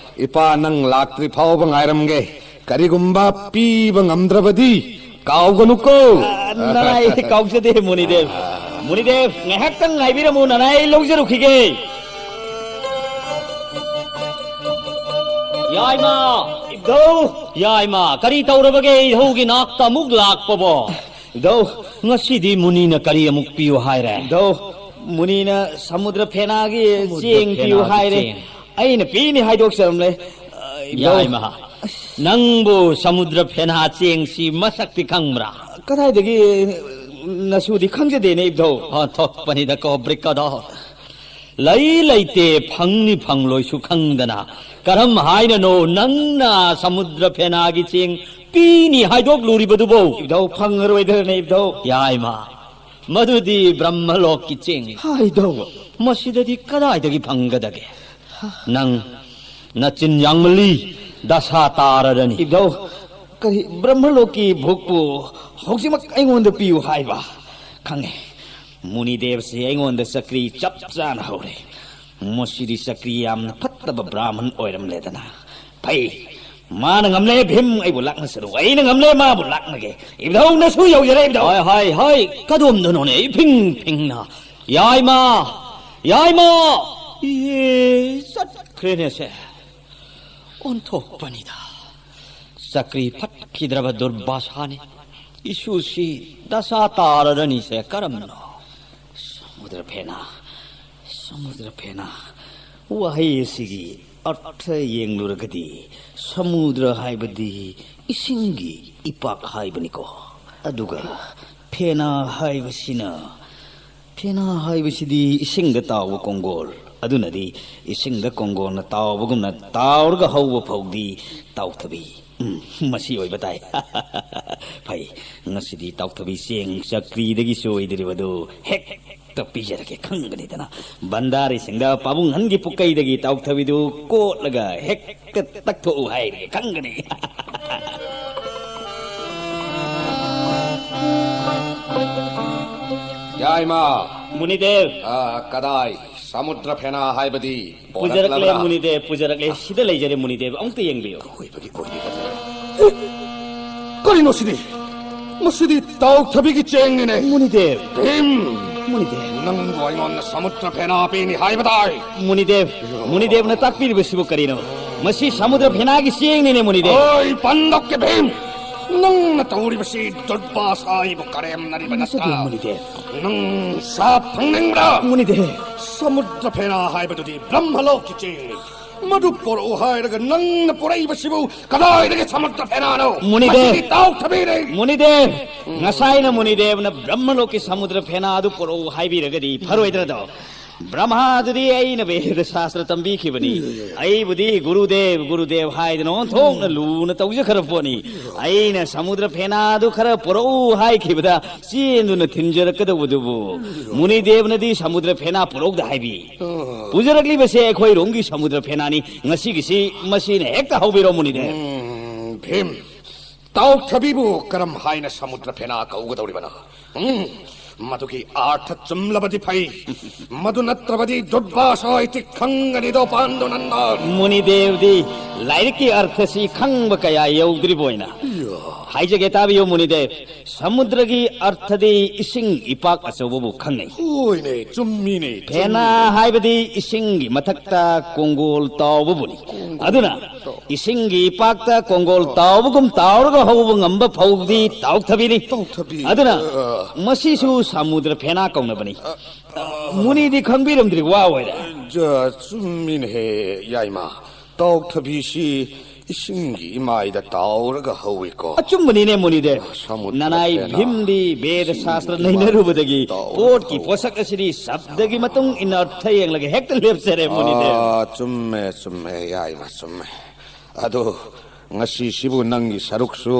ꯏꯄꯥ ꯅꯪ ꯂꯥꯛꯇ꯭ꯔꯤ ꯐꯥꯎꯕ ꯉꯥꯏꯔꯝꯒꯦ꯫ ꯀꯔꯤꯒꯨꯝꯕ ꯄꯤꯕ ꯉꯝꯗ꯭ꯔꯕꯗꯤ ꯀꯥꯎꯒꯅꯨꯀꯣ꯫ ꯑ, ꯅꯅꯥꯏ ꯀꯥꯎꯖꯗꯦ, ꯃꯨꯅꯤꯗꯦꯕ꯫ ꯃꯨꯅꯤꯗꯦꯕ, ꯉꯥꯏꯍꯥꯛꯇꯪ ꯉꯥꯏꯕꯤꯔꯝꯃꯨ, ꯅꯅꯥꯏ ꯑꯩ ꯂꯧꯖꯔꯨꯈꯤꯒꯦ꯫ ꯌꯥꯏꯃ! ꯏꯙꯧ! ꯌꯥꯏꯃ, ꯀꯔꯤ ꯇꯧꯔꯕꯒꯦ ꯏꯙꯧꯒꯤ ꯅꯥꯛꯇ ꯑꯃꯨꯛ ꯂꯥꯛꯄꯕꯣ? ꯏꯙꯧ! ꯉꯁꯤꯗꯤ ꯃꯨꯅꯤꯅ ꯀꯔꯤ ꯑꯃꯨꯛ ꯄꯤꯌꯨ ꯍꯥꯏꯔꯦ? ꯏꯙꯧ, ꯃꯨꯅꯤꯅ ꯁꯃꯨꯗ꯭ꯔ ꯐꯦꯅꯥꯒꯤ ꯁꯃꯨꯗ꯭ꯔ ꯆꯦꯡ ꯄꯤꯌꯨ ꯐꯦꯅꯥꯒꯤ ꯍꯥꯏꯔꯦ꯫ ꯆꯦꯡ꯫ ꯑꯩꯅ ꯄꯤꯅꯤ ꯍꯥꯏꯗꯣꯛꯆꯔꯝꯂꯦ꯫ ꯑ, ꯏꯙꯧ꯫ ꯌꯥꯏꯃ, ꯅꯪꯕꯨ ꯁꯃꯨꯗ꯭ꯔ ꯐꯦꯅꯥ ꯆꯦꯡꯁꯤ ꯃꯁꯛꯇꯤ ꯈꯪꯕ꯭ꯔꯥ? ꯀꯗꯥꯏꯗꯒꯤ? ꯅꯁꯨꯗꯤ ꯈꯪꯖꯗꯦꯅꯦ, ꯏꯙꯧ꯫ ꯑꯣꯟꯊꯣꯛꯄꯅꯤꯗꯀꯣ, ꯕ꯭ꯔꯤꯀꯣꯗꯣꯔ꯫ ꯂꯩ ꯂꯩꯇꯦ, ꯐꯪꯅꯤ ꯐꯪꯂꯣꯏꯁꯨ ꯈꯪꯗꯅ ꯀꯔꯝ ꯍꯥꯏꯅꯅꯣ ꯅꯪꯅ ꯁꯃꯨꯗ꯭ꯔ ꯐꯦꯅꯥꯒꯤ ꯆꯦꯡ ꯄꯤꯅꯤ ꯍꯥꯏꯗꯣꯛꯂꯨꯔꯤꯕꯗꯨꯕꯣ? ꯏꯙꯧ, ꯐꯪꯉꯔꯣꯏꯗ꯭ꯔꯅꯦ, ꯏꯙꯧ? ꯌꯥꯏꯃ, ꯃꯗꯨꯗꯤ ꯕ꯭ꯔꯍ꯭ꯃꯂꯣꯛꯀꯤ ꯆꯦꯡꯅꯤ꯫ ꯍꯥꯏꯗꯧꯕ꯫ ꯃꯁꯤꯗꯗꯤ ꯀꯗꯥꯏꯗꯒꯤ ꯐꯪꯒꯗꯒꯦ? ꯅꯪ ꯅꯆꯤꯟ ꯌꯥꯡꯃꯜꯂꯤ, ꯗꯁꯥ ꯇꯥꯔꯔꯅꯤ꯫ ꯏꯙꯧ, ꯀꯔꯤ ꯕ꯭ꯔꯍ꯭ꯃꯂꯣꯛꯀꯤ ꯚꯣꯛꯄꯨ ꯍꯧꯖꯤꯛꯃꯛ ꯑꯩꯉꯣꯟꯗ ꯄꯤꯌꯨ ꯍꯥꯏꯕ? ꯈꯪꯉꯦ, ꯃꯨꯅꯤꯗꯦꯕꯁꯤ ꯑꯩꯉꯣꯟꯗ ꯆꯀ꯭ꯔꯤ ꯆꯞ ꯆꯥꯅ ꯍꯧꯔꯦ꯫ ꯃꯁꯤꯗꯤ ꯆꯀ꯭ꯔꯤ ꯌꯥꯝꯅ ꯐꯠꯇꯕ ꯕ꯭ꯔꯥꯍꯃꯟ ꯑꯣꯏꯔꯝꯂꯦꯗꯅ꯫ ꯐꯩ, ꯃꯥꯅ ꯉꯝꯂꯦ, ꯚꯤꯝ ꯑꯩꯕꯨ ꯂꯥꯛꯅꯁꯅꯨ꯫ ꯑꯩꯅ ꯉꯝꯂꯦ, ꯃꯥꯕꯨ ꯂꯥꯛꯅꯒꯦ꯫ ꯏꯙꯧꯅꯁꯨ ꯌꯧꯖꯔꯦ, ꯏꯙꯧ꯫ ꯍꯥꯏ, ꯍꯥꯏ, ꯍꯥꯏ, ꯀꯗꯣꯝꯗꯅꯣꯅꯦ ꯏꯐꯤꯡ ꯐꯤꯡꯅ? ꯌꯥꯏꯃ! ꯌꯥꯏꯃ! ꯏꯍꯦ, ꯆꯠꯈ꯭ꯔꯦꯅꯦ ꯁꯦ꯫ ꯑꯣꯟꯊꯣꯛꯄꯅꯤꯗ꯫ ꯆꯀ꯭ꯔꯤ ꯐꯠꯈꯤꯗ꯭ꯔꯕ ꯗꯨꯔꯕꯥꯁꯥꯅꯤ꯫ ꯏꯁꯨꯁꯤ ꯗꯁꯥ ꯇꯥꯔꯔꯅꯤꯁꯦ ꯀꯔꯝꯅꯣ? ꯁꯃꯨꯗ꯭ꯔ ꯐꯦꯅꯥ, ꯁꯃꯨꯗ꯭ꯔ ꯐꯦꯅꯥ, ꯋꯥꯍꯩ ꯑꯁꯤꯒꯤ ꯑꯔꯊ ꯌꯦꯡꯂꯨꯔꯒꯗꯤ ꯁꯃꯨꯗ꯭ꯔ ꯍꯥꯏꯕꯗꯤ ꯏꯁꯤꯡꯒꯤ ꯏꯄꯥꯛ ꯍꯥꯏꯕꯅꯤꯀꯣ꯫ ꯑꯗꯨꯒ ꯐꯦꯅꯥ ꯍꯥꯏꯕꯁꯤꯅ, ꯐꯦꯅꯥ ꯍꯥꯏꯕꯁꯤꯗꯤ ꯏꯁꯤꯡꯗ ꯇꯥꯎꯕ ꯀꯣꯡꯒꯣꯜ꯫ ꯑꯗꯨꯅꯗꯤ ꯏꯁꯤꯡꯗ ꯀꯣꯡꯒꯣꯜꯅ ꯇꯥꯎꯕꯒꯨꯝꯅ ꯇꯥꯎꯔꯒ ꯍꯧꯕ ꯐꯧꯗꯤ ꯇꯥꯎꯊꯕꯤ꯫ ꯎꯝ, ꯃꯁꯤ ꯑꯣꯏꯕ ꯇꯥꯏ꯫ ꯐꯩ, ꯉꯁꯤꯗꯤ ꯇꯥꯎꯊꯕꯤ ꯆꯦꯡ ꯆꯀ꯭ꯔꯤꯗꯒꯤ ꯆꯣꯏꯗ꯭ꯔꯤꯕꯗꯨ ꯍꯦꯛꯇ ꯄꯤꯖꯔꯒꯦ ꯈꯪꯒꯅꯤꯗꯅ꯫ ꯚꯟꯗꯥꯔꯤꯁꯤꯡꯗ ꯄꯥꯕꯨꯡꯍꯟꯒꯤ ꯄꯨꯀꯩꯗꯒꯤ ꯇꯥꯎꯊꯕꯤꯗꯨ ꯀꯣꯠꯂꯒ ꯍꯦꯛꯇ ꯇꯛꯊꯣꯛꯎ ꯍꯥꯏꯔꯒꯦ ꯈꯪꯒꯅꯤ꯫ ꯌꯥꯏꯃ꯫ ꯃꯨꯅꯤꯗꯦꯕ꯫ ꯑ, ꯀꯗꯥꯏ? ꯁꯃꯨꯗ꯭ꯔ ꯐꯦꯅꯥ ꯍꯥꯏꯕꯗꯤ ꯄꯨꯖꯔꯛꯂꯦ, ꯄꯣꯔꯛꯂꯕ꯭ꯔꯥ? ꯃꯨꯅꯤꯗꯦꯕ, ꯄꯨꯖꯔꯛꯂꯦ꯫ ꯁꯤꯗ ꯂꯩꯖꯔꯦ, ꯃꯨꯅꯤꯗꯦꯕ꯫ ꯑꯃꯨꯛꯇ ꯌꯦꯡꯕꯤꯌꯨ꯫ ꯑꯀꯣꯏꯕꯒꯤ ꯀꯣꯏꯔꯤꯕ ꯀꯔꯤꯅꯣ ꯁꯤꯗꯤ? ꯃꯁꯤꯗꯤ ꯇꯥꯎꯊꯕꯤꯒꯤ ꯆꯦꯡꯅꯤꯅꯦ꯫ ꯃꯨꯅꯤꯗꯦꯕ꯫ ꯚꯤꯝ! ꯃꯨꯅꯤꯗꯦꯕ꯫ ꯅꯪꯕꯨ ꯑꯩꯉꯣꯟꯗ ꯁꯃꯨꯗ꯭ꯔ ꯐꯦꯅꯥ ꯄꯤꯅꯤ ꯍꯥꯏꯕ ꯇꯥꯏ꯫ ꯃꯨꯅꯤꯗꯦꯕ, ꯃꯨꯅꯤꯗꯦꯕꯅ ꯇꯥꯛꯄꯤꯔꯤꯕꯁꯤꯕꯨ ꯀꯔꯤꯅꯣ? ꯃꯁꯤ ꯁꯃꯨꯗ꯭ꯔ ꯐꯦꯅꯥꯒꯤ ꯆꯦꯡꯅꯤꯅꯦ, ꯃꯨꯅꯤꯗꯦꯕ꯫ ꯑꯣꯏ, ꯄꯟꯗꯛꯀꯤ ꯚꯤꯝ! ꯅꯪꯅ ꯇꯧꯔꯤꯕꯁꯤ ꯗꯨꯔꯕꯥꯁꯥ ꯑꯩꯕꯨ ꯀꯔꯦꯝꯅꯔꯤꯕ ꯅꯠꯇ꯭ꯔꯥ? ꯅꯠꯆꯗꯦ, ꯃꯨꯅꯤꯗꯦꯕ꯫ ꯅꯪ ꯁꯥꯞ ꯐꯪꯅꯤꯡꯕ꯭ꯔꯥ? ꯃꯨꯅꯤꯗꯦꯕ꯫ ꯁꯃꯨꯗ꯭ꯔ ꯐꯦꯅꯥ ꯍꯥꯏꯕꯗꯨꯗꯤ ꯕ꯭ꯔꯍ꯭ꯃꯂꯣꯛꯀꯤ ꯆꯦꯡꯅꯤ꯫ ꯃꯗꯨ ꯄꯣꯔꯛꯎ ꯍꯥꯏꯔꯒ ꯅꯪꯅ ꯄꯣꯔꯛꯏꯕꯁꯤꯕꯨ ꯀꯗꯥꯏꯗꯒꯤ ꯁꯃꯨꯗ꯭ꯔ ꯐꯦꯅꯥꯅꯣ? ꯃꯨꯅꯤꯗꯦꯕ! ꯃꯁꯤꯗꯤ ꯇꯥꯎꯊꯕꯤꯅꯤ! ꯃꯨꯅꯤꯗꯦꯕ! ꯉꯁꯥꯏꯅ ꯃꯨꯅꯤꯗꯦꯕꯅ ꯕ꯭ꯔꯍ꯭ꯃꯂꯣꯛꯀꯤ ꯁꯃꯨꯗ꯭ꯔ ꯐꯦꯅꯥ ꯑꯗꯨ ꯄꯣꯔꯛꯎ ꯍꯥꯏꯕꯤꯔꯒꯗꯤ ꯐꯔꯣꯏꯗ꯭ꯔꯗꯣ? ꯕ꯭ꯔꯍ꯭ꯃꯥꯗꯨꯗꯤ ꯑꯩꯅ ꯕꯦꯗ ꯁꯥꯁꯇ꯭ꯔ ꯇꯝꯕꯤꯈꯤꯕꯅꯤ꯫ ꯑꯩꯕꯨꯗꯤ ꯒꯨꯔꯨꯗꯦꯕ, ꯒꯨꯔꯨꯗꯦꯕ ꯍꯥꯏꯗꯅ ꯑꯣꯟꯊꯣꯛꯅ ꯂꯨꯅ ꯇꯧꯖꯈ꯭ꯔꯕ ꯄꯣꯠꯅꯤ꯫ ꯑꯩꯅ ꯁꯃꯨꯗ꯭ꯔ ꯐꯦꯅꯥꯗꯨ ꯈꯔ ꯄꯣꯔꯛꯎ ꯍꯥꯏꯈꯤꯕꯗ ꯆꯦꯟꯗꯨꯅ ꯊꯤꯟꯖꯔꯛꯀꯗꯧꯕꯗꯨꯕꯨ ꯃꯨꯅꯤꯗꯦꯕꯅꯗꯤ ꯁꯃꯨꯗ꯭ꯔ ꯐꯦꯅꯥ ꯄꯣꯔꯛꯎꯗ ꯍꯥꯏꯕꯤ꯫ ꯄꯨꯖꯔꯛꯂꯤꯕꯁꯦ ꯑꯩꯈꯣꯏꯔꯣꯝꯒꯤ ꯁꯃꯨꯗ꯭ꯔ ꯐꯦꯅꯥꯅꯤ꯫ ꯉꯁꯤꯒꯤꯁꯤ ꯃꯁꯤꯅ ꯍꯦꯛꯇ ꯍꯧꯕꯤꯔꯣ, ꯃꯨꯅꯤꯗꯦꯕ꯫ ꯎꯝ, ꯚꯤꯝ, ꯇꯥꯎꯊꯕꯤꯕꯨ ꯀꯔꯝ ꯍꯥꯏꯅ ꯁꯃꯨꯗ꯭ꯔ ꯐꯦꯅꯥ ꯀꯧꯒꯗꯧꯔꯤꯕꯅꯣ? ꯎꯝ, ꯃꯗꯨꯒꯤ ꯑꯥꯔꯊ ꯆꯨꯝꯂꯕꯗꯤ ꯐꯩ, ꯃꯗꯨ ꯅꯠꯇ꯭ꯔꯕꯗꯤ ꯗꯨꯔꯕꯥꯁꯥ ꯍꯥꯏꯁꯤ ꯈꯪꯒꯅꯤꯗꯣ, ꯄꯥꯟꯗꯨ ꯅꯟꯗ꯫ ꯃꯨꯅꯤꯗꯦꯕꯗꯤ ꯂꯥꯏꯔꯤꯛꯀꯤ ꯑꯥꯔꯊꯁꯤ ꯈꯪꯕ ꯀꯌꯥ ꯌꯧꯗ꯭ꯔꯤꯕ ꯑꯣꯏꯅ꯫ ꯏꯌꯥ꯫ ꯍꯥꯏꯖꯒꯦ, ꯇꯥꯕꯤꯌꯨ, ꯃꯨꯅꯤꯗꯦꯕ꯫ ꯁꯃꯨꯗ꯭ꯔꯒꯤ ꯑꯥꯔꯊꯗꯤ ꯏꯁꯤꯡ ꯏꯄꯥꯛ ꯑꯆꯧꯕꯕꯨ ꯈꯪꯅꯩ꯫ ꯍꯣꯏꯅꯦ, ꯆꯨꯝꯃꯤꯅꯦ, ꯐꯦꯅꯥ ꯆꯨꯝꯃꯤꯅꯦ꯫ ꯍꯥꯏꯕꯗꯤ ꯏꯁꯤꯡꯒꯤ ꯃꯊꯛꯇ ꯀꯣꯡꯒꯣꯜ ꯇꯥꯎꯕꯕꯨꯅꯤ꯫ ꯀꯣꯡꯒꯣꯜ ꯑꯗꯨꯅ ꯇꯥꯎ- ꯏꯁꯤꯡꯒꯤ ꯏꯄꯥꯛꯇ ꯀꯣꯡꯒꯣꯜ ꯇꯥꯎꯕꯒꯨꯝ ꯇꯥꯎꯔꯒ ꯍꯧꯕ ꯉꯝꯕ ꯐꯧꯗꯤ ꯇꯥꯎꯊꯕꯤꯅꯤ꯫ ꯇꯥꯎꯊꯕꯤ꯫ ꯑꯗꯨꯅ ꯑ, ꯃꯁꯤꯁꯨ ꯁꯃꯨꯗ꯭ꯔ ꯐꯦꯅꯥ ꯀꯧꯅꯕꯅꯤ꯫ ꯑ, ꯑ, ꯃꯨꯅꯤꯗꯤ ꯈꯪꯕꯤꯔꯝꯗ꯭ꯔꯤ ꯋꯥ ꯑꯣꯏꯔꯦ꯫ ꯖ-, ꯆꯨꯝꯃꯤꯅꯦꯍꯦ, ꯌꯥꯏꯃ꯫ ꯇꯥꯎꯊꯕꯤꯁꯤ ꯏꯁꯤꯡꯒꯤ ꯏꯃꯥꯏꯗ ꯇꯥꯎꯔꯒ ꯍꯧꯏꯀꯣ꯫ ꯑꯆꯨꯝꯕꯅꯤꯅꯦ, ꯃꯨꯅꯤꯗꯦꯕ꯫ ꯁꯃꯨꯗ꯭ꯔ ꯅꯅꯥꯏ ꯐꯦꯅꯥ ꯚꯤꯝꯗꯤ ꯕꯦꯗ ꯏꯁꯤꯡꯒꯤ ꯁꯥꯁꯇ꯭ꯔ ꯏꯃꯥꯏꯗ ꯅꯩꯅꯔꯨꯕꯗꯒꯤ ꯇꯥꯎꯔꯒ ꯀꯣꯔꯠꯀꯤ ꯍꯧꯏ꯫ ꯄꯣꯠꯁꯛ ꯑꯁꯤꯗꯤ ꯁꯕꯗꯒꯤ ꯃꯇꯨꯡ ꯏꯟꯅ ꯑꯔꯊ ꯌꯦꯡꯂꯒ ꯍꯦꯛꯇ ꯂꯦꯞꯆꯔꯦ, ꯃꯨꯅꯤꯗꯦꯕ꯫ ꯑꯥ, ꯆꯨꯝꯃꯦ, ꯆꯨꯝꯃꯦ, ꯌꯥꯏꯃ, ꯆꯨꯝꯃꯦ꯫ ꯑꯗꯨ ꯉꯁꯤꯁꯤꯕꯨ ꯅꯪꯒꯤ ꯁꯔꯨꯛꯁꯨ,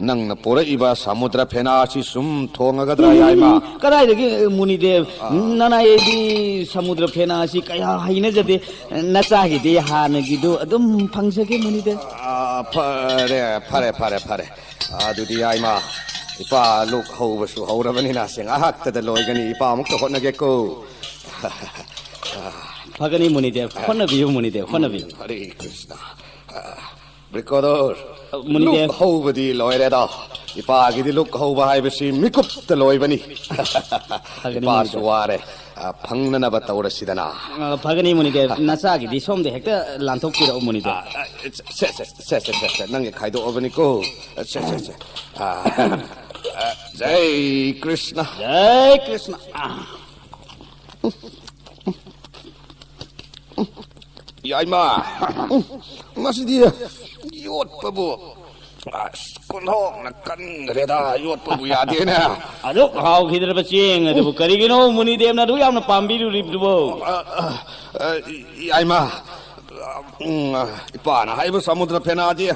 ꯅꯪꯅ ꯄꯨꯔꯛꯏꯕ ꯁꯃꯨꯗ꯭ꯔ ꯐꯦꯅꯥ ꯑꯁꯤ ꯁꯨꯝ ꯊꯣꯡꯉꯒꯗ꯭ꯔꯥ, ꯌꯥꯏꯃ? ꯎꯝ, ꯀꯗꯥꯏꯗꯒꯤ, ꯃꯨꯅꯤꯗꯦꯕ? ꯑꯥ꯫ ꯅꯅꯥꯏ ꯑꯩꯗꯤ ꯁꯃꯨꯗ꯭ꯔ ꯐꯦꯅꯥ ꯑꯁꯤ ꯀꯌꯥ ꯍꯩꯅꯖꯗꯦ꯫ ꯅꯆꯥꯒꯤꯗꯤ ꯍꯥꯟꯅꯒꯤꯗꯨ ꯑꯗꯨꯝ ꯐꯪꯖꯒꯦ, ꯃꯨꯅꯤꯗꯦꯕ꯫ ꯑꯥ, ꯐꯔꯦ, ꯐꯔꯦ, ꯐꯔꯦ, ꯐꯔꯦ꯫ ꯑꯗꯨꯗꯤ ꯌꯥꯏꯃ, ꯏꯄꯥ ꯂꯣꯛ ꯍꯧꯕꯁꯨ ꯍꯧꯔꯕꯅꯤꯅ ꯁꯦ ꯉꯥꯏꯍꯥꯛꯇꯗ ꯂꯣꯏꯒꯅꯤ꯫ ꯏꯄꯥ ꯑꯃꯨꯛꯇ ꯍꯣꯠꯅꯒꯦꯀꯣ꯫ ꯐꯒꯅꯤ, ꯃꯨꯅꯤꯗꯦꯕ꯫ ꯍꯣꯠꯅꯕꯤꯌꯨ, ꯃꯨꯅꯤꯗꯦꯕ, ꯍꯣꯠꯅꯕꯤꯌꯨ꯫ ꯎꯝ, ꯍꯔꯦ ꯀ꯭ꯔꯤꯁꯅ꯫ ꯑ, ꯕ꯭ꯔꯤꯀꯣꯗꯣꯔ, ꯑ, ꯃꯨꯅꯤꯗꯦꯕ꯫ ꯂꯨꯛ ꯍꯧꯕꯗꯤ ꯂꯣꯏꯔꯦꯗꯣ꯫ ꯏꯄꯥꯒꯤꯗꯤ ꯂꯨꯛ ꯍꯧꯕ ꯍꯥꯏꯕꯁꯤ ꯃꯤꯀꯨꯞꯇ ꯂꯣꯏꯕꯅꯤ꯫ ꯐꯒꯅꯤ, ꯏꯄꯥꯁꯨ ꯃꯨꯅꯤꯗꯦꯕ꯫ ꯋꯥꯔꯦ꯫ ꯑ, ꯐꯪꯅꯅꯕ ꯇꯧꯔꯁꯤꯗꯅ꯫ ꯑ, ꯐꯒꯅꯤ, ꯃꯨꯅꯤꯗꯦꯕ꯫ ꯅꯆꯥꯒꯤꯗꯤ ꯁꯣꯝꯗ ꯍꯦꯛꯇ ꯂꯥꯟꯊꯣꯛꯄꯤꯔꯛꯎ, ꯃꯨꯅꯤꯗꯦꯕ꯫ ꯑ, ꯑ, ꯁꯦ, ꯁꯦ, ꯁꯦ, ꯅꯪꯒꯤ ꯈꯥꯏꯗꯣꯛꯑꯕꯅꯤꯀꯣ꯫ ꯁꯦ, ꯁꯦ, ꯁꯦ꯫ ꯑ, ꯑ, ꯖꯩ ꯀ꯭ꯔꯤꯁꯅ꯫ ꯖꯩ ꯀ꯭ꯔꯤꯁꯅ꯫ ꯑ꯫ ꯌꯥꯏꯃ, ꯃꯁꯤꯗꯤ ꯌꯣꯠꯄꯕꯨ, ꯑꯁ, ꯀꯣꯟꯊꯣꯛꯅ ꯀꯟꯈ꯭ꯔꯦꯗ, ꯌꯣꯠꯄꯕꯨ ꯌꯥꯗꯦꯅꯦ꯫ ꯑꯗꯨꯛ ꯍꯥꯎꯈꯤꯗ꯭ꯔꯕ ꯆꯦꯡ ꯑꯗꯨꯕꯨ ꯀꯔꯤꯒꯤꯅꯣ ꯃꯨꯅꯤꯗꯦꯕꯅ ꯑꯗꯨꯛ ꯌꯥꯝꯅ ꯄꯥꯝꯕꯤꯔꯨꯔꯤꯕꯗꯨꯕꯣ? ꯑ, ꯑ, ꯑ, ꯌꯥꯏꯃ, ꯎꯝ, ꯏꯄꯥꯅ ꯍꯥꯏꯕ ꯁꯃꯨꯗ꯭ꯔ ꯐꯦꯅꯥꯗꯤ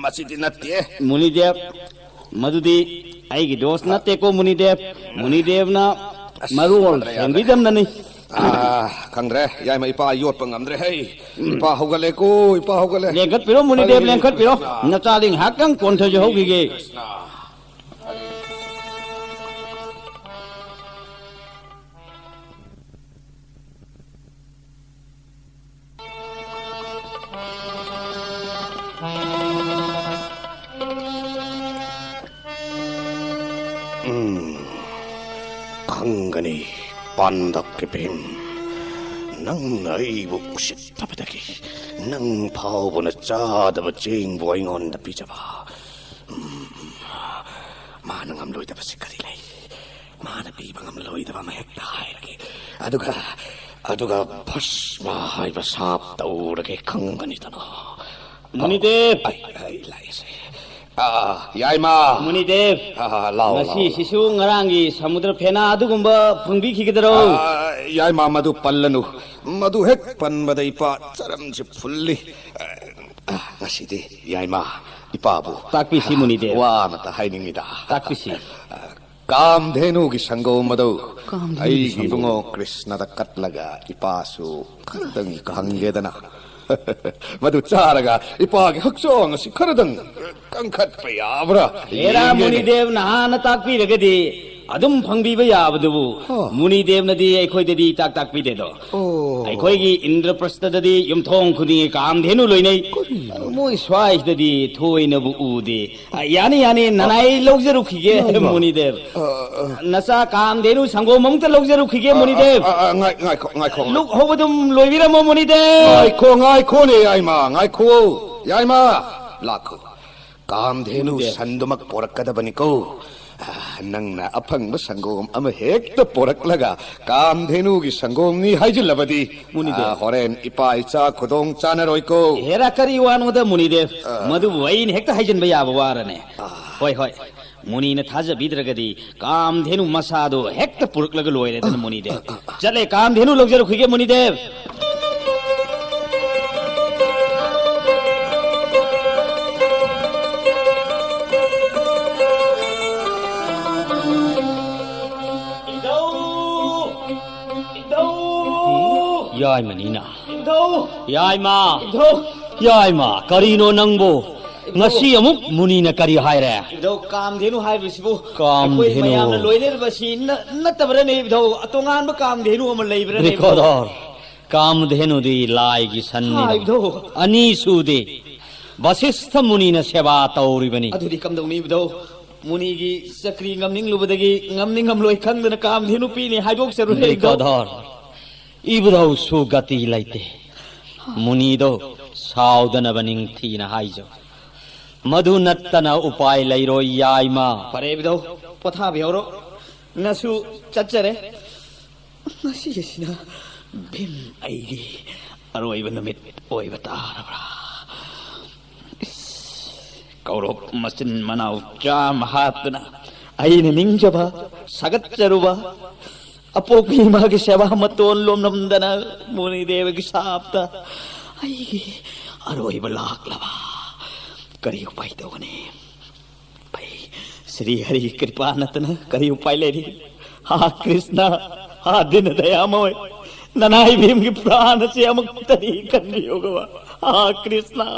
ꯃꯁꯤꯗꯤ ꯅꯠꯇꯦ꯫ ꯃꯨꯅꯤꯗꯦꯕ, ꯃꯗꯨꯗꯤ ꯑꯩꯒꯤ ꯗꯣꯁ ꯅꯠꯇꯦꯀꯣ, ꯃꯨꯅꯤꯗꯦꯕ꯫ ꯃꯨꯅꯤꯗꯦꯕꯅ ꯑꯁ, ꯃꯔꯣꯜ ꯌꯥꯗ꯭ꯔꯦ, ꯌꯥꯗ꯭ꯔꯦ꯫ ꯁꯦꯝꯕꯤꯗꯕꯅꯅꯤ꯫ ꯑꯥ, ꯈꯪꯗ꯭ꯔꯦ, ꯌꯥꯏꯃ, ꯏꯄꯥ ꯌꯣꯠꯄ ꯉꯝꯗ꯭ꯔꯦ꯫ ꯍꯩ, ꯏꯄꯥ ꯍꯧꯒꯠꯂꯦꯀꯣ, ꯏꯄꯥ ꯍꯧꯒꯠꯂꯦ꯫ ꯂꯦꯡꯈꯠꯄꯤꯔꯣ, ꯃꯨꯅꯤꯗꯦꯕ, ꯍꯔꯦ ꯂꯦꯡꯈꯠꯄꯤꯔꯣ꯫ ꯀ꯭ꯔꯤꯁꯅ꯫ ꯅꯆꯥꯗꯤ ꯉꯥꯏꯍꯥꯛꯇꯪ ꯀꯣꯟꯊꯖꯍꯧꯈꯤꯒꯦ꯫ ꯀ꯭ꯔꯤꯁꯅ꯫ ꯎꯝ, ꯈꯪꯒꯅꯤ, ꯄꯥꯟꯗꯛꯀꯤ ꯚꯤꯝ꯫ ꯅꯪꯅ ꯑꯩꯕꯨ ꯎꯁꯤꯠꯇꯕꯗꯒꯤ ꯅꯪ ꯐꯥꯎꯕꯅ ꯆꯥꯗꯕ ꯆꯦꯡꯕꯨ ꯑꯩꯉꯣꯟꯗ ꯄꯤꯖꯕ꯫ ꯎꯝ, ꯃꯥꯅ ꯉꯝꯂꯣꯏꯗꯕꯁꯤ ꯀꯔꯤ ꯂꯩ? ꯃꯥꯅ ꯄꯤꯕ ꯉꯝꯂꯣꯏꯗꯕ ꯑꯃ ꯍꯦꯛꯇ ꯍꯥꯏꯔꯒꯦ꯫ ꯑꯗꯨꯒ, ꯑꯗꯨꯒ ꯚꯁꯃ ꯍꯥꯏꯕ ꯁꯥꯞ ꯇꯧꯔꯒꯦ, ꯈꯪꯒꯅꯤꯗꯅ꯫ ꯃꯨꯅꯤꯗꯦꯕ! ꯑꯩ, ꯑꯩ ꯂꯥꯛꯏꯁꯦ꯫ ꯑꯥ, ꯌꯥꯏꯃ! ꯃꯨꯅꯤꯗꯦꯕ! ꯑꯥ, ꯂꯥꯎ, ꯂꯥꯎ, ꯂꯥꯎ꯫ ꯉꯁꯤꯁꯤꯁꯨ ꯉꯔꯥꯡꯒꯤ ꯁꯃꯨꯗ꯭ꯔ ꯐꯦꯅꯥ ꯑꯗꯨꯒꯨꯝꯕ ꯐꯪꯕꯤꯈꯤꯒꯗꯔꯣ? ꯑꯥ, ꯌꯥꯏꯃ, ꯃꯗꯨ ꯄꯜꯂꯅꯨ꯫ ꯃꯗꯨ ꯍꯦꯛ ꯄꯟꯕꯗ ꯏꯄꯥ ꯆꯔꯝꯁꯤ ꯐꯨꯜꯂꯤ꯫ ꯑꯥ, ꯉꯁꯤꯗꯤ ꯌꯥꯏꯃ, ꯏꯄꯥꯕꯨ ꯇꯥꯛꯄꯤꯁꯤ, ꯃꯨꯅꯤꯗꯦꯕ꯫ ꯋꯥ ꯑꯃꯇ ꯍꯥꯏꯅꯤꯡꯉꯤꯗ꯫ ꯇꯥꯛꯄꯤꯁꯤ꯫ ꯑꯥ, ꯀꯥꯝꯙꯦꯅꯨꯒꯤ ꯁꯪꯒꯣꯝ ꯑꯗꯨ ꯀꯥꯝꯙꯦꯅꯨꯒꯤ ꯑꯩꯒꯤ ꯁꯪꯒꯣꯝ꯫ ꯏꯕꯨꯡꯉꯣ ꯀ꯭ꯔꯤꯁꯅꯗ ꯀꯠꯂꯒ ꯏꯄꯥꯁꯨ ꯈꯔꯗꯪ ꯐꯪꯒꯦꯗꯅ꯫ ꯃꯗꯨ ꯆꯥꯔꯒ ꯏꯄꯥꯒꯤ ꯍꯛꯆꯥꯡ ꯑꯁꯤ ꯈꯔꯗꯪ ꯀꯟꯈꯠꯄ ꯌꯥꯕ꯭ꯔꯥ ꯍꯦꯔꯥ ꯌꯦꯡꯒꯦꯅꯦ꯫ ꯃꯨꯅꯤꯗꯦꯕ ꯅꯍꯥꯟꯅ ꯇꯥꯛꯄꯤꯔꯒꯗꯤ ꯑꯗꯨꯝ ꯐꯪꯕꯤꯕ ꯌꯥꯕꯗꯨꯕꯨ꯫ ꯑꯣ꯫ ꯃꯨꯅꯤꯗꯦꯕꯅꯗꯤ ꯑꯩꯈꯣꯏꯗꯗꯤ ꯏꯇꯥꯛ ꯇꯥꯛꯄꯤꯗꯦꯗꯣ꯫ ꯑꯣ꯫ ꯑꯩꯈꯣꯏꯒꯤ ꯏꯟꯗ꯭ꯔꯄ꯭ꯔꯁꯇꯗꯤ ꯌꯨꯝꯊꯣꯡ ꯈꯨꯗꯤꯡꯒꯤ ꯀꯥꯝꯙꯦꯅꯨ ꯂꯣꯏꯅꯩ꯫ ꯀꯔꯤꯅꯣ? ꯃꯣꯏ ꯁ꯭ꯋꯥꯏꯁꯤꯗꯗꯤ ꯊꯣꯏꯅꯕꯨ ꯎꯗꯦ꯫ ꯑ, ꯌꯥꯅꯤ, ꯌꯥꯅꯤ, ꯅꯅꯥꯏ ꯂꯧꯖꯔꯨꯈꯤꯒꯦ, ꯌꯥꯏꯃ꯫ ꯃꯨꯅꯤꯗꯦꯕ꯫ ꯑ, ꯑ꯫ ꯅꯆꯥ ꯀꯥꯝꯙꯦꯅꯨ ꯁꯪꯒꯣꯝ ꯑꯃꯨꯛꯇ ꯂꯧꯖꯔꯨꯈꯤꯒꯦ, ꯑ, ꯃꯨꯅꯤꯗꯦꯕ꯫ ꯑ, ꯑ, ꯉꯥꯏ-, ꯉꯥꯏꯈꯣ, ꯉꯥꯏꯈꯣ, ꯉꯥꯏꯈꯣ꯫ ꯂꯨꯛ ꯍꯧꯕ ꯑꯗꯨꯝ ꯂꯣꯏꯕꯤꯔꯝꯃꯣ, ꯃꯨꯅꯤꯗꯦꯕ꯫ ꯉꯥꯏꯈꯣ, ꯉꯥꯏꯈꯣꯅꯦ, ꯌꯥꯏꯃ, ꯉꯥꯏꯈꯣ꯫ ꯌꯥꯏꯃ, ꯂꯥꯛꯈꯣ꯫ ꯀꯥꯝꯙꯦꯅꯨ ꯃꯨꯅꯤꯗꯦꯕ꯫ ꯁꯟꯗꯨꯃꯛ ꯄꯣꯔꯛꯀꯗꯕꯅꯤꯀꯣ꯫ ꯑ, ꯅꯪꯅ ꯑꯐꯪꯕ ꯁꯪꯒꯣꯝ ꯑꯃ ꯍꯦꯛꯇ ꯄꯣꯔꯛꯂꯒ ꯀꯥꯝꯙꯦꯅꯨꯒꯤ ꯁꯪꯒꯣꯝꯅꯤ ꯍꯥꯏꯖꯤꯜꯂꯕꯗꯤ, ꯃꯨꯅꯤꯗꯦꯕ꯫ ꯑ, ꯍꯣꯔꯦꯟ ꯏꯄꯥ ꯏꯆꯥ ꯈꯨꯗꯣꯡ ꯆꯥꯅꯔꯣꯏꯀꯣ꯫ ꯍꯦꯔꯥ, ꯀꯔꯤ ꯋꯥꯅꯣꯗ, ꯃꯨꯅꯤꯗꯦꯕ? ꯑ꯫ ꯃꯗꯨꯕꯨ ꯑꯩꯅ ꯍꯦꯛꯇ ꯍꯥꯏꯖꯤꯟꯕ ꯌꯥꯕ ꯋꯥꯔꯅꯦ? ꯑ꯫ ꯍꯣꯏ, ꯍꯣꯏ꯫ ꯃꯨꯅꯤꯅ ꯊꯥꯖꯕꯤꯗ꯭ꯔꯒꯗꯤ ꯀꯥꯝꯙꯦꯅꯨ ꯃꯁꯥꯗꯣ ꯍꯦꯛꯇ ꯄꯨꯔꯛꯂꯒ ꯂꯣꯏꯔꯦꯗꯅ, ꯃꯨꯅꯤꯗꯦꯕ꯫ ꯆꯠꯂꯦ, ꯀꯥꯝꯙꯦꯅꯨ ꯂꯧꯖꯔꯨꯈꯤꯒꯦ, ꯃꯨꯅꯤꯗꯦꯕ꯫ ꯏꯙꯧ! ꯏꯙꯧ! ꯌꯥꯏꯃꯅꯤꯅ꯫ ꯏꯙꯧ! ꯌꯥꯏꯃ! ꯏꯙꯧ! ꯌꯥꯏꯃ, ꯀꯔꯤꯅꯣ ꯅꯪꯕꯨ? ꯏꯙꯧ! ꯉꯁꯤ ꯑꯃꯨꯛ ꯃꯨꯅꯤꯅ ꯀꯔꯤ ꯍꯥꯏꯔꯦ? ꯏꯙꯧ, ꯀꯥꯝꯙꯦꯅꯨ ꯍꯥꯏꯕꯁꯤꯕꯨ ꯀꯥꯝꯙꯦꯅꯨ꯫ ꯑꯩꯈꯣꯏ ꯃꯌꯥꯝꯅ ꯂꯣꯏꯅꯔꯤꯕꯁꯤ ꯅ-, ꯅꯠꯇꯕ꯭ꯔꯅꯦ, ꯏꯙꯧ? ꯑꯇꯣꯉꯥꯟꯕ ꯀꯥꯝꯙꯦꯅꯨ ꯑꯃ ꯂꯩꯕ꯭ꯔꯅꯦ, ꯏꯙꯧ? ꯔꯤꯀꯣꯗꯣꯔ, ꯀꯥꯝꯙꯦꯅꯨꯗꯤ ꯂꯥꯏꯒꯤ ꯁꯟꯅꯤꯗꯣ꯫ ꯍꯥ, ꯏꯙꯧ꯫ ꯑꯅꯤ ꯁꯨꯗꯦ꯫ ꯚꯁꯤꯁꯊ ꯃꯨꯅꯤꯅ ꯁꯦꯕꯥ ꯇꯧꯔꯤꯕꯅꯤ꯫ ꯑꯗꯨꯗꯤ ꯀꯝꯗꯧꯅꯤ, ꯏꯙꯧ? ꯃꯨꯅꯤꯒꯤ ꯆꯀ꯭ꯔꯤ ꯉꯝꯅꯤꯡꯂꯨꯕꯗꯒꯤ ꯉꯝꯅꯤꯡ ꯉꯝꯂꯣꯏ ꯈꯪꯗꯅ ꯀꯥꯝꯙꯦꯅꯨ ꯄꯤꯅꯤ ꯍꯥꯏꯗꯣꯛꯆꯔꯨꯔꯦ, ꯏꯙꯧ꯫ ꯔꯤꯀꯣꯗꯣꯔ, ꯏꯕꯨꯙꯧꯁꯨ ꯒꯇꯤ ꯂꯩꯇꯦ꯫ ꯃꯨꯅꯤꯗꯣ ꯁꯥꯎꯗꯅꯕ ꯅꯤꯡꯊꯤꯅ ꯍꯥꯏꯖꯧ꯫ ꯃꯗꯨ ꯅꯠꯇꯅ ꯎꯄꯥꯏ ꯂꯩꯔꯣꯏ, ꯌꯥꯏꯃ꯫ ꯐꯔꯦ, ꯏꯕꯨꯙꯧ, ꯄꯣꯊꯥꯕꯤꯍꯧꯔꯣ꯫ ꯅꯁꯨ ꯆꯠꯆꯔꯦ꯫ ꯉꯁꯤꯁꯤꯅ ꯚꯤꯝ ꯑꯩꯒꯤ ꯑꯔꯣꯏꯕ ꯅꯨꯃꯤꯠ ꯑꯣꯏꯕ ꯇꯥꯔꯕ꯭ꯔꯥ? ꯀꯧꯔꯣꯞ ꯃꯆꯤꯟ ꯃꯅꯥꯎ ꯆꯥꯝꯃ ꯍꯥꯠꯇꯨꯅ ꯑꯩꯅ ꯅꯤꯡꯖꯕ, ꯁꯥꯒꯠꯆꯔꯨꯕ ꯑꯄꯣꯛꯄꯤ ꯏꯃꯥꯒꯤ ꯁꯦꯕꯥ ꯃꯇꯣꯟ ꯂꯣꯝꯂꯝꯗꯅ ꯃꯨꯅꯤꯗꯦꯕꯒꯤ ꯁꯥꯞꯇ ꯑꯩꯒꯤ ꯑꯔꯣꯏꯕ ꯂꯥꯛꯂꯕ꯫ ꯀꯔꯤ ꯎꯄꯥꯏ ꯇꯧꯒꯅꯤ? ꯐꯩ, ꯁ꯭ꯔꯤ ꯍꯔꯤ ꯀ꯭ꯔꯤꯄꯥ ꯅꯠꯇꯅ ꯀꯔꯤ ꯎꯄꯥꯏ ꯂꯩꯔꯤ? ꯍꯥ ꯀ꯭ꯔꯤꯁꯅ, ꯍꯥ ꯗꯤꯅ ꯗꯌꯥꯃꯣꯏ, ꯅꯅꯥꯏ ꯚꯤꯝꯒꯤ ꯄ꯭ꯔꯥꯟ ꯑꯁꯤ ꯑꯃꯨꯛꯇꯗꯤ ꯀꯟꯕꯤꯌꯨꯒꯕ꯫ ꯍꯥ ꯀ꯭ꯔꯤꯁꯅ,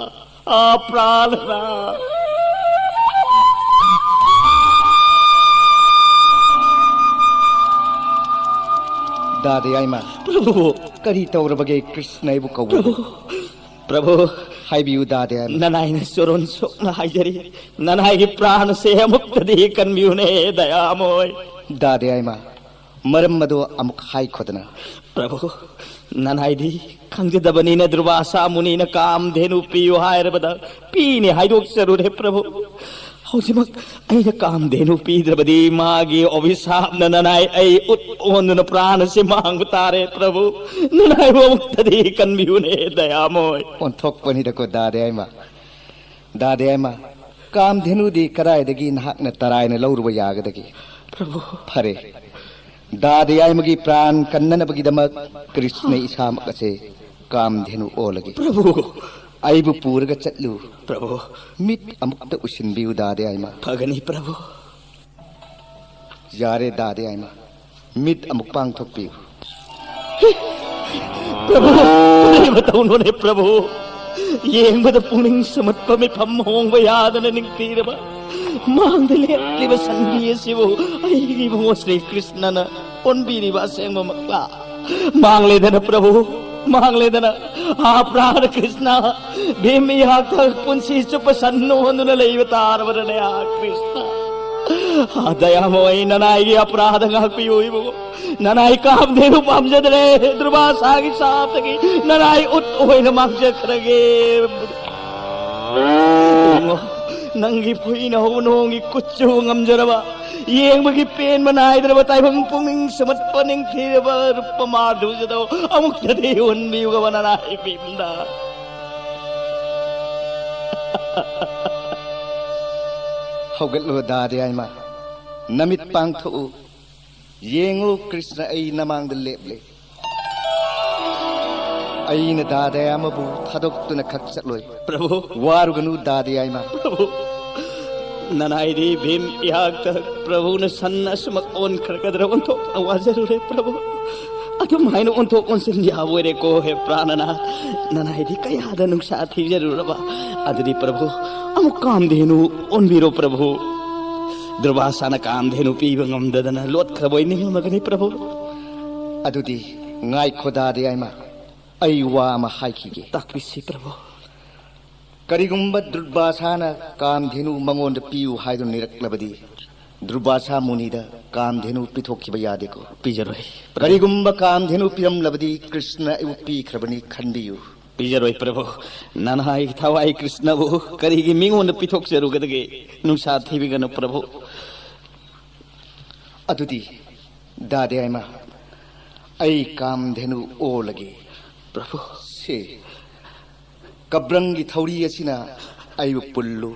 ꯍꯥ ꯄ꯭ꯔꯥꯟꯅ꯫ ꯗꯥꯗꯤ ꯑꯥꯏꯃ꯫ ꯄ꯭ꯔꯚꯨ꯫ ꯀꯔꯤ ꯇꯧꯔꯕꯒꯦ ꯀ꯭ꯔꯤꯁꯅ ꯑꯩꯕꯨ ꯀꯧꯕ? ꯄ꯭ꯔꯚꯨ, ꯄ꯭ꯔꯚꯨ꯫ ꯍꯥꯏꯕꯤꯌꯨ ꯗꯥꯗꯤ ꯑꯥꯏꯃ꯫ ꯅꯅꯥꯏꯅ ꯆꯣꯔꯣꯟ ꯁꯣꯛꯅ ꯍꯥꯏꯖꯔꯤ, ꯅꯅꯥꯏꯒꯤ ꯄ꯭ꯔꯥꯟ ꯑꯁꯦ ꯑꯃꯨꯛꯇꯗꯤ ꯀꯟꯕꯤꯌꯨꯅꯦ ꯗꯌꯥꯃꯣꯏ꯫ ꯗꯥꯗꯤ ꯑꯥꯏꯃ, ꯃꯔꯝ ꯑꯗꯨ ꯑꯃꯨꯛ ꯍꯥꯏꯈꯣꯗꯅ꯫ ꯄ꯭ꯔꯚꯨ, ꯅꯅꯥꯏꯗꯤ ꯈꯪꯖꯗꯕꯅꯤꯅ ꯗꯨꯔꯚꯥꯁꯥ ꯃꯨꯅꯤꯅ ꯀꯥꯝꯙꯦꯅꯨ ꯄꯤꯌꯨ ꯍꯥꯏꯔꯕꯗ ꯄꯤꯅꯤ ꯍꯥꯏꯗꯣꯛꯆꯔꯨꯔꯦ ꯄ꯭ꯔꯚꯨ꯫ ꯍꯧꯖꯤꯛꯃꯛ ꯑꯩꯅ ꯀꯥꯝꯙꯦꯅꯨ ꯄꯤꯗ꯭ꯔꯕꯗꯤ ꯃꯥꯒꯤ ꯑꯣꯚꯤꯁꯥꯞꯅ ꯅꯅꯥꯏ ꯑꯩ ꯎꯠ ꯑꯣꯟꯗꯨꯅ ꯄ꯭ꯔꯥꯟ ꯑꯁꯤ ꯃꯥꯡꯕ ꯇꯥꯔꯦ ꯄ꯭ꯔꯚꯨ꯫ ꯅꯅꯥꯏꯕꯨ ꯑꯃꯨꯛꯇꯗꯤ ꯀꯟꯕꯤꯌꯨꯅꯦ ꯗꯌꯥꯃꯣꯏ꯫ ꯑꯣꯟꯊꯣꯛꯄꯅꯤꯗꯀꯣ ꯗꯥꯗꯤ ꯑꯥꯏꯃ꯫ ꯗꯥꯗꯤ ꯑꯥꯏꯃ, ꯀꯥꯝꯙꯦꯅꯨꯗꯤ ꯀꯗꯥꯏꯗꯒꯤ ꯅꯍꯥꯛꯅ ꯇꯔꯥꯏꯅ ꯂꯧꯔꯨꯕ ꯌꯥꯒꯗꯒꯦ? ꯄ꯭ꯔꯚꯨ꯫ ꯐꯔꯦ, ꯗꯥꯗꯤ ꯑꯥꯏꯃꯒꯤ ꯄ꯭ꯔꯥꯟ ꯀꯟꯅꯅꯕꯒꯤꯗꯃꯛ ꯀ꯭ꯔꯤꯁꯅ ꯏꯁꯥꯃꯛ ꯑꯁꯦ ꯀꯥꯝꯙꯦꯅꯨ ꯑꯣꯜꯂꯒꯦ꯫ ꯄ꯭ꯔꯚꯨ꯫ ꯑꯩꯕꯨ ꯄꯨꯔꯒ ꯆꯠꯂꯨ꯫ ꯄ꯭ꯔꯚꯨ꯫ ꯃꯤꯠ ꯑꯃꯨꯛꯇ ꯎꯁꯤꯟꯕꯤꯌꯨ ꯗꯥꯗꯤ ꯑꯥꯏꯃ꯫ ꯐꯒꯅꯤ ꯄ꯭ꯔꯚꯨ꯫ ꯌꯥꯔꯦ ꯗꯥꯗꯤ ꯑꯥꯏꯃ, ꯃꯤꯠ ꯑꯃꯨꯛ ꯄꯥꯡꯊꯣꯛꯄꯤꯌꯨ꯫ ꯄ꯭ꯔꯚꯨ, ꯀꯔꯤ ꯃꯇꯧꯅꯣꯅꯦ ꯄ꯭ꯔꯚꯨ? ꯌꯦꯡꯕꯗ ꯄꯨꯛꯅꯤꯡ ꯁꯨꯝꯍꯠꯄ, ꯃꯤꯐꯝ ꯍꯣꯡꯕ ꯌꯥꯗꯅ ꯅꯤꯡꯊꯤꯔꯕ ꯃꯥꯡꯗ ꯂꯦꯞꯂꯤꯕ ꯁꯟꯕꯤ ꯑꯁꯤꯕꯨ ꯑꯩꯒꯤ ꯏꯕꯨꯡꯉꯣ ꯁ꯭ꯔꯤ ꯀ꯭ꯔꯤꯁꯅꯅ ꯑꯣꯟꯕꯤꯔꯤꯕ ꯑꯁꯦꯡꯕꯃꯛꯂꯥ? ꯃꯥꯡꯂꯦꯗꯅ ꯄ꯭ꯔꯚꯨ, ꯃꯥꯡꯂꯦꯗꯅ꯫ ꯑꯥ ꯄ꯭ꯔꯥꯟ ꯀ꯭ꯔꯤꯁꯅ, ꯚꯤꯝ ꯏꯍꯥꯛꯇ ꯄꯨꯟꯁꯤ ꯆꯨꯞꯄ ꯁꯟ ꯍꯣꯟꯗꯨꯅ ꯂꯩꯕ ꯇꯥꯔꯕꯅꯅꯦ, ꯑꯥ ꯀ꯭ꯔꯤꯁꯅ꯫ ꯑꯥ ꯗꯌꯥꯃꯣꯏ, ꯅꯅꯥꯏꯒꯤ ꯑꯄꯔꯥꯙ ꯉꯥꯛꯄꯤꯌꯨ ꯏꯕꯨꯡꯉꯣ꯫ ꯅꯅꯥꯏ ꯀꯥꯝꯙꯦꯅꯨ ꯄꯥꯝꯖꯗ꯭ꯔꯦ, ꯗꯨꯔꯚꯥꯁꯥꯒꯤ ꯁꯥꯞꯇꯒꯤ ꯅꯅꯥꯏ ꯎꯠ ꯑꯣꯏꯅ ꯃꯥꯡꯖꯈ꯭ꯔꯒꯦ꯫ ꯏꯕꯨꯡꯉꯣ, ꯅꯪꯒꯤ ꯐꯨꯏꯅ ꯍꯧꯕ ꯅꯣꯡꯒꯤ ꯀꯨꯆꯨ ꯉꯝꯖꯔꯕ, ꯌꯦꯡꯕꯒꯤ ꯄꯦꯟꯕ ꯅꯥꯏꯗ꯭ꯔꯕ ꯇꯥꯏꯕꯪ ꯄꯨꯛꯅꯤꯡ ꯁꯨꯝꯍꯠꯄ ꯅꯤꯡꯊꯤꯔꯕ ꯔꯨꯞꯄ ꯃꯥꯙꯨꯔ꯭ꯌꯗꯣ ꯑꯃꯨꯛꯇꯗꯤ ꯎꯍꯟꯕꯤꯌꯨꯒꯕ ꯅꯅꯥꯏ ꯚꯤꯝꯗ꯫ ꯍꯧꯒꯠꯂꯣ ꯗꯥꯗꯤ ꯑꯥꯏꯃꯥ, ꯅꯃꯤꯠ ꯄꯥꯡꯊꯣꯛꯎ꯫ ꯌꯦꯡꯉꯨ, ꯀ꯭ꯔꯤꯁꯅ ꯑꯩ ꯅꯃꯥꯡꯗ ꯂꯦꯞꯂꯦ꯫ ꯑꯩꯅ ꯗꯥꯗꯤ ꯑꯥꯏꯃꯥꯕꯨ ꯊꯥꯗꯣꯛꯇꯨꯅ ꯈꯛ ꯆꯠꯂꯣꯏ꯫ ꯄ꯭ꯔꯚꯨ꯫ ꯋꯥꯔꯨꯒꯅꯨ ꯗꯥꯗꯤ ꯑꯥꯏꯃꯥ꯫ ꯄ꯭ꯔꯚꯨ, ꯅꯅꯥꯏꯗꯤ ꯚꯤꯝ ꯏꯍꯥꯛꯇ ꯄ꯭ꯔꯚꯨꯅ ꯁꯟ ꯑꯁꯨꯃꯛ ꯑꯣꯟꯈ꯭ꯔꯒꯗ꯭ꯔꯥ ꯑꯣꯟꯊꯣꯛꯅ ꯋꯥꯖꯔꯨꯔꯦ ꯄ꯭ꯔꯚꯨ꯫ ꯑꯗꯨꯝ ꯍꯥꯏꯅ ꯑꯣꯟꯊꯣꯛ ꯑꯣꯟꯁꯤꯟ ꯌꯥꯕ ꯑꯣꯏꯔꯦꯀꯣ ꯍꯦ ꯄ꯭ꯔꯥꯅꯅ꯫ ꯅꯅꯥꯏꯗꯤ ꯀꯌꯥꯗ ꯅꯨꯡꯁꯥ ꯊꯤꯖꯔꯨꯔꯕ꯫ ꯑꯗꯨꯗꯤ ꯄ꯭ꯔꯚꯨ, ꯑꯃꯨꯛ ꯀꯥꯝꯙꯦꯅꯨ ꯑꯣꯟꯕꯤꯔꯣ ꯄ꯭ꯔꯚꯨ꯫ ꯗꯨꯔꯚꯥꯁꯥꯅ ꯀꯥꯝꯙꯦꯅꯨ ꯄꯤꯕ ꯉꯝꯗꯗꯅ ꯂꯣꯠꯈ꯭ꯔꯕꯣꯏ ꯅꯤꯡꯉꯝꯃꯒꯅꯤ ꯄ꯭ꯔꯚꯨ꯫ ꯑꯗꯨꯗꯤ ꯉꯥꯏꯈꯣ ꯗꯥꯗꯤ ꯑꯥꯏꯃꯥ, ꯑꯩ ꯋꯥ ꯑꯃ ꯍꯥꯏꯈꯤꯒꯦ꯫ ꯇꯥꯛꯄꯤꯁꯤ ꯄ꯭ꯔꯚꯨ꯫ ꯀꯔꯤꯒꯨꯝꯕ ꯗꯨꯔꯚꯥꯁꯥꯅ ꯀꯥꯝꯙꯦꯅꯨ ꯃꯉꯣꯟꯗ ꯄꯤꯌꯨ ꯍꯥꯏꯗꯨꯅ ꯅꯤꯔꯛꯂꯕꯗꯤ, ꯗꯨꯔꯚꯥꯁꯥ ꯃꯨꯅꯤꯗ ꯀꯥꯝꯙꯦꯅꯨ ꯄꯤꯊꯣꯛꯈꯤꯕ ꯌꯥꯗꯦꯀꯣ꯫ ꯄꯤꯖꯔꯣꯏ꯫ ꯀꯔꯤꯒꯨꯝꯕ ꯀꯥꯝꯙꯦꯅꯨ ꯄꯤꯔꯝꯂꯕꯗꯤ, ꯀ꯭ꯔꯤꯁꯅ ꯑꯩꯕꯨ ꯄꯤꯈ꯭ꯔꯕꯅꯤ ꯈꯟꯕꯤꯌꯨ꯫ ꯄꯤꯖꯔꯣꯏ ꯄ꯭ꯔꯚꯨ꯫ ꯅꯅꯥꯏ ꯊꯋꯥꯏ ꯀ꯭ꯔꯤꯁꯅꯕꯨ ꯀꯔꯤꯒꯤ ꯃꯤꯉꯣꯟꯗ ꯄꯤꯊꯣꯛꯆꯔꯨꯒꯗꯒꯦ? ꯅꯨꯡꯁꯥ ꯊꯤꯕꯤꯒꯅꯨ ꯄ꯭ꯔꯚꯨ꯫ ꯑꯗꯨꯗꯤ ꯗꯥꯗꯤ ꯑꯥꯏꯃꯥ, ꯑꯩ ꯀꯥꯝꯙꯦꯅꯨ ꯑꯣꯜꯂꯒꯦ꯫ ꯄ꯭ꯔꯚꯨ꯫ ꯁꯦ, ꯀꯕ꯭ꯔꯪꯒꯤ ꯊꯧꯔꯤ ꯑꯁꯤꯅ ꯑꯩꯕꯨ ꯄꯨꯜꯂꯨ,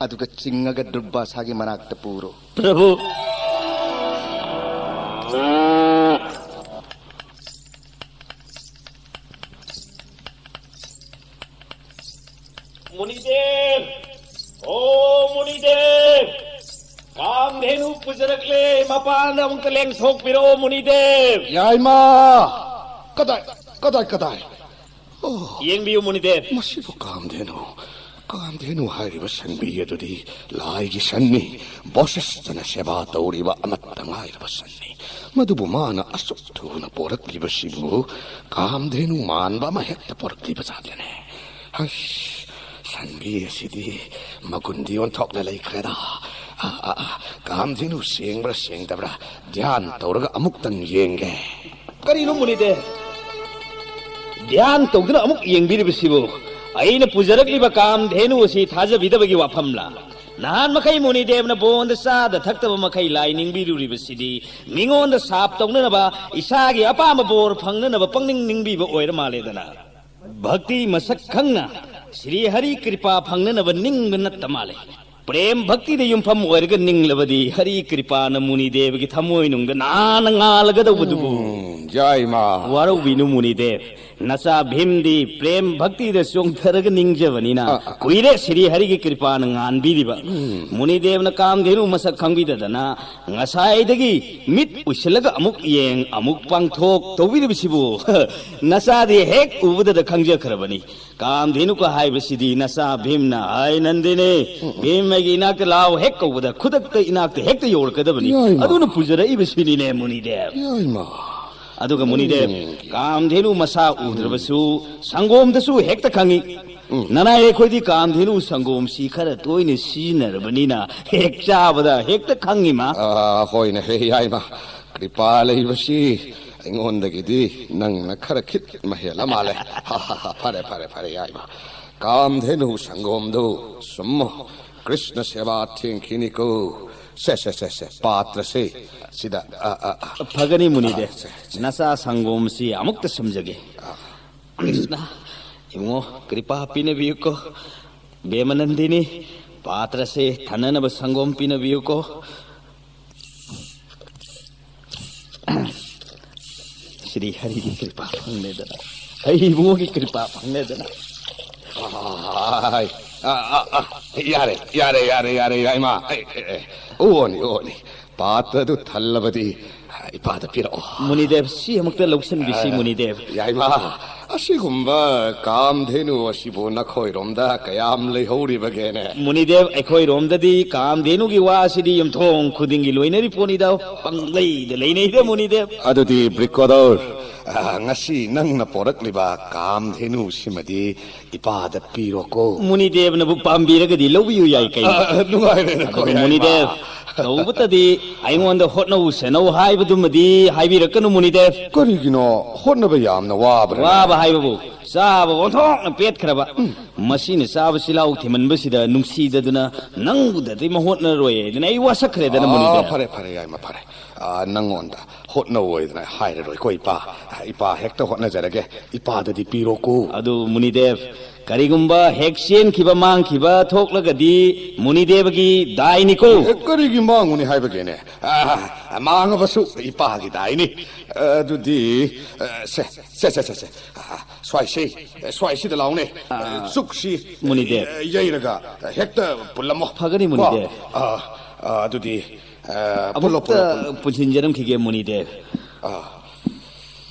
ꯑꯗꯨꯒ ꯆꯤꯡꯉꯒ ꯗꯨꯔꯚꯥꯁꯥꯒꯤ ꯃꯅꯥꯛꯇ ꯄꯨꯔꯣ꯫ ꯄ꯭ꯔꯚꯨ꯫ ꯃꯨꯅꯤꯗꯦꯕ! ꯑꯣ ꯃꯨꯅꯤꯗꯦꯕ! ꯀꯥꯝꯙꯦꯅꯨ ꯄꯨꯖꯔꯛꯂꯦ, ꯃꯄꯥꯟꯗ ꯑꯃꯨꯛꯇ ꯂꯦꯡꯊꯣꯛꯄꯤꯔꯛꯑꯣ ꯃꯨꯅꯤꯗꯦꯕ! ꯌꯥꯏꯃ! ꯀꯗꯥꯏ, ꯀꯗꯥꯏ, ꯀꯗꯥꯏ? ꯑꯣ꯫ ꯌꯦꯡꯕꯤꯌꯨ ꯃꯨꯅꯤꯗꯦꯕ꯫ ꯃꯁꯤꯕꯨ ꯀꯥꯝꯙꯦꯅꯨ, ꯀꯥꯝꯙꯦꯅꯨ ꯍꯥꯏꯔꯤꯕ ꯁꯟꯕꯤ ꯑꯗꯨꯗꯤ ꯂꯥꯏꯒꯤ ꯁꯟꯅꯤ, ꯕꯣꯁꯤꯁꯇꯅ ꯁꯦꯕꯥ ꯇꯧꯔꯤꯕ ꯑꯃꯠꯇ ꯉꯥꯏꯔꯕ ꯁꯟꯅꯤ꯫ ꯃꯗꯨꯕꯨ ꯃꯥꯅ ꯑꯁꯨꯛ ꯊꯨꯅ ꯄꯣꯔꯛꯂꯤꯕꯁꯤꯕꯨ ꯀꯥꯝꯙꯦꯅꯨ ꯃꯥꯟꯕ ꯑꯃ ꯍꯦꯛꯇ ꯄꯣꯔꯛꯂꯤꯕ ꯖꯥꯠꯂꯅꯦ꯫ ꯍꯁ, ꯁꯟꯕꯤ ꯑꯁꯤꯗꯤ ꯃꯒꯨꯟꯗꯤ ꯑꯣꯟꯊꯣꯛꯅ ꯂꯩꯈ꯭ꯔꯦꯗ꯫ ꯑ, ꯑ, ꯑ, ꯀꯥꯝꯙꯦꯅꯨ ꯁꯦꯡꯕ꯭ꯔꯥ ꯁꯦꯡꯗꯕ꯭ꯔꯥ ꯙ꯭ꯌꯥꯟ ꯇꯧꯔꯒ ꯑꯃꯨꯛꯇꯪ ꯌꯦꯡꯒꯦ꯫ ꯀꯔꯤꯅꯣ ꯃꯨꯅꯤꯗꯦꯕ? ꯙ꯭ꯌꯥꯟ ꯇꯧꯗꯨꯅ ꯑꯃꯨꯛ ꯌꯦꯡꯕꯤꯔꯤꯕꯁꯤꯕꯨ? ꯑꯩꯅ ꯄꯨꯖꯔꯛꯂꯤꯕ ꯀꯥꯝꯙꯦꯅꯨ ꯑꯁꯤ ꯊꯥꯖꯕꯤꯗꯕꯒꯤ ꯋꯥꯐꯝꯂꯥ? ꯅꯍꯥꯟ ꯃꯈꯩ ꯃꯨꯅꯤꯗꯦꯕꯅ ꯕꯣꯟꯗ ꯆꯥꯗ ꯊꯛꯇꯕ ꯃꯈꯩ ꯂꯥꯏ ꯅꯤꯡꯕꯤꯔꯨꯔꯤꯕꯁꯤꯗꯤ ꯃꯤꯉꯣꯟꯗ ꯁꯥꯞ ꯇꯧꯅꯅꯕ, ꯏꯁꯥꯒꯤ ꯑꯄꯥꯝꯕ ꯕꯣꯔ ꯐꯪꯅꯅꯕ ꯄꯪꯅꯤꯡ ꯅꯤꯡꯕꯤꯕ ꯑꯣꯏꯔ ꯃꯥꯜꯂꯦꯗꯅ꯫ ꯚꯛꯇꯤ ꯃꯁꯛ ꯈꯪꯅ ꯁ꯭ꯔꯤ ꯍꯔꯤ ꯀ꯭ꯔꯤꯄꯥ ꯐꯪꯅꯅꯕ ꯅꯤꯡꯕ ꯅꯠꯇ ꯃꯥꯜꯂꯦ꯫ ꯄ꯭ꯔꯦꯝ ꯚꯛꯇꯤꯗ ꯌꯨꯝꯐꯝ ꯑꯣꯏꯔꯒ ꯅꯤꯡꯂꯕꯗꯤ ꯍꯔꯤ ꯀ꯭ꯔꯤꯄꯥꯅ ꯃꯨꯅꯤꯗꯦꯕꯒꯤ ꯊꯃꯣꯏꯅꯨꯡꯗ ꯅꯥꯟꯅ ꯉꯥꯜꯂꯒꯗꯧꯕꯗꯨꯕꯨ꯫ ꯎꯝ, ꯌꯥꯏꯃ꯫ ꯋꯥꯔꯧꯕꯤꯅꯨ ꯃꯨꯅꯤꯗꯦꯕ, ꯅꯆꯥ ꯚꯤꯝꯗꯤ ꯄ꯭ꯔꯦꯝ ꯚꯛꯇꯤꯗ ꯆꯣꯡꯊꯔꯒ ꯅꯤꯡꯖꯕꯅꯤꯅ꯫ ꯑ, ꯑ꯫ ꯀꯨꯏꯔꯦ ꯁ꯭ꯔꯤ ꯍꯔꯤꯒꯤ ꯀ꯭ꯔꯤꯄꯥꯅ ꯉꯥꯟꯕꯤꯔꯤꯕ꯫ ꯃꯨꯅꯤꯗꯦꯕꯅ ꯀꯥꯝꯙꯦꯅꯨ ꯃꯁꯛ ꯈꯪꯕꯤꯗꯗꯅ ꯉꯁꯥꯏꯗꯒꯤ ꯃꯤꯠ ꯎꯏꯁꯤꯜꯂꯒ ꯑꯃꯨꯛ ꯌꯦꯡ ꯑꯃꯨꯛ ꯄꯥꯡꯊꯣꯛ ꯇꯧꯕꯤꯔꯤꯕꯁꯤꯕꯨ ꯅꯆꯥꯗꯤ ꯍꯦꯛ ꯎꯕꯗꯗ ꯈꯪꯖꯈ꯭ꯔꯕꯅꯤ꯫ ꯀꯥꯝꯙꯦꯅꯨꯀ ꯍꯥꯏꯕꯁꯤꯗꯤ ꯅꯆꯥ ꯚꯤꯝꯅ, "ꯍꯥꯏ ꯅꯟꯗꯤꯅꯤ, ꯚꯤꯝ ꯑꯩꯒꯤ ꯏꯅꯥꯛꯇ ꯂꯥꯛꯑꯣ" ꯍꯦꯛ ꯀꯧꯕꯗ ꯈꯨꯗꯛꯇ ꯏꯅꯥꯛꯇ ꯍꯦꯛꯇ ꯌꯧꯔꯛꯀꯗꯕꯅꯤ꯫ ꯌꯥꯏꯃ꯫ ꯑꯗꯨꯅ ꯄꯨꯖꯔꯛꯏꯕꯁꯤꯅꯤꯅꯦ ꯃꯨꯅꯤꯗꯦꯕ꯫ ꯌꯥꯏꯃ꯫ ꯑꯗꯨꯒ ꯃꯨꯅꯤꯗꯦꯕ, ꯎꯝ꯫ ꯀꯥꯝꯙꯦꯅꯨ ꯃꯁꯥ ꯎꯗ꯭ꯔꯕꯁꯨ ꯁꯪꯒꯣꯝꯗꯁꯨ ꯍꯦꯛꯇ ꯈꯪꯉꯤ꯫ ꯅꯅꯥꯏ ꯑꯩꯈꯣꯏꯗꯤ ꯀꯥꯝꯙꯦꯅꯨ ꯁꯪꯒꯣꯝꯁꯤ ꯈꯔ ꯇꯣꯏꯅ ꯁꯤꯖꯤꯟꯅꯔꯕꯅꯤꯅ ꯍꯦꯛ ꯆꯥꯕꯗ ꯍꯦꯛꯇ ꯈꯪꯉꯤꯃ꯫ ꯑ, ꯍꯣꯏꯅꯦ, ꯍꯦ, ꯌꯥꯏꯃ꯫ ꯀ꯭ꯔꯤꯄꯥ ꯂꯩꯕꯁꯤ ꯑꯩꯉꯣꯟꯗꯒꯤꯗꯤ ꯅꯪꯅ ꯈꯔ ꯈꯤꯠ ꯃꯍꯦꯜꯂ ꯃꯥꯜꯂꯦ꯫ ꯐꯔꯦ, ꯐꯔꯦ, ꯐꯔꯦ, ꯌꯥꯏꯃ꯫ ꯀꯥꯝꯙꯦꯅꯨ ꯁꯪꯒꯣꯝꯗꯨ ꯁꯨꯝꯃꯣ꯫ ꯀ꯭ꯔꯤꯁꯅ ꯁꯦꯕꯥ ꯊꯦꯡꯈꯤꯅꯤꯀꯣ꯫ ꯁꯦ, ꯁꯦ, ꯁꯦ, ꯁꯦ, ꯄꯥꯇ꯭ꯔꯁꯦ ꯁꯤꯗ, ꯑ, ꯑ, ꯑ꯫ ꯐꯒꯅꯤ ꯃꯨꯅꯤꯗꯦꯕ꯫ ꯁꯦ, ꯁꯦ꯫ ꯅꯆꯥ ꯁꯪꯒꯣꯝꯁꯤ ꯑꯃꯨꯛꯇ ꯁꯨꯝꯖꯒꯦ꯫ ꯀ꯭ꯔꯤꯁꯅ, ꯏꯕꯨꯡꯉꯣ, ꯀ꯭ꯔꯤꯄꯥ ꯄꯤꯅꯕꯤꯌꯨꯀꯣ꯫ ꯕꯦꯃꯅꯟꯗꯤꯅꯤ, ꯄꯥꯇ꯭ꯔꯁꯦ ꯊꯟꯅꯅꯕ ꯁꯪꯒꯣꯝ ꯄꯤꯅꯕꯤꯌꯨꯀꯣ꯫ ꯁ꯭ꯔꯤ ꯍꯔꯤꯒꯤ ꯀ꯭ꯔꯤꯄꯥ ꯐꯪꯂꯦꯗꯅ, ꯍꯩ ꯏꯕꯨꯡꯉꯣꯒꯤ ꯀ꯭ꯔꯤꯄꯥ ꯐꯪꯂꯦꯗꯅ꯫ ꯑꯥꯏ, ꯑ, ꯑ, ꯑ, ꯌꯥꯔꯦ, ꯌꯥꯔꯦ, ꯌꯥꯔꯦ, ꯌꯥꯔꯦ, ꯌꯥꯏꯃ꯫ ꯑꯦ, ꯑꯦ, ꯑꯦ, ꯑꯣꯅꯤ, ꯑꯣꯅꯤ꯫ ꯄꯥꯇ꯭ꯔꯗꯨ ꯊꯜꯂꯕꯗꯤ ꯏꯄꯥꯗ ꯄꯤꯔꯛꯑꯣ꯫ ꯃꯨꯅꯤꯗꯦꯕ, ꯁꯤ ꯑꯃꯨꯛꯇ ꯂꯧꯁꯤꯟꯕꯤꯁꯤ, ꯃꯨꯅꯤꯗꯦꯕ꯫ ꯌꯥꯏꯃ, ꯑꯁꯤꯒꯨꯝꯕ ꯀꯥꯝꯙꯦꯅꯨ ꯑꯁꯤꯕꯨ ꯅꯈꯣꯏꯔꯣꯝꯗ ꯀꯌꯥꯝ ꯂꯩꯍꯧꯔꯤꯕꯒꯦꯅꯦ? ꯃꯨꯅꯤꯗꯦꯕ, ꯑꯩꯈꯣꯏꯔꯣꯝꯗꯗꯤ ꯀꯥꯝꯙꯦꯅꯨꯒꯤ ꯋꯥꯁꯤꯗꯤ ꯌꯨꯝꯊꯣꯡ ꯈꯨꯗꯤꯡꯒꯤ ꯂꯣꯏꯅꯔꯤ ꯄꯣꯠꯅꯤꯗ, ꯄꯪꯂꯩꯗ ꯂꯩꯅꯩꯗ, ꯃꯨꯅꯤꯗꯦꯕ꯫ ꯑꯗꯨꯗꯤ ꯕ꯭ꯔꯤꯀꯣꯗꯣꯔ, ꯑ, ꯉꯁꯤ ꯅꯪꯅ ꯄꯣꯔꯛꯂꯤꯕ ꯀꯥꯝꯙꯦꯅꯨꯁꯤꯃꯗꯤ ꯏꯄꯥꯗ ꯄꯤꯔꯣꯀꯣ꯫ ꯃꯨꯅꯤꯗꯦꯕꯅꯕꯨ ꯄꯥꯝꯕꯤꯔꯒꯗꯤ ꯂꯧꯕꯤꯌꯨ ꯌꯥꯏ ꯀꯩꯅꯣ꯫ ꯑ, ꯅꯨꯡꯉꯥꯏꯔꯦꯅꯦꯀꯣ, ꯑꯗꯨꯒ ꯌꯥꯏꯃ꯫ ꯃꯨꯅꯤꯗꯦꯕ, ꯇꯧꯕꯇꯗꯤ ꯑꯩꯉꯣꯟꯗ ꯍꯣꯠꯅꯧ ꯁꯦꯟꯅꯧ ꯍꯥꯏꯕꯗꯨꯃꯗꯤ ꯍꯥꯏꯕꯤꯔꯛꯀꯅꯨ ꯃꯨꯅꯤꯗꯦꯕ꯫ ꯀꯔꯤꯒꯤꯅꯣ? ꯍꯣꯠꯅꯕ ꯌꯥꯝꯅ ꯋꯥꯕ꯭ꯔꯥ? ꯋꯥꯕ ꯍꯥꯏꯕꯕꯨ ꯆꯥꯕ ꯑꯣꯟꯊꯣꯛꯅ ꯄꯦꯠꯈ꯭ꯔꯕ꯫ ꯃꯁꯤꯅ ꯆꯥꯕ ꯆꯤꯜꯍꯥꯎ ꯊꯤꯃꯟꯕꯁꯤꯗ ꯅꯨꯡꯁꯤꯗꯗꯨꯅ ꯅꯪꯕꯨꯗꯗꯤ ꯃꯍꯣꯠꯅꯔꯣꯏ ꯍꯥꯏꯗꯅ ꯑꯩ ꯋꯥꯁꯛꯈ꯭ꯔꯦꯗꯅ ꯑꯥ, ꯃꯨꯅꯤꯗꯦꯕ꯫ ꯐꯔꯦ, ꯐꯔꯦ, ꯌꯥꯏꯃ, ꯐꯔꯦ꯫ ꯑ, ꯅꯪꯉꯣꯟꯗ ꯍꯣꯠꯅꯧ ꯍꯥꯏꯗꯅ ꯍꯥꯏꯔꯔꯣꯏꯀꯣ, ꯏꯄꯥ꯫ ꯑ, ꯏꯄꯥ ꯍꯦꯛꯇ ꯍꯣꯠꯅꯖꯔꯒꯦ꯫ ꯏꯄꯥꯗꯗꯤ ꯄꯤꯔꯣꯀꯣ꯫ ꯑꯗꯨ ꯃꯨꯅꯤꯗꯦꯕ, ꯀꯔꯤꯒꯨꯝꯕ ꯍꯦꯛ ꯆꯦꯟꯈꯤꯕ ꯃꯥꯡꯈꯤꯕ ꯊꯣꯛꯂꯒꯗꯤ ꯃꯨꯅꯤꯗꯦꯕꯒꯤ ꯗꯥꯏꯅꯤꯀꯣ꯫ ꯑꯦ, ꯀꯔꯤꯒꯤ ꯃꯥꯡꯉꯨꯅꯤ ꯍꯥꯏꯕꯒꯦꯅꯦ? ꯑ, ꯃꯥꯡꯉꯕꯁꯨ ꯏꯄꯥꯒꯤ ꯗꯥꯏꯅꯤ꯫ ꯑꯗꯨꯗꯤ, ꯑ, ꯁꯦ, ꯁꯦ, ꯁꯦ, ꯁꯦ, ꯁꯦ꯫ ꯑ, ꯁ꯭ꯋꯥꯏꯁꯤ, ꯁ꯭ꯋꯥꯏꯁꯤꯗ ꯂꯥꯎꯅꯦ꯫ ꯑ, ꯆꯨꯛꯁꯤ, ꯃꯨꯅꯤꯗꯦꯕ, ꯌꯩꯔꯒ ꯍꯦꯛꯇ ꯄꯨꯜꯂꯝꯃꯣ꯫ ꯐꯒꯅꯤ, ꯀꯣ? ꯃꯨꯅꯤꯗꯦꯕ꯫ ꯑ, ꯑ, ꯑꯗꯨꯗꯤ, ꯑ, ꯄꯨꯜꯂꯣ, ꯑꯃꯨꯛꯇ ꯄꯨꯜꯂꯣ, ꯄꯨꯜꯂꯣ꯫ ꯄꯨꯟꯁꯤꯟꯖꯔꯝꯈꯤꯒꯦ, ꯃꯨꯅꯤꯗꯦꯕ꯫ ꯑ꯫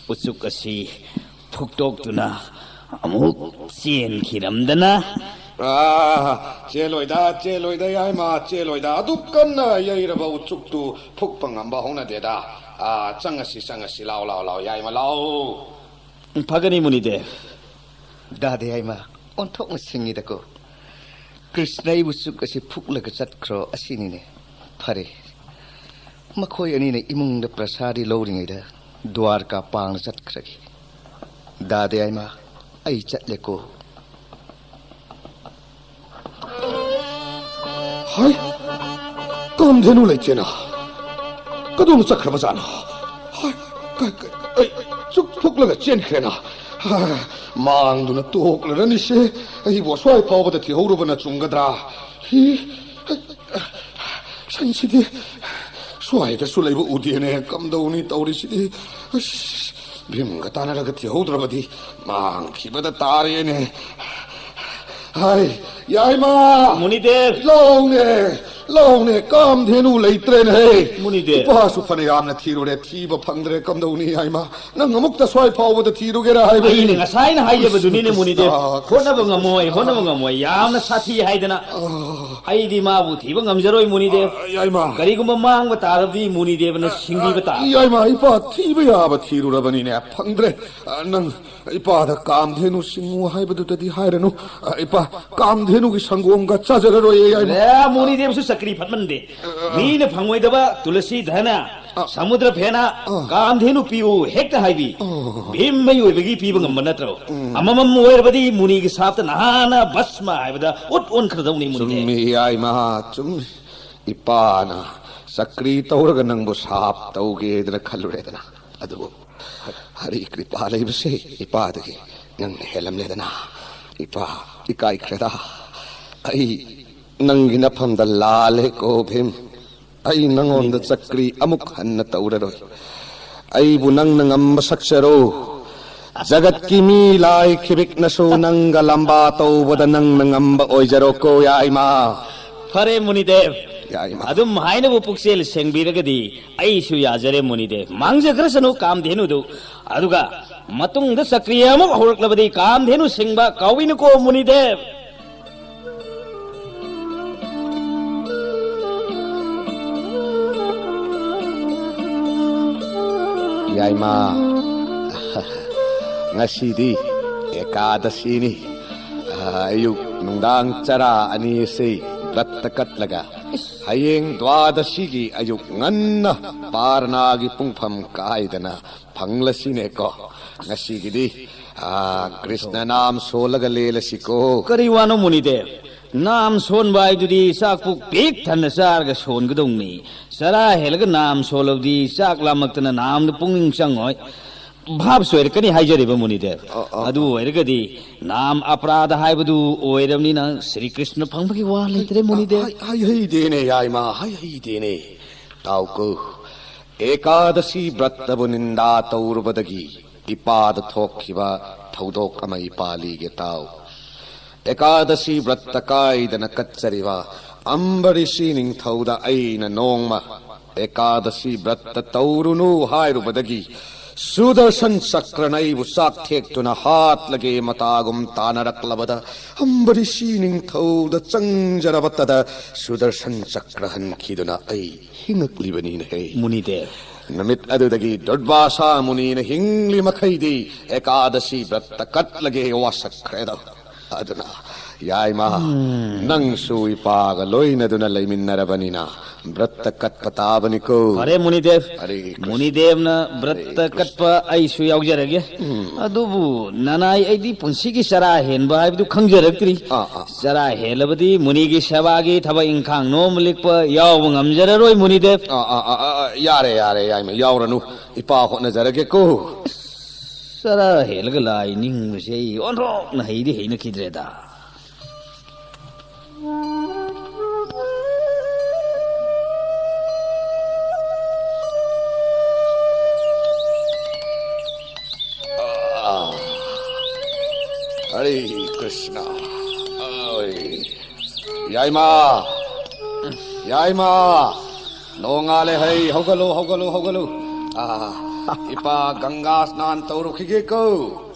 ꯎꯆꯨꯛ ꯑꯁꯤ ꯐꯨꯛꯇꯣꯛꯇꯨꯅ ꯑꯃꯨꯛ ꯆꯦꯟꯈꯤꯔꯝꯗꯅ꯫ ꯑꯥ, ꯆꯦꯜꯂꯣꯏꯗ, ꯆꯦꯜꯂꯣꯏꯗ, ꯌꯥꯏꯃ, ꯆꯦꯜꯂꯣꯏꯗ꯫ ꯑꯗꯨꯛ ꯀꯟꯅ ꯌꯩꯔꯕ ꯎꯆꯨꯛꯇꯨ ꯐꯨꯛꯄ ꯉꯝꯕ ꯍꯧꯅꯗꯦꯗ꯫ ꯑꯥ, ꯆꯪꯉꯁꯤ, ꯆꯪꯉꯁꯤ, ꯂꯥꯎ, ꯂꯥꯎ, ꯂꯥꯎ, ꯌꯥꯏꯃ, ꯂꯥꯎ꯫ ꯐꯒꯅꯤ, ꯃꯨꯅꯤꯗꯦꯕ꯫ ꯗꯥꯗꯦ ꯌꯥꯏꯃ, ꯑꯣꯟꯊꯣꯛꯅ ꯁꯤꯡꯉꯤꯗꯀꯣ꯫ ꯀ꯭ꯔꯤꯁꯅ ꯑꯩꯕꯨ ꯎꯆꯨꯛ ꯑꯁꯤ ꯐꯨꯛꯂꯒ ꯆꯠꯈ꯭ꯔꯣ ꯑꯁꯤꯅꯤꯅꯦ꯫ ꯐꯔꯦ, ꯃꯈꯣꯏ ꯑꯅꯤꯅ ꯏꯃꯨꯡꯗ ꯄ꯭ꯔꯁꯥꯗꯤ ꯂꯧꯔꯤꯉꯩꯗ ꯗ꯭ꯋꯥꯔꯀꯥ ꯄꯥꯡꯅ ꯆꯠꯈ꯭ꯔꯒꯦ꯫ ꯗꯥꯗꯦ ꯌꯥꯏꯃ, ꯑꯩ ꯆꯠꯂꯦꯀꯣ꯫ ꯍꯥꯏ, ꯀꯥꯝꯙꯦꯅꯨ ꯂꯩꯇꯦꯅ꯫ ꯀꯗꯣꯝ ꯆꯠꯈ꯭ꯔꯕꯖꯥꯠꯅꯣ? ꯍꯥꯏ, ꯀ-, ꯀ-, ꯑꯩ ꯆꯨꯛ ꯐꯨꯛꯂꯒ ꯆꯦꯟꯈ꯭ꯔꯦꯅ꯫ ꯍꯥ, ꯃꯥꯡꯗꯨꯅ ꯇꯣꯛꯂꯔꯅꯤꯁꯦ꯫ ꯑꯩꯕꯨ ꯑꯁ꯭ꯋꯥꯏ ꯐꯥꯎꯕꯗ ꯊꯤꯍꯧꯔꯨꯕꯅ ꯆꯨꯝꯒꯗ꯭ꯔꯥ? ꯍꯤ, ꯁꯟꯁꯤꯗꯤ ꯁ꯭ꯋꯥꯏꯗꯁꯨ ꯂꯩꯕ ꯎꯗꯦꯅꯦ꯫ ꯀꯝꯗꯧꯅꯤ ꯇꯧꯔꯤꯁꯤꯗꯤ? ꯑꯁ, ꯚꯤꯝꯒ ꯇꯥꯟꯅꯔꯒ ꯊꯤꯍꯧꯗ꯭ꯔꯕꯗꯤ ꯃꯥꯡꯈꯤꯕꯗ ꯇꯥꯔꯦꯅꯦ꯫ ꯍꯥꯏ, ꯌꯥꯏꯃ! ꯃꯨꯅꯤꯗꯦꯕ! ꯂꯧꯅꯦ, ꯂꯧꯅꯦ, ꯀꯥꯝꯙꯦꯅꯨ ꯂꯩꯇ꯭ꯔꯦꯅꯦ꯫ ꯃꯨꯅꯤꯗꯦꯕ! ꯏꯄꯥꯁꯨ ꯐꯅ ꯌꯥꯝꯅ ꯊꯤꯔꯨꯔꯦ, ꯊꯤꯕ ꯐꯪꯗ꯭ꯔꯦ꯫ ꯀꯝꯗꯧꯅꯤ, ꯌꯥꯏꯃ? ꯅꯪ ꯑꯃꯨꯛꯇ ꯁ꯭ꯋꯥꯏ ꯐꯥꯎꯕꯗ ꯊꯤꯔꯨꯒꯦꯔꯥ ꯍꯥꯏꯕꯅꯤ? ꯑꯩꯅ ꯉꯁꯥꯏꯅ ꯍꯥꯏꯖꯕꯗꯨꯅꯤꯅꯦ, ꯃꯨꯅꯤꯗꯦꯕ꯫ ꯀ꯭ꯔꯤꯁꯅ, ꯍꯣꯠꯅꯕ ꯉꯝꯃꯣꯏ, ꯍꯣꯠꯅꯕ ꯉꯝꯃꯣꯏ꯫ ꯌꯥꯝꯅ ꯁꯥꯊꯤ ꯍꯥꯏꯗꯅ꯫ ꯑꯥ꯫ ꯑꯩꯗꯤ ꯃꯥꯕꯨ ꯊꯤꯕ ꯉꯝꯖꯔꯣꯏ, ꯃꯨꯅꯤꯗꯦꯕ꯫ ꯑꯥ, ꯌꯥꯏꯃ꯫ ꯀꯔꯤꯒꯨꯝꯕ ꯃꯥꯡꯕ ꯇꯥꯔꯕꯗꯤ ꯃꯨꯅꯤꯗꯦꯕꯅ ꯁꯤꯡꯕꯤꯕ ꯇꯥꯕ꯫ ꯌꯥꯏꯃ, ꯏꯄꯥ ꯊꯤꯕ ꯌꯥꯕ ꯊꯤꯔꯨꯔꯕꯅꯤꯅꯦ, ꯐꯪꯗ꯭ꯔꯦ꯫ ꯑ, ꯅꯪ ꯏꯄꯥꯗ ꯀꯥꯝꯙꯦꯅꯨ ꯁꯤꯡꯉꯨ ꯍꯥꯏꯕꯗꯨꯗꯗꯤ ꯍꯥꯏꯔꯅꯨ꯫ ꯑ, ꯏꯄꯥ, ꯀꯥꯝꯙꯦꯅꯨꯒꯤ ꯁꯪꯒꯣꯝꯒ ꯆꯥꯖꯔꯔꯣꯏꯌꯦ, ꯌꯥꯏꯃ꯫ ꯑꯦ, ꯃꯨꯅꯤꯗꯦꯕꯁꯨ ꯆꯀ꯭ꯔꯤ ꯐꯠꯃꯟꯗꯦ꯫ ꯑ, ꯑ, ꯑ꯫ ꯃꯤꯅ ꯐꯪꯉꯣꯏꯗꯕ ꯇꯨꯂꯁꯤ ꯙꯅ, ꯑ꯫ ꯁꯃꯨꯗ꯭ꯔ ꯐꯦꯅ, ꯑ꯫ ꯀꯥꯝꯙꯦꯅꯨ ꯄꯤꯌꯨ ꯍꯦꯛꯇ ꯍꯥꯏꯕꯤ꯫ ꯑ꯫ ꯚꯤꯝ ꯃꯤꯑꯣꯏꯕꯒꯤ ꯄꯤꯕ ꯉꯝꯕ ꯅꯠꯇ꯭ꯔꯣ? ꯎꯝ꯫ ꯑꯃꯃꯝ ꯑꯣꯏꯔꯕꯗꯤ ꯃꯨꯅꯤꯒꯤ ꯁꯥꯞꯇ ꯅꯍꯥꯟꯅ ꯚꯁꯃ ꯍꯥꯏꯕꯗ ꯎꯠ ꯑꯣꯟꯈ꯭ꯔꯗꯧꯅꯤ, ꯃꯨꯅꯤꯗꯦꯕ꯫ ꯆꯨꯝꯃꯤ, ꯌꯥꯏꯃ, ꯆꯨꯝꯃꯤ꯫ ꯏꯄꯥꯅ ꯆꯀ꯭ꯔꯤ ꯇꯧꯔꯒ ꯅꯪꯕꯨ ꯁꯥꯞ ꯇꯧꯒꯦꯗꯅ ꯈꯜꯂꯨꯔꯦꯗꯅ꯫ ꯑꯗꯨꯕꯨ ꯍꯔꯤ ꯀ꯭ꯔꯤꯄꯥ ꯂꯩꯕꯁꯦ ꯏꯄꯥꯗꯒꯤ ꯅꯪꯅ ꯍꯦꯜꯂꯝꯂꯦꯗꯅ꯫ ꯏꯄꯥ, ꯏꯀꯥꯏꯈ꯭ꯔꯦꯗ꯫ ꯑꯩ ꯅꯪꯒꯤ ꯅꯐꯝꯗ ꯂꯥꯜꯂꯦꯀꯣ ꯚꯤꯝ꯫ ꯑꯩ ꯅꯪꯉꯣꯟꯗ ꯆꯀ꯭ꯔꯤ ꯑꯃꯨꯛ ꯍꯟꯅ ꯇꯧꯔꯔꯣꯏ꯫ ꯑꯩꯕꯨ ꯅꯪꯅ ꯉꯝꯕ ꯁꯛꯆꯔꯣ꯫ ꯖꯒꯠꯀꯤ ꯃꯤ ꯂꯥꯏ ꯈꯤꯕꯤꯛꯅꯁꯨ ꯅꯪꯒ ꯂꯝꯕꯥ ꯇꯧꯕꯗ ꯅꯪꯅ ꯉꯝꯕ ꯑꯣꯏꯖꯔꯣꯀꯣ ꯌꯥꯏꯃ꯫ ꯐꯔꯦ ꯃꯨꯅꯤꯗꯦꯕ꯫ ꯌꯥꯏꯃ꯫ ꯑꯗꯨꯝ ꯍꯥꯏꯅꯕꯨ ꯄꯨꯛꯆꯦꯜ ꯁꯦꯡꯕꯤꯔꯒꯗꯤ ꯑꯩꯁꯨ ꯌꯥꯖꯔꯦ ꯃꯨꯅꯤꯗꯦꯕ꯫ ꯃꯥꯡꯖꯈ꯭ꯔꯁꯅꯨ ꯀꯥꯝꯙꯦꯅꯨꯗꯨ꯫ ꯑꯗꯨꯒ ꯃꯇꯨꯡꯗ ꯆꯀ꯭ꯔꯤ ꯑꯃꯨꯛ ꯍꯧꯔꯛꯂꯕꯗꯤ ꯀꯥꯝꯙꯦꯅꯨ ꯁꯤꯡꯕ ꯀꯥꯎꯏꯅꯨꯀꯣ ꯃꯨꯅꯤꯗꯦꯕ꯫ ꯌꯥꯏꯃ, ꯉꯁꯤꯗꯤ ꯑꯦꯀꯥꯗꯁꯤꯅꯤ꯫ ꯑꯌꯨꯛ ꯅꯨꯡꯗꯥꯡ ꯆꯔꯥ ꯑꯅꯤꯁꯤ ꯕ꯭ꯔꯠꯇ ꯀꯠꯂꯒ ꯍꯌꯦꯡ ꯗ꯭ꯋꯥꯗꯁꯤꯒꯤ ꯑꯌꯨꯛ ꯉꯟꯅ ꯄꯥꯔꯅꯥꯒꯤ ꯄꯨꯡꯐꯝ ꯀꯥꯏꯗꯅ ꯐꯪꯂꯁꯤꯅꯦꯀꯣ꯫ ꯉꯁꯤꯒꯤꯗꯤ, ꯑꯥ, ꯀ꯭ꯔꯤꯁꯅ ꯅꯥꯝ ꯁꯣꯜꯂꯒ ꯂꯦꯜꯂꯁꯤꯀꯣ꯫ ꯀꯔꯤ ꯋꯥꯅꯣ ꯃꯨꯅꯤꯗꯦꯕ? ꯅꯥꯝ ꯁꯣꯟꯕ ꯍꯥꯏꯗꯨꯗꯤ ꯆꯥꯛ ꯄꯨꯛ ꯄꯤꯛ ꯊꯟꯅ ꯆꯥꯔꯒ ꯁꯣꯟꯒꯗꯧꯅꯤ꯫ ꯆꯔꯥ ꯍꯦꯜꯂꯒ ꯅꯥꯝ ꯁꯣꯜꯂꯕꯗꯤ ꯆꯥꯛ ꯂꯥꯝꯃꯛꯇꯅ ꯅꯥꯝꯗ ꯄꯨꯛꯅꯤꯡ ꯆꯪꯉꯣꯏ꯫ ꯚꯥꯞ ꯁꯣꯏꯔꯛꯀꯅꯤ ꯍꯥꯏꯖꯔꯤꯕ ꯃꯨꯅꯤꯗꯦꯕ꯫ ꯑ, ꯑ, ꯑꯗꯨ ꯑ꯫ ꯑꯣꯏꯔꯒꯗꯤ ꯅꯥꯝ ꯑꯄꯔꯥꯙ ꯍꯥꯏꯕꯗꯨ ꯑꯣꯏꯔꯕꯅꯤꯅ ꯁ꯭ꯔꯤ ꯀ꯭ꯔꯤꯁꯅ ꯐꯪꯕꯒꯤ ꯋꯥ ꯂꯩꯇ꯭ꯔꯦ ꯃꯨꯅꯤꯗꯦꯕ꯫ ꯍꯥꯏ-, ꯍꯥꯏꯍꯩꯗꯦꯅꯦ ꯌꯥꯏꯃ, ꯍꯥꯏꯍꯩꯗꯦꯅꯦ꯫ ꯇꯥꯎꯀꯣ, ꯑꯦꯀꯥꯗꯁꯤ ꯕ꯭ꯔꯠꯇꯕꯨ ꯅꯤꯟꯗꯥ ꯇꯧꯔꯨꯕꯗꯒꯤ ꯏꯄꯥꯗ ꯊꯣꯛꯈꯤꯕ ꯊꯧꯗꯣꯛ ꯑꯃ ꯏꯄꯥ ꯂꯤꯒꯦ ꯇꯥꯎ꯫ ꯑꯦꯀꯥꯗꯁꯤ ꯕ꯭ꯔꯠꯇ ꯀꯥꯏꯗꯅ ꯀꯠꯆꯔꯤꯕ ꯑꯝꯕꯔꯤꯁꯤ ꯅꯤꯡꯊꯧꯗ ꯑꯩꯅ ꯅꯣꯡꯃ ꯑꯦꯀꯥꯗꯁꯤ ꯕ꯭ꯔꯠꯇ ꯇꯧꯔꯨꯅꯨ ꯍꯥꯏꯔꯨꯕꯗꯒꯤ ꯁꯨꯗꯔꯁꯟ ꯆꯀ꯭ꯔꯅ ꯑꯩꯕꯨ ꯆꯥꯛ ꯊꯦꯛꯇꯨꯅ ꯍꯥꯠꯂꯒꯦ ꯃꯇꯥꯒꯨꯝ ꯇꯥꯅꯔꯛꯂꯕꯗ ꯑꯝꯕꯔꯤꯁꯤ ꯅꯤꯡꯊꯧꯗ ꯆꯪꯖꯔꯕꯇꯗ ꯁꯨꯗꯔꯁꯟ ꯆꯀ꯭ꯔ ꯍꯟꯈꯤꯗꯨꯅ ꯑꯩ ꯍꯤꯡꯉꯛꯂꯤꯕꯅꯤꯅꯦꯍꯦ꯫ ꯃꯨꯅꯤꯗꯦꯕ꯫ ꯅꯨꯃꯤꯠ ꯑꯗꯨꯗꯒꯤ ꯗꯨꯔꯕꯥꯁꯥ ꯃꯨꯅꯤꯅ ꯍꯤꯡꯂꯤ ꯃꯈꯩꯗꯤ ꯑꯦꯀꯥꯗꯁꯤ ꯕ꯭ꯔꯠꯇ ꯀꯠꯂꯒꯦ ꯋꯥꯁꯛꯈ꯭ꯔꯦꯗꯣ꯫ ꯑꯗꯨꯅ ꯌꯥꯏꯃ, ꯅꯪꯁꯨ ꯏꯄꯥꯒ ꯂꯣꯏꯅꯗꯨꯅ ꯂꯩꯃꯤꯟꯅꯔꯕꯅꯤꯅ ꯕ꯭ꯔꯠꯇ ꯀꯠꯄ ꯇꯥꯕꯅꯤꯀꯣ꯫ ꯐꯔꯦ, ꯃꯨꯅꯤꯗꯦꯕ꯫ ꯍꯔꯦ ꯀ꯭ꯔꯤꯁꯅ꯫ ꯃꯨꯅꯤꯗꯦꯕꯅ ꯕ꯭ꯔꯠꯇ ꯍꯔꯦ ꯀ꯭ꯔꯤꯁꯅ꯫ ꯀꯠꯄ ꯑꯩꯁꯨ ꯌꯥꯎꯖꯔꯒꯦ꯫ ꯑꯗꯨꯕꯨ ꯅꯅꯥꯏ ꯑꯩꯗꯤ ꯄꯨꯟꯁꯤꯒꯤ ꯆꯔꯥ ꯍꯦꯟꯕ ꯍꯥꯏꯕꯗꯨ ꯈꯪꯖꯔꯛꯇ꯭ꯔꯤ꯫ ꯑꯥ, ꯑꯥ꯫ ꯆꯔꯥ ꯍꯦꯜꯂꯕꯗꯤ ꯃꯨꯅꯤꯒꯤ ꯁꯦꯕꯥꯒꯤ ꯊꯕꯛ ꯏꯪꯈꯥꯡ ꯅꯣꯝꯕ ꯂꯤꯛꯄ ꯌꯥꯎꯕ ꯉꯝꯖꯔꯔꯣꯏ, ꯃꯨꯅꯤꯗꯦꯕ꯫ ꯑꯥ, ꯑꯥ, ꯑꯥ, ꯑꯥ, ꯌꯥꯔꯦ, ꯌꯥꯔꯦ, ꯌꯥꯏꯃ, ꯌꯥꯎꯔꯅꯨ꯫ ꯏꯄꯥ ꯍꯣꯠꯅꯖꯔꯒꯦꯀꯣ꯫ ꯆꯔꯥ ꯍꯦꯜꯂꯒ ꯂꯥꯏ ꯅꯤꯡꯕꯁꯦ ꯑꯩ ꯑꯣꯟꯊꯣꯛꯅ ꯍꯩꯗꯤ ꯍꯩꯅꯈꯤꯗ꯭ꯔꯦꯗ꯫ ꯑꯥ꯫ ꯍꯔꯦ ꯀ꯭ꯔꯤꯁꯅ꯫ ꯑꯣꯏ꯫ ꯌꯥꯏꯃ! ꯌꯥꯏꯃ! ꯅꯣꯡꯉꯥꯜꯂꯦ ꯍꯩ, ꯍꯧꯒꯠꯂꯨ, ꯍꯧꯒꯠꯂꯨ, ꯍꯧꯒꯠꯂꯨ꯫ ꯑꯥ, ꯏꯄꯥ ꯒꯪꯒꯥ ꯁ꯭ꯅꯥꯟ ꯇꯧꯔꯨꯈꯤꯒꯦꯀꯣ꯫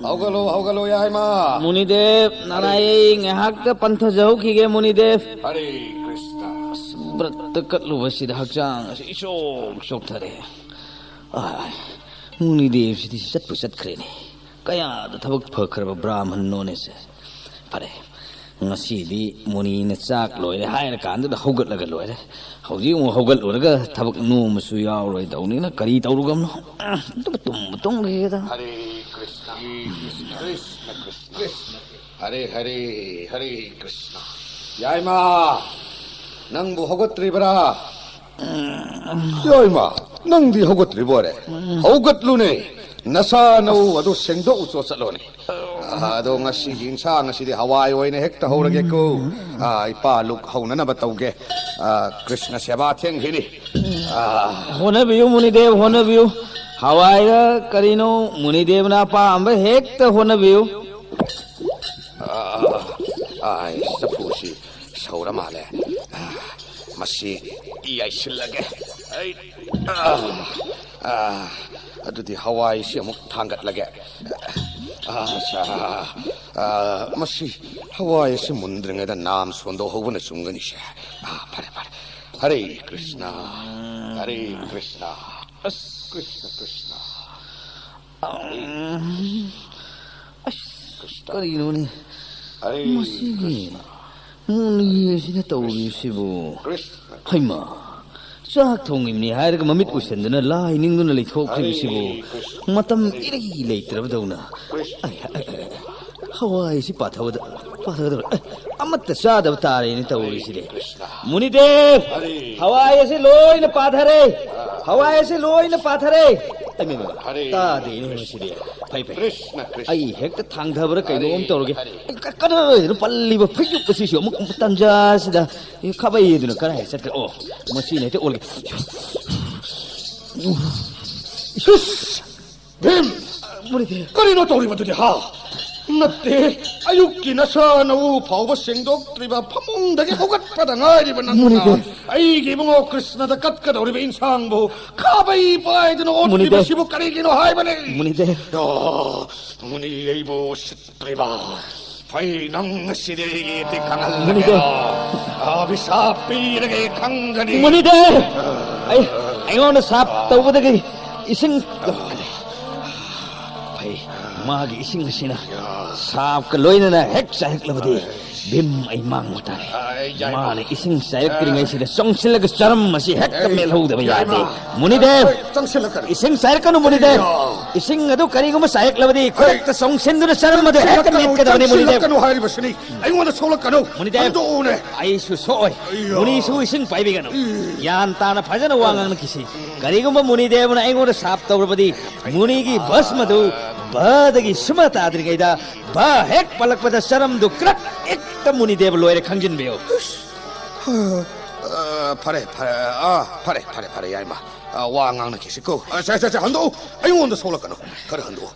ꯍꯧꯒꯠꯂꯨ, ꯍꯧꯒꯠꯂꯨ, ꯌꯥꯏꯃ꯫ ꯃꯨꯅꯤꯗꯦꯕ, ꯅꯅꯥꯏ ꯑꯩ ꯉꯥꯏꯍꯥꯛꯇ ꯄꯟꯊꯖꯍꯧꯈꯤꯒꯦ, ꯃꯨꯅꯤꯗꯦꯕ꯫ ꯍꯔꯦ ꯀ꯭ꯔꯤꯁꯅ꯫ ꯑꯁ, ꯕ꯭ꯔꯠꯇ ꯀꯠꯂꯨꯕꯁꯤꯗ ꯍꯛꯆꯥꯡ ꯑꯁꯤ ꯏꯆꯣꯛ ꯆꯣꯛꯊꯔꯦ꯫ ꯑꯥꯏ, ꯃꯨꯅꯤꯗꯦꯕꯁꯤꯗꯤ ꯆꯠꯄꯨ ꯆꯠꯈ꯭ꯔꯦꯅꯦ꯫ ꯀꯌꯥꯗ ꯊꯕꯛ ꯐꯈ꯭ꯔꯕ ꯕ꯭ꯔꯥꯍꯃꯟꯅꯣꯅꯦꯁꯦ꯫ ꯐꯔꯦ, ꯉꯁꯤꯗꯤ ꯃꯨꯅꯤꯅ ꯆꯥꯛ ꯂꯣꯏꯔꯦ ꯍꯥꯏꯔ ꯀꯥꯟꯗꯨꯗ ꯍꯧꯒꯠꯂꯒ ꯂꯣꯏꯔꯦ꯫ ꯍꯧꯖꯤꯛ ꯑꯃꯨꯛ ꯍꯧꯒꯠꯂꯨꯔꯒ ꯊꯕꯛ ꯅꯣꯝꯕꯁꯨ ꯌꯥꯎꯔꯣꯏꯗꯧꯅꯤꯅ ꯀꯔꯤ ꯇꯧꯔꯨꯒꯝꯅꯣ? ꯑꯗꯨꯒ ꯇꯨꯝꯕ ꯇꯨꯝꯈꯤꯒꯦꯗ꯫ ꯍꯔꯦ ꯀ꯭ꯔꯤꯁꯅ, ꯀ꯭ꯔꯤꯁꯅ, ꯀ꯭ꯔꯤꯁꯅ, ꯀ꯭ꯔꯤꯁꯅ꯫ ꯍꯔꯦ ꯍꯔꯦ, ꯍꯔꯦ ꯀ꯭ꯔꯤꯁꯅ꯫ ꯌꯥꯏꯃ, ꯅꯪꯕꯨ ꯍꯧꯒꯠꯇ꯭ꯔꯤꯕ꯭ꯔꯥ? ꯌꯥꯏꯃ, ꯅꯪꯗꯤ ꯍꯧꯒꯠꯇ꯭ꯔꯤꯕꯣꯔꯦ? ꯍꯧꯒꯠꯂꯨꯅꯦ, ꯅꯁꯥ ꯅꯎ ꯑꯗꯨ ꯁꯦꯡꯗꯣꯛꯎꯆꯣ ꯆꯠꯂꯣꯅꯦ꯫ ꯑꯗꯣ ꯉꯁꯤꯒꯤ ꯏꯟꯁꯥꯡ ꯑꯁꯤꯗꯤ ꯍꯋꯥꯏ ꯑꯣꯏꯅ ꯍꯦꯛꯇ ꯍꯧꯔꯒꯦꯀꯣ꯫ ꯑꯥ, ꯏꯄꯥ ꯂꯨꯛ ꯍꯧꯅꯅꯕ ꯇꯧꯒꯦ꯫ ꯑꯥ, ꯀ꯭ꯔꯤꯁꯅ ꯁꯦꯕꯥ ꯊꯦꯡꯈꯤꯅꯤ꯫ ꯑꯥ꯫ ꯍꯣꯠꯅꯕꯤꯌꯨ ꯃꯨꯅꯤꯗꯦꯕ, ꯍꯣꯠꯅꯕꯤꯌꯨ꯫ ꯍꯋꯥꯏꯔ ꯀꯔꯤꯅꯣ, ꯃꯨꯅꯤꯗꯦꯕꯅ ꯑꯄꯥꯝꯕ ꯍꯦꯛꯇ ꯍꯣꯠꯅꯕꯤꯌꯨ꯫ ꯑꯥ, ꯑꯥ, ꯆꯐꯨꯁꯤ ꯁꯧꯔ ꯃꯥꯜꯂꯦ꯫ ꯑꯥ, ꯃꯁꯤ ꯌꯥꯏꯁꯤꯜꯂꯒꯦ꯫ ꯑꯩ, ꯑꯥ, ꯑꯥ, ꯑꯗꯨꯗꯤ ꯍꯋꯥꯏꯁꯤ ꯑꯃꯨꯛ ꯊꯥꯡꯒꯠꯂꯒꯦ꯫ ꯑꯥ, ꯁꯥ, ꯑꯥ, ꯃꯁꯤ ꯍꯋꯥꯏ ꯑꯁꯤ ꯃꯨꯟꯗ꯭ꯔꯤꯉꯩꯗ ꯅꯥꯝ ꯁꯣꯟꯗꯣꯛꯍꯧꯕꯅ ꯆꯨꯝꯒꯅꯤꯁꯦ꯫ ꯑꯥ, ꯐꯔꯦ, ꯐꯔꯦ꯫ ꯍꯔꯦ ꯀ꯭ꯔꯤꯁꯅ, ꯍꯔꯦ ꯀ꯭ꯔꯤꯁꯅ꯫ ꯑꯁ꯫ ꯀ꯭ꯔꯤꯁꯅ, ꯀ꯭ꯔꯤꯁꯅ꯫ ꯑꯁ, ꯀ꯭ꯔꯤꯁꯅ꯫ ꯀꯔꯤꯅꯣꯅꯦ? ꯃꯁꯤꯒꯤ ꯃꯨꯅꯤ ꯑꯁꯤꯅ ꯇꯧꯔꯤꯁꯤꯕꯨ? ꯍꯩꯃꯥ, ꯆꯥꯛ ꯊꯣꯡꯉꯤꯕꯅꯤ ꯍꯥꯏꯔꯒ ꯃꯃꯤꯠ ꯎꯏꯁꯟꯗꯨꯅ ꯂꯥꯏ ꯅꯤꯡꯗꯨꯅ ꯂꯩꯊꯣꯛꯈ꯭ꯔꯤꯕꯁꯤꯕꯨ? ꯃꯇꯝ ꯏꯔꯩ ꯂꯩꯇ꯭ꯔꯕꯗꯧꯅ꯫ ꯑꯩ, ꯑꯩ, ꯑꯩ, ꯍꯋꯥꯏꯁꯤ ꯄꯥꯊꯕꯗ, ꯄꯥꯊꯒꯗꯧꯔꯦ꯫ ꯑꯦ, ꯑꯃꯠꯇ ꯆꯥꯗꯕ ꯇꯥꯔꯦꯅꯦ ꯇꯧꯔꯤꯁꯤꯗꯤ꯫ ꯃꯨꯅꯤꯗꯦꯕ! ꯍꯋꯥꯏ ꯑꯁꯤ ꯂꯣꯏꯅ ꯄꯥꯊꯔꯦ꯫ ꯍꯋꯥꯏ ꯑꯁꯤ ꯂꯣꯏꯅ ꯄꯥꯊꯔꯦ꯫ ꯑꯩ ꯃꯦꯝꯕ, ꯇꯥꯗꯦꯅꯦ ꯃꯁꯤꯗꯤ꯫ ꯐꯩ, ꯐꯩ꯫ ꯑꯩ ꯍꯦꯛꯇ ꯊꯥꯡꯊꯕ꯭ꯔꯥ ꯀꯩꯅꯣ ꯑꯃ ꯇꯧꯔꯒꯦ꯫ ꯑꯩ ꯀ-, ꯀꯗꯥꯏꯗꯅꯣ ꯄꯜꯂꯤꯕ ꯐꯩꯖꯨꯞ ꯑꯁꯤꯁꯨ ꯑꯃꯨꯛ ꯇꯟꯖꯥꯁꯤꯗ꯫ ꯑꯦ, ꯈꯥꯕꯩ ꯑꯗꯨꯅ ꯀꯗꯥꯏ ꯆꯠꯈ꯭ꯔꯦ? ꯑꯣ, ꯃꯁꯤꯅ ꯍꯦꯛꯇ ꯑꯣꯜꯂꯒꯦ꯫ ꯏꯁ! ꯚꯤꯝ! ꯃꯨꯅꯤꯗꯦꯕ! ꯀꯔꯤꯅꯣ ꯇꯧꯔꯤꯕꯗꯨꯗꯤ, ꯍꯥ? ꯅꯠꯇꯦ, ꯑꯌꯨꯛꯀꯤ ꯅꯁꯥ ꯅꯎ ꯐꯥꯎꯕ ꯁꯦꯡꯗꯣꯛꯇ꯭ꯔꯤꯕ, ꯐꯃꯨꯡꯗꯒꯤ ꯍꯧꯒꯠꯄꯗ ꯉꯥꯏꯔꯤꯕ ꯅꯪꯅ ꯃꯨꯅꯤꯗꯦꯕ! ꯑꯩꯒꯤ ꯏꯕꯨꯡꯉꯣ ꯀ꯭ꯔꯤꯁꯅꯗ ꯀꯠꯀꯗꯧꯔꯤꯕ ꯏꯟꯁꯥꯡꯕꯨ ꯈꯥꯕꯩ ꯄꯥꯏꯗꯨꯅ ꯃꯨꯅꯤꯗꯦꯕ! ꯑꯣꯠꯂꯤꯕꯁꯤꯕꯨ ꯀꯔꯤꯒꯤꯅꯣ ꯍꯥꯏꯕꯅꯤ? ꯃꯨꯅꯤꯗꯦꯕ! ꯑꯣ, ꯃꯨꯅꯤ ꯑꯩꯕꯨ ꯎꯁꯤꯠꯇ꯭ꯔꯤꯕ! ꯐꯩ, ꯅꯪ ꯉꯁꯤꯗꯤ ꯑꯩꯒꯤ ꯏꯇꯤꯛ ꯈꯪꯍꯜꯂꯒꯦ꯫ ꯃꯨꯅꯤꯗꯦꯕ! ꯑ, ꯑꯚꯤꯁꯥꯞ ꯄꯤꯔꯒꯦ, ꯈꯪꯒꯅꯤ꯫ ꯃꯨꯅꯤꯗꯦꯕ! ꯑꯩ, ꯑꯩꯉꯣꯟꯗ ꯁꯥꯞ ꯇꯧꯕꯗꯒꯤ ꯏꯁꯤꯡ, ꯐꯩ, ꯃꯥꯒꯤ ꯏꯁꯤꯡ ꯑꯁꯤꯅ ꯁꯥꯞꯀ ꯂꯣꯏꯅꯅ ꯍꯦꯛ ꯆꯥꯏꯔꯛꯂꯕꯗꯤ ꯚꯤꯝ ꯑꯩ ꯃꯥꯡꯕ ꯇꯥꯔꯦ꯫ ꯑꯩ ꯌꯥꯏꯃ꯫ ꯃꯥꯅ ꯏꯁꯤꯡ ꯆꯥꯏꯔꯛꯇ꯭ꯔꯤꯉꯩꯁꯤꯗ ꯆꯪꯁꯤꯜꯂꯒ ꯆꯔꯝ ꯑꯁꯤ ꯍꯦꯛꯇ ꯑꯩ ꯃꯦꯠꯍꯧꯗꯕ ꯌꯥꯏꯃ꯫ ꯌꯥꯗꯦ꯫ ꯃꯨꯅꯤꯗꯦꯕ! ꯑꯩ ꯆꯪꯁꯤꯜꯂꯛꯀꯅꯨ꯫ ꯏꯁꯤꯡ ꯆꯥꯏꯔꯛꯀꯅꯨ, ꯃꯨꯅꯤꯗꯦꯕ! ꯑꯩꯌꯥ! ꯏꯁꯤꯡ ꯑꯗꯨ ꯀꯔꯤꯒꯨꯝꯕ ꯆꯥꯏꯔꯛꯂꯕꯗꯤ ꯈꯨꯗꯛꯇ ꯆꯪꯁꯤꯟꯗꯨꯅ ꯆꯔꯝ ꯑꯗꯨ ꯍꯦꯛꯇ ꯆꯪꯁꯤꯜꯂꯛꯀꯅꯨ, ꯃꯦꯠꯀꯗꯕꯅꯤ, ꯃꯨꯅꯤꯗꯦꯕ! ꯆꯪꯁꯤꯜꯂꯛꯀꯅꯨ ꯍꯥꯏꯔꯤꯕꯁꯤꯅꯤ꯫ ꯑꯩꯉꯣꯟꯗ ꯁꯣꯛꯂꯛꯀꯅꯨ꯫ ꯃꯨꯅꯤꯗꯦꯕ! ꯍꯟꯗꯣꯛꯎꯅꯦ꯫ ꯑꯩꯁꯨ ꯁꯣꯛꯑꯣꯏ꯫ ꯑꯩꯌꯥ! ꯃꯨꯅꯤꯁꯨ ꯏꯁꯤꯡ ꯄꯥꯏꯕꯤꯒꯅꯨ꯫ ꯏ꯫ ꯒ꯭ꯌꯥꯟ ꯇꯥꯅ ꯐꯖꯅ ꯋꯥ ꯉꯥꯡꯅꯈꯤꯁꯤ꯫ ꯀꯔꯤꯒꯨꯝꯕ ꯃꯨꯅꯤꯗꯦꯕꯅ ꯑꯩꯉꯣꯟꯗ ꯁꯥꯞ ꯇꯧꯔꯕꯗꯤ, ꯃꯨꯅꯤꯒꯤ ꯚꯁꯃꯗꯨ ꯚꯗꯒꯤ ꯁꯨꯃ ꯇꯥꯗ꯭ꯔꯤꯉꯩꯗ ꯚ ꯍꯦꯛ ꯄꯜꯂꯛꯄꯗ ꯆꯔꯝꯗꯨ ꯀ꯭ꯔꯛ ꯍꯦꯛꯇ ꯃꯨꯅꯤꯗꯦꯕ ꯂꯣꯏꯔꯦ ꯈꯪꯖꯤꯟꯕꯤꯌꯨ꯫ ꯑ, ꯐꯔꯦ, ꯐꯔꯦ, ꯑ, ꯐꯔꯦ, ꯐꯔꯦ, ꯐꯔꯦ, ꯌꯥꯏꯃ꯫ ꯑ, ꯋꯥ ꯉꯥꯡꯅꯈꯤꯁꯤꯀꯣ꯫ ꯑ, ꯁꯦ, ꯁꯦ, ꯁꯦ, ꯍꯟꯗꯣꯛꯎ꯫ ꯑꯩꯉꯣꯟꯗ ꯁꯣꯛꯂꯛꯀꯅꯨ꯫ ꯈꯔ ꯍꯟꯗꯣꯛꯎ꯫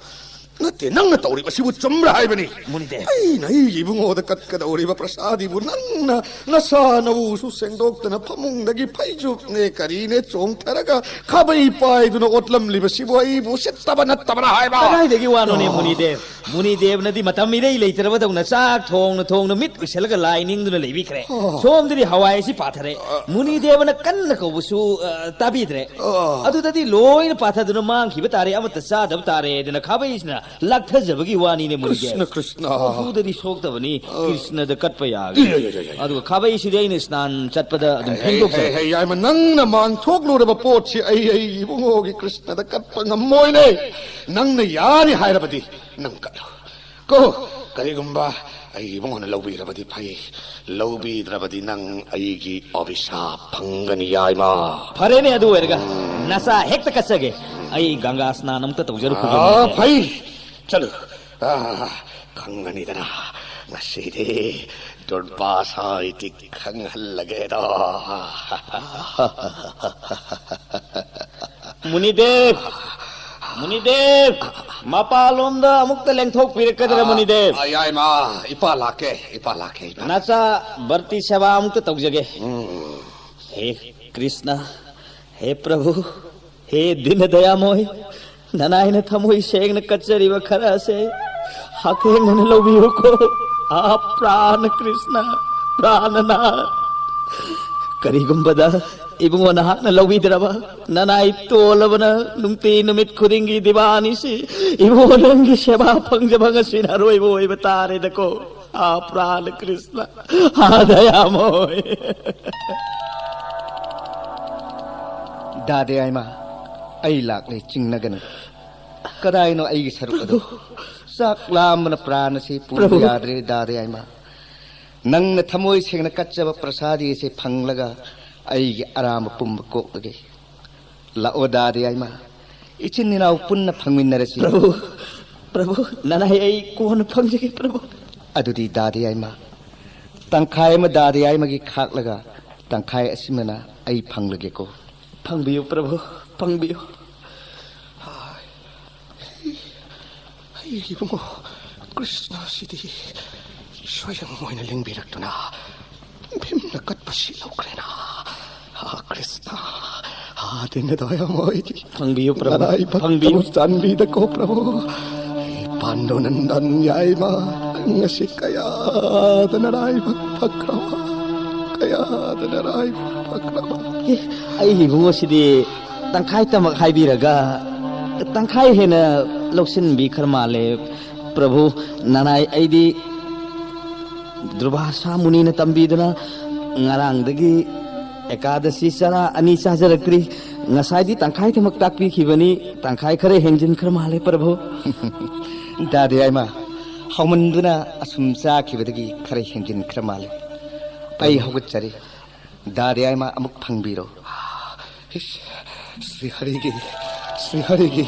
ꯅꯠꯇꯦ, ꯅꯪꯅ ꯇꯧꯔꯤꯕꯁꯤꯕꯨ ꯆꯨꯝꯕ꯭ꯔꯥ ꯍꯥꯏꯕꯅꯤ? ꯃꯨꯅꯤꯗꯦꯕ꯫ ꯑꯩꯅ ꯑꯩꯒꯤ ꯏꯕꯨꯡꯉꯣꯗ ꯀꯠꯀꯗꯧꯔꯤꯕ ꯄ꯭ꯔꯁꯥꯗꯤꯕꯨ ꯅꯪꯅ ꯅꯁꯥ ꯅꯎꯁꯨ ꯁꯦꯡꯗꯣꯛꯇꯅ ꯐꯃꯨꯡꯗꯒꯤ ꯐꯩꯖꯨꯞꯅꯦ ꯀꯔꯤꯅꯦ ꯆꯣꯡꯊꯔꯒ ꯈꯥꯕꯩ ꯄꯥꯏꯗꯨꯅ ꯑꯣꯠꯂꯝꯂꯤꯕꯁꯤꯕꯨ ꯑꯩꯕꯨ ꯎꯁꯤꯠꯇꯕ ꯅꯠꯇꯕ꯭ꯔꯥ ꯍꯥꯏꯕ? ꯀꯗꯥꯏꯗꯒꯤ ꯋꯥꯅꯣꯅꯦ, ꯑꯣ꯫ ꯃꯨꯅꯤꯗꯦꯕ? ꯃꯨꯅꯤꯗꯦꯕꯅꯗꯤ ꯃꯇꯝ ꯏꯔꯩ ꯂꯩꯇ꯭ꯔꯕꯗꯧꯅ ꯆꯥꯛ ꯊꯣꯡꯅ ꯊꯣꯡꯅ ꯃꯤꯠ ꯎꯏꯁꯜꯂꯒ ꯂꯥꯏ ꯅꯤꯡꯗꯨꯅ ꯂꯩꯕꯤꯈ꯭ꯔꯦ꯫ ꯑꯣ꯫ ꯁꯣꯝꯗꯗꯤ ꯍꯋꯥꯏ ꯑꯁꯤ ꯄꯥꯊꯔꯦ꯫ ꯑ꯫ ꯃꯨꯅꯤꯗꯦꯕꯅ ꯀꯟꯅ ꯀꯧꯕꯁꯨ, ꯑ, ꯇꯥꯕꯤꯗ꯭ꯔꯦ꯫ ꯑ꯫ ꯑꯗꯨꯗꯗꯤ ꯂꯣꯏꯅ ꯄꯥꯊꯗꯨꯅ ꯃꯥꯡꯈꯤꯕ ꯇꯥꯔꯦ, ꯑꯃꯠꯇ ꯆꯥꯗꯕ ꯇꯥꯔꯦ ꯍꯥꯏꯗꯅ ꯈꯥꯕꯩꯁꯤꯅ ꯂꯥꯛꯊꯖꯕꯒꯤ ꯋꯥꯅꯤꯅꯦ, ꯃꯨꯅꯤꯗꯦꯕ꯫ ꯀ꯭ꯔꯤꯁꯅ, ꯀ꯭ꯔꯤꯁꯅ꯫ ꯍꯨꯗꯗꯤ ꯁꯣꯛꯇꯕꯅꯤ, ꯑ꯫ ꯀ꯭ꯔꯤꯁꯅꯗ ꯀꯠꯄ ꯌꯥꯒꯅꯤ꯫ ꯏꯌꯥ, ꯏꯌꯥ, ꯏꯌꯥ, ꯏꯌꯥ꯫ ꯑꯗꯨꯒ ꯈꯥꯕꯩꯁꯤꯗꯤ ꯑꯩꯅ ꯁ꯭ꯅꯥꯟ ꯆꯠꯄꯗ ꯑꯗꯨꯝ ꯍꯦ, ꯐꯦꯡꯗꯣꯛꯆꯔꯦ꯫ ꯍꯦ, ꯍꯦ, ꯌꯥꯏꯃ, ꯅꯪꯅ ꯃꯥꯡꯊꯣꯛꯂꯨꯔꯕ ꯄꯣꯠꯁꯤ ꯑꯩ, ꯑꯩ ꯏꯕꯨꯡꯉꯣꯒꯤ ꯀ꯭ꯔꯤꯁꯅꯗ ꯀꯠꯄ ꯉꯝꯃꯣꯏꯅꯦ꯫ ꯅꯪꯅ ꯌꯥꯅꯤ ꯍꯥꯏꯔꯕꯗꯤ ꯅꯪ ꯀꯠꯂꯨ꯫ ꯀꯣ, ꯀꯔꯤꯒꯨꯝꯕ ꯑꯩꯒꯤ ꯏꯕꯨꯡꯉꯣꯅ ꯂꯧꯕꯤꯔꯕꯗꯤ ꯐꯩ, ꯂꯧꯕꯤꯗ꯭ꯔꯕꯗꯤ ꯅꯪ ꯑꯩꯒꯤ ꯑꯣꯕꯤꯁꯥ ꯐꯪꯒꯅꯤ, ꯌꯥꯏꯃ꯫ ꯐꯔꯦꯅꯦ, ꯑꯗꯨ ꯑꯣꯏꯔꯒ ꯅꯆꯥ ꯍꯦꯛꯇ ꯀꯠꯆꯒꯦ꯫ ꯑꯩ ꯒꯪꯒꯥ ꯁ꯭ꯅꯥꯟ ꯑꯃꯨꯛꯇ ꯇꯧꯖꯔꯨꯈꯤꯒꯦ꯫ ꯑꯥ, ꯐꯩ, ꯆꯠꯂꯨ꯫ ꯑꯥ, ꯈꯪꯒꯅꯤꯗꯅ, ꯉꯁꯤꯗꯤ ꯗꯨꯔꯕꯥꯁꯥ ꯏꯇꯤ ꯈꯪꯍꯜꯂꯒꯦꯗꯣ꯫ ꯃꯨꯅꯤꯗꯦꯕ! ꯃꯨꯅꯤꯗꯦꯕ! ꯃꯄꯥꯟꯂꯣꯝꯗ ꯑꯃꯨꯛꯇ ꯂꯦꯡꯊꯣꯛꯄꯤꯔꯛꯀꯗ꯭ꯔꯥ, ꯑꯥ, ꯃꯨꯅꯤꯗꯦꯕ? ꯑꯥ, ꯌꯥꯏꯃ, ꯏꯄꯥ ꯂꯥꯛꯀꯦ, ꯏꯄꯥ ꯂꯥꯛꯀꯦ, ꯏꯄꯥ꯫ ꯅꯆꯥ ꯕꯔꯇꯤ ꯁꯦꯕꯥ ꯑꯃꯨꯛꯇ ꯇꯧꯖꯒꯦ꯫ ꯎꯝ꯫ ꯍꯦ ꯀ꯭ꯔꯤꯁꯅ, ꯍꯦ ꯄ꯭ꯔꯚꯨ, ꯍꯦ ꯗꯤꯅ ꯗꯌꯥꯃꯣꯏ, ꯅꯅꯥꯏꯅ ꯊꯃꯣꯏ ꯁꯦꯡꯅ ꯀꯠꯆꯔꯤꯕ ꯈꯔ ꯑꯁꯦ ꯍꯛꯊꯦꯡꯅꯅ ꯂꯧꯕꯤꯌꯨꯀꯣ꯫ ꯑꯥ, ꯄ꯭ꯔꯥꯅ ꯀ꯭ꯔꯤꯁꯅ, ꯄ꯭ꯔꯥꯅꯅ꯫ ꯀꯔꯤꯒꯨꯝꯕꯗ ꯏꯕꯨꯡꯉꯣ ꯅꯍꯥꯛꯅ ꯂꯧꯕꯤꯗ꯭ꯔꯕ, ꯅꯅꯥꯏ ꯇꯣꯜꯂꯕꯅ ꯅꯨꯡꯇꯤ ꯅꯨꯃꯤꯠ ꯈꯨꯗꯤꯡꯒꯤ ꯗꯤꯕꯥꯅꯤꯁꯤ ꯏꯕꯨꯡꯉꯣ ꯅꯪꯒꯤ ꯁꯦꯕꯥ ꯐꯪꯖꯕ ꯉꯁꯤꯅ ꯑꯔꯣꯏꯕ ꯑꯣꯏꯕ ꯇꯥꯔꯦꯗꯀꯣ꯫ ꯑꯥ, ꯄ꯭ꯔꯥꯅ ꯀ꯭ꯔꯤꯁꯅ, ꯑꯥ, ꯗꯌꯥꯃꯣꯏ꯫ ꯗꯥ ꯗꯌꯥꯏꯃ, ꯑꯩ ꯂꯥꯛꯂꯦ, ꯆꯤꯡꯅꯒꯅꯨ꯫ ꯀꯗꯥꯏꯅꯣ ꯑꯩꯒꯤ ꯁꯔꯨꯛ ꯑꯗꯨ? ꯆꯥꯛ ꯂꯥꯝꯕꯅ ꯄ꯭ꯔꯥꯟ ꯑꯁꯤ ꯄꯨꯕ ꯄ꯭ꯔꯚꯨ꯫ ꯌꯥꯗ꯭ꯔꯦ, ꯗꯥ ꯗꯌꯥꯏꯃ꯫ ꯅꯪꯅ ꯊꯃꯣꯏ ꯁꯦꯡꯅ ꯀꯠꯆꯕ ꯄ꯭ꯔꯁꯥꯗꯤ ꯑꯁꯤ ꯐꯪꯂꯒ ꯑꯩꯒꯤ ꯑꯔꯥꯝꯕ ꯄꯨꯝꯕ ꯀꯣꯛꯂꯒꯦ꯫ ꯂꯥꯛꯑꯣ, ꯗꯥ ꯗꯌꯥꯏꯃ꯫ ꯏꯆꯤꯟ ꯏꯅꯥꯎ ꯄꯨꯟꯅ ꯐꯪꯃꯤꯟꯅꯔꯁꯤ꯫ ꯄ꯭ꯔꯚꯨ, ꯄ꯭ꯔꯚꯨ, ꯅꯅꯥꯏ ꯑꯩ ꯀꯣꯟꯅ ꯐꯪꯖꯒꯦ, ꯄ꯭ꯔꯚꯨ꯫ ꯑꯗꯨꯗꯤ ꯗꯥ ꯗꯌꯥꯏꯃ, ꯇꯪꯈꯥꯏ ꯑꯃ ꯗꯥ ꯗꯌꯥꯏꯃꯒꯤ ꯈꯥꯛꯂꯒ ꯇꯪꯈꯥꯏ ꯑꯁꯤꯃꯅ ꯑꯩ ꯐꯪꯂꯒꯦꯀꯣ꯫ ꯐꯪꯕꯤꯌꯨ, ꯄ꯭ꯔꯚꯨ, ꯐꯪꯕꯤꯌꯨ꯫ ꯑꯩꯒꯤ ꯏꯕꯨꯡꯉꯣ ꯀ꯭ꯔꯤꯁꯅ ꯑꯁꯤꯗꯤ ꯁ꯭ꯋꯌꯪ ꯑꯣꯏꯅ ꯂꯦꯡꯕꯤꯔꯛꯇꯨꯅ ꯚꯤꯝꯅ ꯀꯠꯄꯁꯤ ꯂꯧꯈ꯭ꯔꯦꯅ꯫ ꯍꯥ ꯀ꯭ꯔꯤꯁꯅ, ꯍꯥ ꯗꯤꯅ ꯗꯌꯥꯃꯣꯏ꯫ ꯐꯪꯕꯤꯌꯨ, ꯄ꯭ꯔꯚꯨ, ꯅꯔꯥꯏꯕꯛꯇꯕꯨ ꯐꯪꯕꯤꯌꯨ꯫ ꯆꯥꯟꯕꯤꯗꯀꯣ, ꯄ꯭ꯔꯚꯨ꯫ ꯄꯥꯟꯗꯨꯅꯟꯗꯟ ꯌꯥꯏꯃ, ꯅꯪ ꯑꯁꯤ ꯀꯌꯥꯗ ꯅꯔꯥꯏꯕꯛ ꯐꯈ꯭ꯔꯕ, ꯀꯌꯥꯗ ꯅꯔꯥꯏꯕꯛ ꯐꯈ꯭ꯔꯕ꯫ ꯑꯦ, ꯑꯩꯒꯤ ꯏꯕꯨꯡꯉꯣ ꯁꯤꯗꯤ ꯇꯪꯈꯥꯏ ꯇꯃꯛ ꯍꯥꯏꯕꯤꯔꯒ ꯇꯪꯈꯥꯏ ꯍꯦꯟꯅ ꯂꯧꯁꯤꯟꯕꯤꯈ꯭ꯔ ꯃꯥꯜꯂꯦ꯫ ꯄ꯭ꯔꯚꯨ, ꯅꯅꯥꯏ ꯑꯩꯗꯤ ꯗꯨꯔꯚꯥꯁꯥ ꯃꯨꯅꯤꯅ ꯇꯝꯕꯤꯗꯨꯅ ꯉꯔꯥꯡꯗꯒꯤ ꯑꯦꯀꯥꯗꯁꯤ ꯆꯔꯥ ꯑꯅꯤ ꯆꯥꯖꯔꯛꯇ꯭ꯔꯤ꯫ ꯉꯁꯥꯏꯗꯤ ꯇꯪꯈꯥꯏ ꯊꯃꯛ ꯇꯥꯛꯄꯤꯈꯤꯕꯅꯤ, ꯇꯪꯈꯥꯏ ꯈꯔ ꯍꯦꯟꯖꯤꯟꯈ꯭ꯔ ꯃꯥꯜꯂꯦ ꯄ꯭ꯔꯚꯨ꯫ ꯗꯥꯗꯤ ꯌꯥꯏꯃ, ꯍꯥꯎꯃꯟꯗꯨꯅ ꯑꯁꯨꯝ ꯆꯥꯈꯤꯕꯗꯒꯤ ꯈꯔ ꯍꯦꯟꯖꯤꯟꯈ꯭ꯔ ꯃꯥꯜꯂꯦ꯫ ꯑꯩ ꯍꯧꯒꯠꯆꯔꯤ꯫ ꯗꯥꯗꯤ ꯌꯥꯏꯃ ꯑꯃꯨꯛ ꯐꯪꯕꯤꯔꯣ꯫ ꯏꯁ, ꯁ꯭ꯔꯤ ꯍꯔꯤꯒꯤ, ꯁ꯭ꯔꯤ ꯍꯔꯤꯒꯤ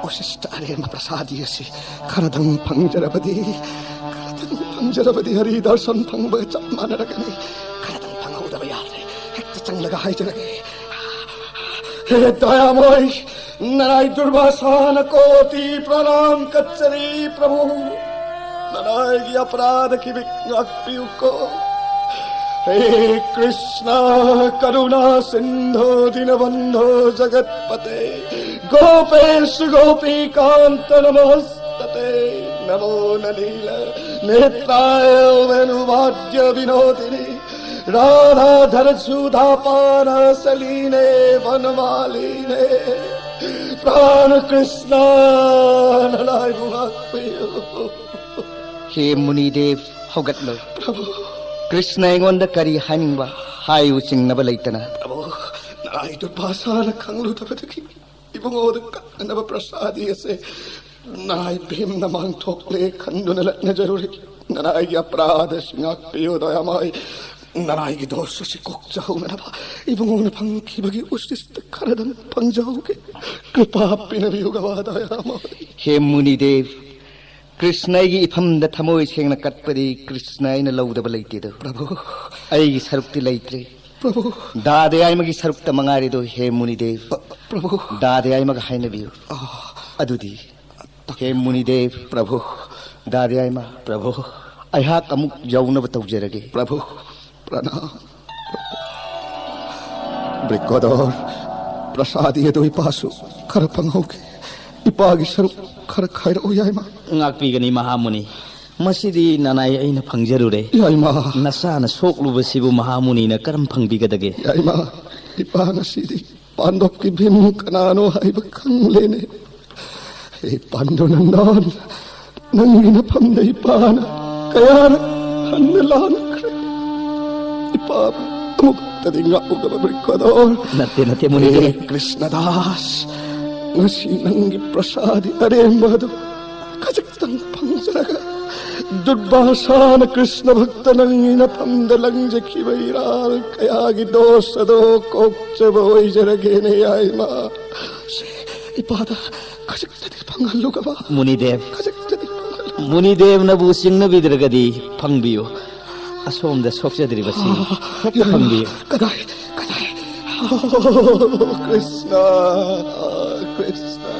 ꯎꯁꯤꯁꯇ ꯑꯔꯦꯝꯕ ꯄ꯭ꯔꯁꯥꯗꯤ ꯑꯁꯤ ꯈꯔꯗꯪ ꯐꯪꯖꯔꯕꯗꯤ, ꯈꯔꯗꯪ ꯐꯪꯖꯔꯕꯗꯤ ꯍꯔꯤ ꯗꯔꯁꯟ ꯐꯪꯕꯒ ꯆꯞ ꯃꯥꯟꯅꯔꯒꯅꯤ꯫ ꯈꯔꯗꯪ ꯐꯪꯍꯧꯗꯕ ꯌꯥꯗ꯭ꯔꯦ꯫ ꯍꯦꯛꯇ ꯆꯪꯂꯒ ꯍꯥꯏꯖꯔꯒꯦ꯫ ꯍꯦ ꯗꯌꯥꯃꯣꯏ, ꯅꯔꯥꯏ ꯗꯨꯔꯚꯥꯁꯥꯅ ꯀꯣꯇꯤ ꯄ꯭ꯔꯅꯥꯝ ꯀꯠꯆꯔꯤ ꯄ꯭ꯔꯚꯨ꯫ ꯅꯔꯥꯏꯒꯤ ꯑꯄꯔꯥꯙ ꯈꯤꯕꯤꯛ ꯉꯥꯛꯄꯤꯌꯨꯀꯣ꯫ ꯍꯦ ꯀ꯭ꯔꯤꯁꯅ ꯀꯔꯨꯅꯥ ꯁꯤꯟꯙꯣ ꯗꯤꯅꯕꯟꯙꯣ ꯖꯒꯠꯄꯇꯦ, ꯒꯣꯄꯦꯁ ꯒꯣꯄꯤꯀꯥꯟತ ꯅꯃꯣꯁꯇꯨꯇꯦ, ꯅꯃꯣ ꯅꯂೀಲ ನೇತ್ರಾಯ ವೇಣುವಾದ್ಯ ವಿನೋದಿನಿ, ರಾಧಾಧರ ಸುಧಾಪಾನ ಸಲೀನೆ ವನಮಾಲಿನೆ, ಪ್ರಾಣ ಕೃಷ್ಣ ನನಾಯು ꯉꯥꯛꯄꯤꯌꯨ꯫ ꯍꯦ ꯃꯨꯅꯤꯗꯦꯕ, ꯍꯧꯒꯠꯂꯣ꯫ ꯄ꯭ꯔꯚꯨ꯫ ꯀ꯭ꯔꯤꯁꯅ ꯑꯩꯉꯣꯟꯗ ꯀꯔꯤ ꯍꯥꯏꯅꯤꯡꯕ? ꯍꯥꯏꯌꯨ, ꯆꯤꯡꯅꯕ ꯂꯩꯇꯅ꯫ ꯄ꯭ꯔꯚꯨ, ꯅꯔꯥꯏ ꯗꯨꯔꯚꯥꯁꯥꯅ ꯈꯪꯂꯨꯗꯕꯗꯒꯤ ꯏꯕꯨꯡꯉꯣꯗ ꯀꯠꯅꯅꯕ ꯄ꯭ꯔꯁꯥꯗꯤ ꯑꯁꯦ ꯅꯔꯥꯏ ꯚꯤꯝꯅ ꯃꯥꯡꯊꯣꯛꯂꯦ ꯈꯟꯗꯨꯅ ꯂꯛꯅꯖꯔꯨꯔꯦ꯫ ꯅꯔꯥꯏꯒꯤ ꯑꯄꯔꯥꯙ ꯑꯁꯤ ꯉꯥꯛꯄꯤꯌꯨ ꯗꯌꯥꯃꯥꯏ꯫ ꯅꯔꯥꯏꯒꯤ ꯗꯣꯁ ꯑꯁꯤ ꯀꯣꯛꯆꯍꯧꯅꯅꯕ ꯏꯕꯨꯡꯉꯣꯅ ꯐꯪꯈꯤꯕꯒꯤ ꯎꯁꯤꯁꯇ ꯈꯔꯗꯪ ꯐꯪꯖꯍꯧꯒꯦ꯫ ꯀ꯭ꯔꯤꯄꯥ ꯄꯤꯅꯕꯤꯌꯨ ꯒꯕꯥ ꯗꯌꯥꯃꯥꯏ꯫ ꯍꯦ ꯃꯨꯅꯤꯗꯦꯕ, ꯀ꯭ꯔꯤꯁꯅ ꯑꯩꯒꯤ ꯏꯐꯝꯗ ꯊꯃꯣꯏ ꯁꯦꯡꯅ ꯀꯠꯄꯗꯤ ꯀ꯭ꯔꯤꯁꯅ ꯑꯩꯅ ꯂꯧꯗꯕ ꯂꯩꯇꯦꯗꯣ꯫ ꯄ꯭ꯔꯚꯨ꯫ ꯑꯩꯒꯤ ꯁꯔꯨꯛꯇꯤ ꯂꯩꯇ꯭ꯔꯦ꯫ ꯄ꯭ꯔꯚꯨ꯫ ꯗꯥꯗ ꯌꯥꯏꯃꯒꯤ ꯁꯔꯨꯛꯇ ꯃꯉꯥꯏꯔꯦꯗꯣ, ꯍꯦ ꯃꯨꯅꯤꯗꯦꯕ꯫ ꯄ-, ꯄ꯭ꯔꯚꯨ꯫ ꯗꯥꯗ ꯌꯥꯏꯃꯒ ꯍꯥꯏꯅꯕꯤꯌꯨ꯫ ꯑꯥ꯫ ꯑꯗꯨꯗꯤ, ꯍꯦ ꯃꯨꯅꯤꯗꯦꯕ꯫ ꯄ꯭ꯔꯚꯨ꯫ ꯗꯥꯗ ꯌꯥꯏꯃ꯫ ꯄ꯭ꯔꯚꯨ꯫ ꯑꯩꯍꯥꯛ ꯑꯃꯨꯛ ꯌꯧꯅꯕ ꯇꯧꯖꯔꯒꯦ꯫ ꯄ꯭ꯔꯚꯨ꯫ ꯄ꯭ꯔꯅꯥꯝ꯫ ꯕ꯭ꯔꯤꯀꯣꯗꯣꯔ, ꯄ꯭ꯔꯁꯥꯗꯤ ꯑꯗꯨ ꯏꯄꯥꯁꯨ ꯈꯔ ꯐꯪꯍꯧꯒꯦ꯫ ꯏꯄꯥꯒꯤ ꯁꯔꯨꯛ ꯈꯔ ꯈꯥꯏꯔꯛꯎ, ꯌꯥꯏꯃ꯫ ꯉꯥꯛꯄꯤꯒꯅꯤ, ꯃꯍꯥꯃꯨꯅꯤ꯫ ꯃꯁꯤꯗꯤ ꯅꯅꯥꯏ ꯑꯩꯅ ꯐꯪꯖꯔꯨꯔꯦ꯫ ꯌꯥꯏꯃ꯫ ꯅꯆꯥꯅ ꯁꯣꯛꯂꯨꯕꯁꯤꯕꯨ ꯃꯍꯥꯃꯨꯅꯤꯅ ꯀꯔꯝ ꯐꯪꯕꯤꯒꯗꯒꯦ? ꯌꯥꯏꯃ, ꯏꯄꯥ ꯉꯁꯤꯗꯤ ꯄꯥꯟꯗꯣꯞꯀꯤ ꯚꯤꯝ ꯀꯅꯥꯅꯣ ꯍꯥꯏꯕ ꯈꯪꯂꯦꯅꯦ꯫ ꯍꯦ ꯄꯥꯟꯗꯨꯅꯟꯗꯣꯟ, ꯅꯪꯒꯤ ꯅꯐꯝꯗ ꯏꯄꯥꯅ ꯀꯌꯥꯔꯛ ꯍꯟꯅ ꯂꯥꯟꯈ꯭ꯔꯦ꯫ ꯏꯄꯥꯕꯨ ꯑꯃꯨꯛꯇꯗꯤ ꯉꯥꯛꯎꯗꯕ ꯕ꯭ꯔꯤꯀꯣꯗꯣꯔ꯫ ꯅꯠꯇꯦ, ꯅꯠꯇꯦ, ꯃꯨꯅꯤꯗꯦ꯫ ꯍꯦ ꯀ꯭ꯔꯤꯁꯅꯗꯥꯁ, ꯉꯁꯤ ꯅꯪꯒꯤ ꯄ꯭ꯔꯁꯥꯗꯤ ꯑꯔꯦꯝꯕ ꯑꯗꯨ ꯈꯖꯤꯛꯇꯪ ꯐꯪꯖꯔꯒ, ꯗꯨꯔꯕꯥꯁꯥꯅ ꯀ꯭ꯔꯤꯁꯅ ꯚꯛꯇ ꯅꯪꯒꯤ ꯅꯐꯝꯗ ꯂꯪꯖꯈꯤꯕ ꯏꯔꯥꯜ ꯀꯌꯥꯒꯤ ꯗꯣꯁ ꯑꯗꯣ ꯀꯣꯛꯆꯕ ꯑꯣꯏꯖꯔꯒꯦꯅꯦ, ꯌꯥꯏꯃ꯫ ꯁꯦ, ꯏꯄꯥꯗ ꯈꯖꯤꯛꯇꯗꯤ ꯐꯪꯍꯜꯂꯨꯒꯕ꯫ ꯃꯨꯅꯤꯗꯦꯕ꯫ ꯈꯖꯤꯛꯇꯗꯤ ꯐꯪꯍꯜꯂꯨ꯫ ꯃꯨꯅꯤꯗꯦꯕꯅꯕꯨ ꯆꯤꯡꯅꯕꯤꯗ꯭ꯔꯒꯗꯤ ꯐꯪꯕꯤꯌꯨ꯫ ꯑꯁꯣꯝꯗ ꯁꯣꯛꯆꯗ꯭ꯔꯤꯕꯁꯤ ꯍꯦꯛꯇ ꯐꯪꯕꯤꯌꯨ꯫ ꯀꯗꯥꯏ? ꯀꯗꯥꯏ? ꯑꯣ, ꯀ꯭ꯔꯤꯁꯅ, ꯀ꯭ꯔꯤꯁꯅ꯫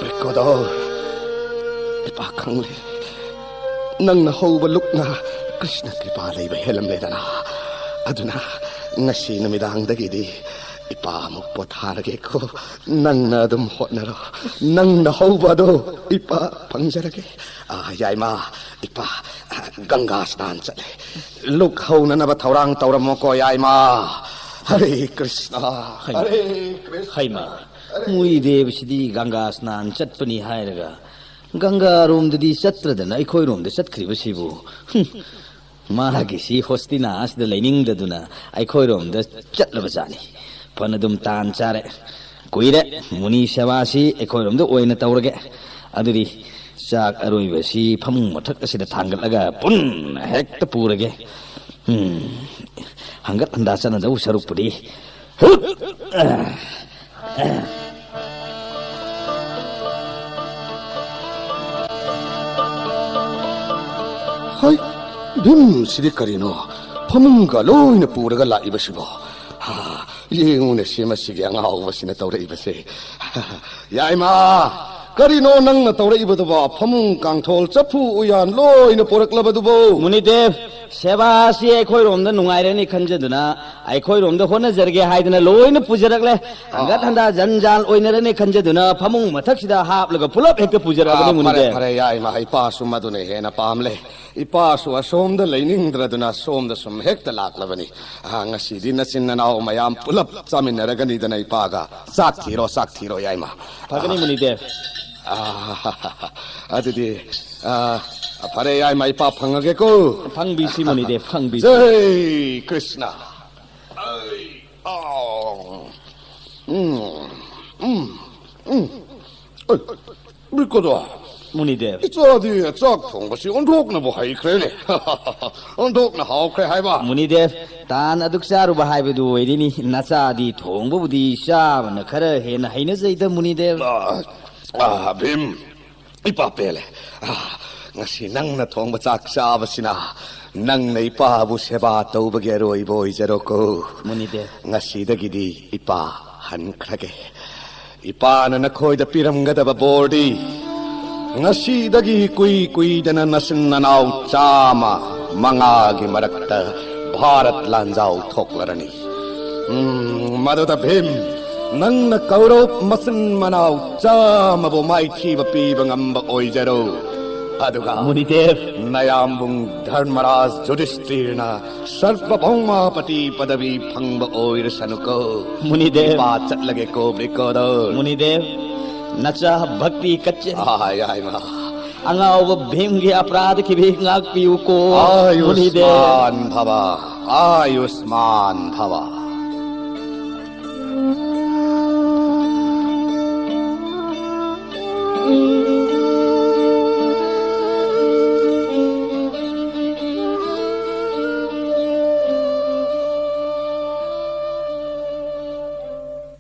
ꯕ꯭ꯔꯤꯀꯣꯗꯣꯔ, ꯏꯄꯥ ꯈꯪꯂꯦ꯫ ꯅꯪꯅ ꯍꯧꯕ ꯂꯨꯛꯅ ꯀ꯭ꯔꯤꯁꯅ ꯀ꯭ꯔꯤꯄꯥ ꯂꯩꯕ ꯍꯦꯜꯂꯝꯂꯦꯗꯅ꯫ ꯑꯗꯨꯅ ꯉꯁꯤ ꯅꯨꯃꯤꯗꯥꯡꯗꯒꯤꯗꯤ ꯏꯄꯥ ꯑꯃꯨꯛ ꯄꯣꯊꯥꯔꯒꯦꯀꯣ꯫ ꯅꯪꯅ ꯑꯗꯨꯝ ꯍꯣꯠꯅꯔꯣ꯫ ꯅꯪꯅ ꯍꯧꯕ ꯑꯗꯣ ꯏꯄꯥ ꯐꯪꯖꯔꯒꯦ꯫ ꯑꯥ, ꯌꯥꯏꯃ, ꯏꯄꯥ, ꯑ, ꯒꯪꯒꯥ ꯁ꯭ꯅꯥꯟ ꯆꯠꯂꯦ꯫ ꯂꯨꯛ ꯍꯧꯅꯅꯕ ꯊꯧꯔꯥꯡ ꯇꯧꯔꯝꯃꯣꯀꯣ, ꯌꯥꯏꯃ꯫ ꯍꯔꯦ ꯀ꯭ꯔꯤꯁꯅ, ꯍꯩꯃ, ꯍꯔꯦ ꯀ꯭ꯔꯤꯁꯅ꯫ ꯍꯩꯃ, ꯃꯨꯅꯤꯗꯦꯕꯁꯤꯗꯤ ꯒꯪꯒꯥ ꯁ꯭ꯅꯥꯟ ꯆꯠꯄꯅꯤ ꯍꯥꯏꯔꯒ ꯒꯪꯒꯥꯔꯣꯝꯗꯗꯤ ꯆꯠꯇ꯭ꯔꯗꯅ ꯑꯩꯈꯣꯏꯔꯣꯝꯗ ꯆꯠꯈ꯭ꯔꯤꯕꯁꯤꯕꯨ? ꯍꯨꯝ, ꯃꯥꯒꯤꯁꯤ ꯍꯣꯁꯇꯤꯅꯥ ꯑꯁꯤꯗ ꯂꯩꯅꯤꯡꯗꯗꯨꯅ ꯑꯩꯈꯣꯏꯔꯣꯝꯗ ꯆꯠꯂꯕ ꯖꯥꯠꯅꯤ꯫ ꯐꯅꯗꯨꯝ ꯇꯥꯟ ꯆꯥꯔꯦ꯫ ꯀꯨꯏꯔꯦ, ꯃꯨꯅꯤ ꯁꯦꯕꯥꯁꯤ ꯑꯩꯈꯣꯏꯔꯣꯝꯗ ꯑꯣꯏꯅ ꯇꯧꯔꯒꯦ꯫ ꯑꯗꯨꯗꯤ ꯆꯥꯛ ꯑꯔꯣꯏꯕꯁꯤ ꯐꯃꯨꯡ ꯃꯊꯛ ꯑꯁꯤꯗ ꯊꯥꯡꯒꯠꯂꯒ ꯄꯨꯟꯅ ꯍꯦꯛꯇ ꯄꯨꯔꯒꯦ꯫ ꯎꯝ, ꯍꯪꯒꯠ ꯍꯟꯗꯥ ꯆꯠꯅꯗꯧ ꯁꯔꯨꯛꯄꯨꯗꯤ꯫ ꯍꯨꯠ! ꯍꯩ, ꯚꯤꯝꯁꯤꯗꯤ ꯀꯔꯤꯅꯣ? ꯐꯃꯨꯡꯒ ꯂꯣꯏꯅ ꯄꯨꯔꯒ ꯂꯥꯛꯏꯕꯁꯤꯕꯣ? ꯍꯥ, ꯌꯦꯡꯉꯨꯅꯦ, ꯁꯤ ꯃꯁꯤꯒꯤ ꯑꯉꯥꯎꯕꯁꯤꯅ ꯇꯧꯔꯛꯏꯕꯁꯦ꯫ ꯌꯥꯏꯃ, ꯀꯔꯤꯅꯣ ꯅꯪꯅ ꯇꯧꯔꯛꯏꯕꯗꯨꯕꯣ? ꯐꯃꯨꯡ, ꯀꯥꯡꯊꯣꯜ, ꯆꯐꯨ, ꯎꯌꯥꯟ ꯂꯣꯏꯅ ꯄꯣꯔꯛꯂꯕꯗꯨꯕꯣ? ꯃꯨꯅꯤꯗꯦꯕ, ꯁꯦꯕꯥꯁꯤ ꯑꯩꯈꯣꯏꯔꯣꯝꯗ ꯅꯨꯡꯉꯥꯏꯔꯅꯤ ꯈꯟꯖꯗꯨꯅ, ꯑꯩꯈꯣꯏꯔꯣꯝꯗ ꯍꯣꯠꯅꯖꯔꯒꯦ ꯍꯥꯏꯗꯅ ꯂꯣꯏꯅ ꯄꯨꯖꯔꯛꯂꯦ꯫ ꯍꯟꯒꯠ ꯍꯟꯗꯥ ꯖꯟ ꯖꯥꯟ ꯑꯣꯏꯅꯔꯅꯤ ꯈꯟꯖꯗꯨꯅ ꯐꯃꯨꯡ ꯃꯊꯛꯁꯤꯗ ꯍꯥꯞꯂꯒ ꯄꯨꯂꯞ ꯍꯦꯛꯇ ꯄꯨꯖꯔꯛꯑꯕꯅꯤ꯫ ꯑꯥ, ꯐꯔꯦ, ꯃꯨꯅꯤꯗꯦꯕ꯫ ꯐꯔꯦ, ꯌꯥꯏꯃ, ꯏꯄꯥꯁꯨ ꯃꯗꯨꯅ ꯍꯦꯟꯅ ꯄꯥꯝꯂꯦ꯫ ꯏꯄꯥꯁꯨ ꯑꯁꯣꯝꯗ ꯂꯩꯅꯤꯡꯗ꯭ꯔꯗꯨꯅ ꯁꯣꯝꯗ ꯁꯨꯝ ꯍꯦꯛꯇ ꯂꯥꯛꯂꯕꯅꯤ꯫ ꯑꯥ, ꯉꯁꯤꯗꯤ ꯅꯆꯤꯟ ꯅꯅꯥꯎ ꯃꯌꯥꯝ ꯄꯨꯂꯞ ꯆꯥꯃꯤꯟꯅꯔꯒꯅꯤꯗꯅ ꯏꯄꯥꯒ꯫ ꯆꯥꯛ ꯊꯤꯔꯣ, ꯆꯥꯛ ꯊꯤꯔꯣ, ꯌꯥꯏꯃ꯫ ꯐꯒꯅꯤ, ꯑꯥ꯫ ꯃꯨꯅꯤꯗꯦꯕ꯫ ꯑꯥ, ꯑꯗꯨꯗꯤ, ꯑꯥ, ꯐꯔꯦ, ꯌꯥꯏꯃ, ꯏꯄꯥ ꯐꯪꯉꯒꯦꯀꯣ꯫ ꯐꯪꯕꯤꯁꯤ, ꯃꯨꯅꯤꯗꯦꯕ, ꯐꯪꯕꯤꯁꯤ꯫ ꯖꯩ ꯀ꯭ꯔꯤꯁꯅ꯫ ꯑꯩ, ꯑꯥ, ꯎꯝ, ꯎꯝ, ꯎꯝ꯫ ꯑꯩ, ꯕ꯭ꯔꯤꯀꯣꯗꯣ꯫ ꯃꯨꯅꯤꯗꯦꯕ꯫ ꯏꯆꯥꯗꯤ ꯆꯥꯛ ꯊꯣꯡꯕꯁꯤ ꯑꯣꯟꯊꯣꯛꯅꯕꯨ ꯍꯩꯈ꯭ꯔꯦꯅꯦ꯫ ꯑꯣꯟꯊꯣꯛꯅ ꯍꯥꯎꯈ꯭ꯔꯦ ꯍꯥꯏꯕ꯫ ꯃꯨꯅꯤꯗꯦꯕ, ꯇꯥꯟ ꯑꯗꯨꯛ ꯆꯥꯔꯨꯕ ꯍꯥꯏꯕꯗꯨ ꯑꯣꯏꯔꯤꯅꯤ꯫ ꯅꯆꯥꯗꯤ ꯊꯣꯡꯕꯕꯨꯗꯤ ꯆꯥꯕꯅ ꯈꯔ ꯍꯦꯟꯅ ꯍꯩꯅꯖꯩꯗ, ꯃꯨꯅꯤꯗꯦꯕ꯫ ꯑꯥ, ꯑꯥ, ꯚꯤꯝ, ꯏꯄꯥ ꯄꯦꯜꯂꯦ꯫ ꯑꯥ, ꯉꯁꯤ ꯅꯪꯅ ꯊꯣꯡꯕ ꯆꯥꯛ ꯆꯥꯕꯁꯤꯅ ꯅꯪꯅ ꯏꯄꯥꯕꯨ ꯁꯦꯕꯥ ꯇꯧꯕꯒꯤ ꯑꯔꯣꯏꯕ ꯑꯣꯏꯖꯔꯣꯀꯣ꯫ ꯃꯨꯅꯤꯗꯦꯕ꯫ ꯉꯁꯤꯗꯒꯤꯗꯤ ꯏꯄꯥ ꯍꯟꯈ꯭ꯔꯒꯦ꯫ ꯏꯄꯥꯅ ꯅꯈꯣꯏꯗ ꯄꯤꯔꯝꯒꯗꯕ ꯕꯣꯔꯗꯤ, ꯉꯁꯤꯗꯒꯤ ꯀꯨꯏ ꯀꯨꯏꯗꯅ ꯅꯆꯤꯟ ꯅꯅꯥꯎ ꯆꯥꯝꯃ ꯃꯉꯥꯒꯤ ꯃꯔꯛꯇ ꯚꯥꯔꯠ ꯂꯥꯟꯖꯥꯎ ꯊꯣꯛꯂꯔꯅꯤ꯫ ꯎꯝ, ꯃꯗꯨꯗ ꯚꯤꯝ, ꯅꯪꯅ ꯀꯧꯔꯧ ꯃꯆꯤꯟ ꯃꯅꯥꯎ ꯆꯥꯝꯃꯕꯨ ꯃꯥꯏꯊꯤꯕ ꯄꯤꯕ ꯉꯝꯕ ꯑꯣꯏꯖꯔꯣ꯫ ꯑꯗꯨꯒ ꯃꯨꯅꯤꯗꯦꯕ꯫ ꯅꯌꯥꯝꯕꯨꯡ ꯙꯔꯃꯔꯥꯖ ꯌꯨꯙꯤꯁꯇꯤꯔꯅ ꯁꯔꯚ ꯚꯧꯃꯥꯄꯇꯤ ꯄꯗꯕꯤ ꯐꯪꯕ ꯑꯣꯏꯔꯁꯅꯨꯀꯣ꯫ ꯃꯨꯅꯤꯗꯦꯕ꯫ ꯏꯄꯥ ꯆꯠꯂꯒꯦꯀꯣ, ꯕ꯭ꯔꯤꯀꯣꯗꯣ꯫ ꯃꯨꯅꯤꯗꯦꯕ, ꯅꯆꯥ ꯚꯛꯇꯤ ꯀꯠꯆꯔꯤ꯫ ꯑꯥ, ꯌꯥꯏꯃ꯫ ꯑꯉꯥꯎꯕ ꯚꯤꯝꯒꯤ ꯑꯄꯔꯥꯙ ꯀꯤꯕꯤ ꯉꯥꯛꯄꯤꯌꯨꯀꯣ, ꯃꯨꯅꯤꯗꯦꯕ꯫ ꯑꯥꯌꯨꯁꯃꯥꯟ ꯚꯕ, ꯑꯥꯌꯨꯁꯃꯥꯟ ꯚꯕ꯫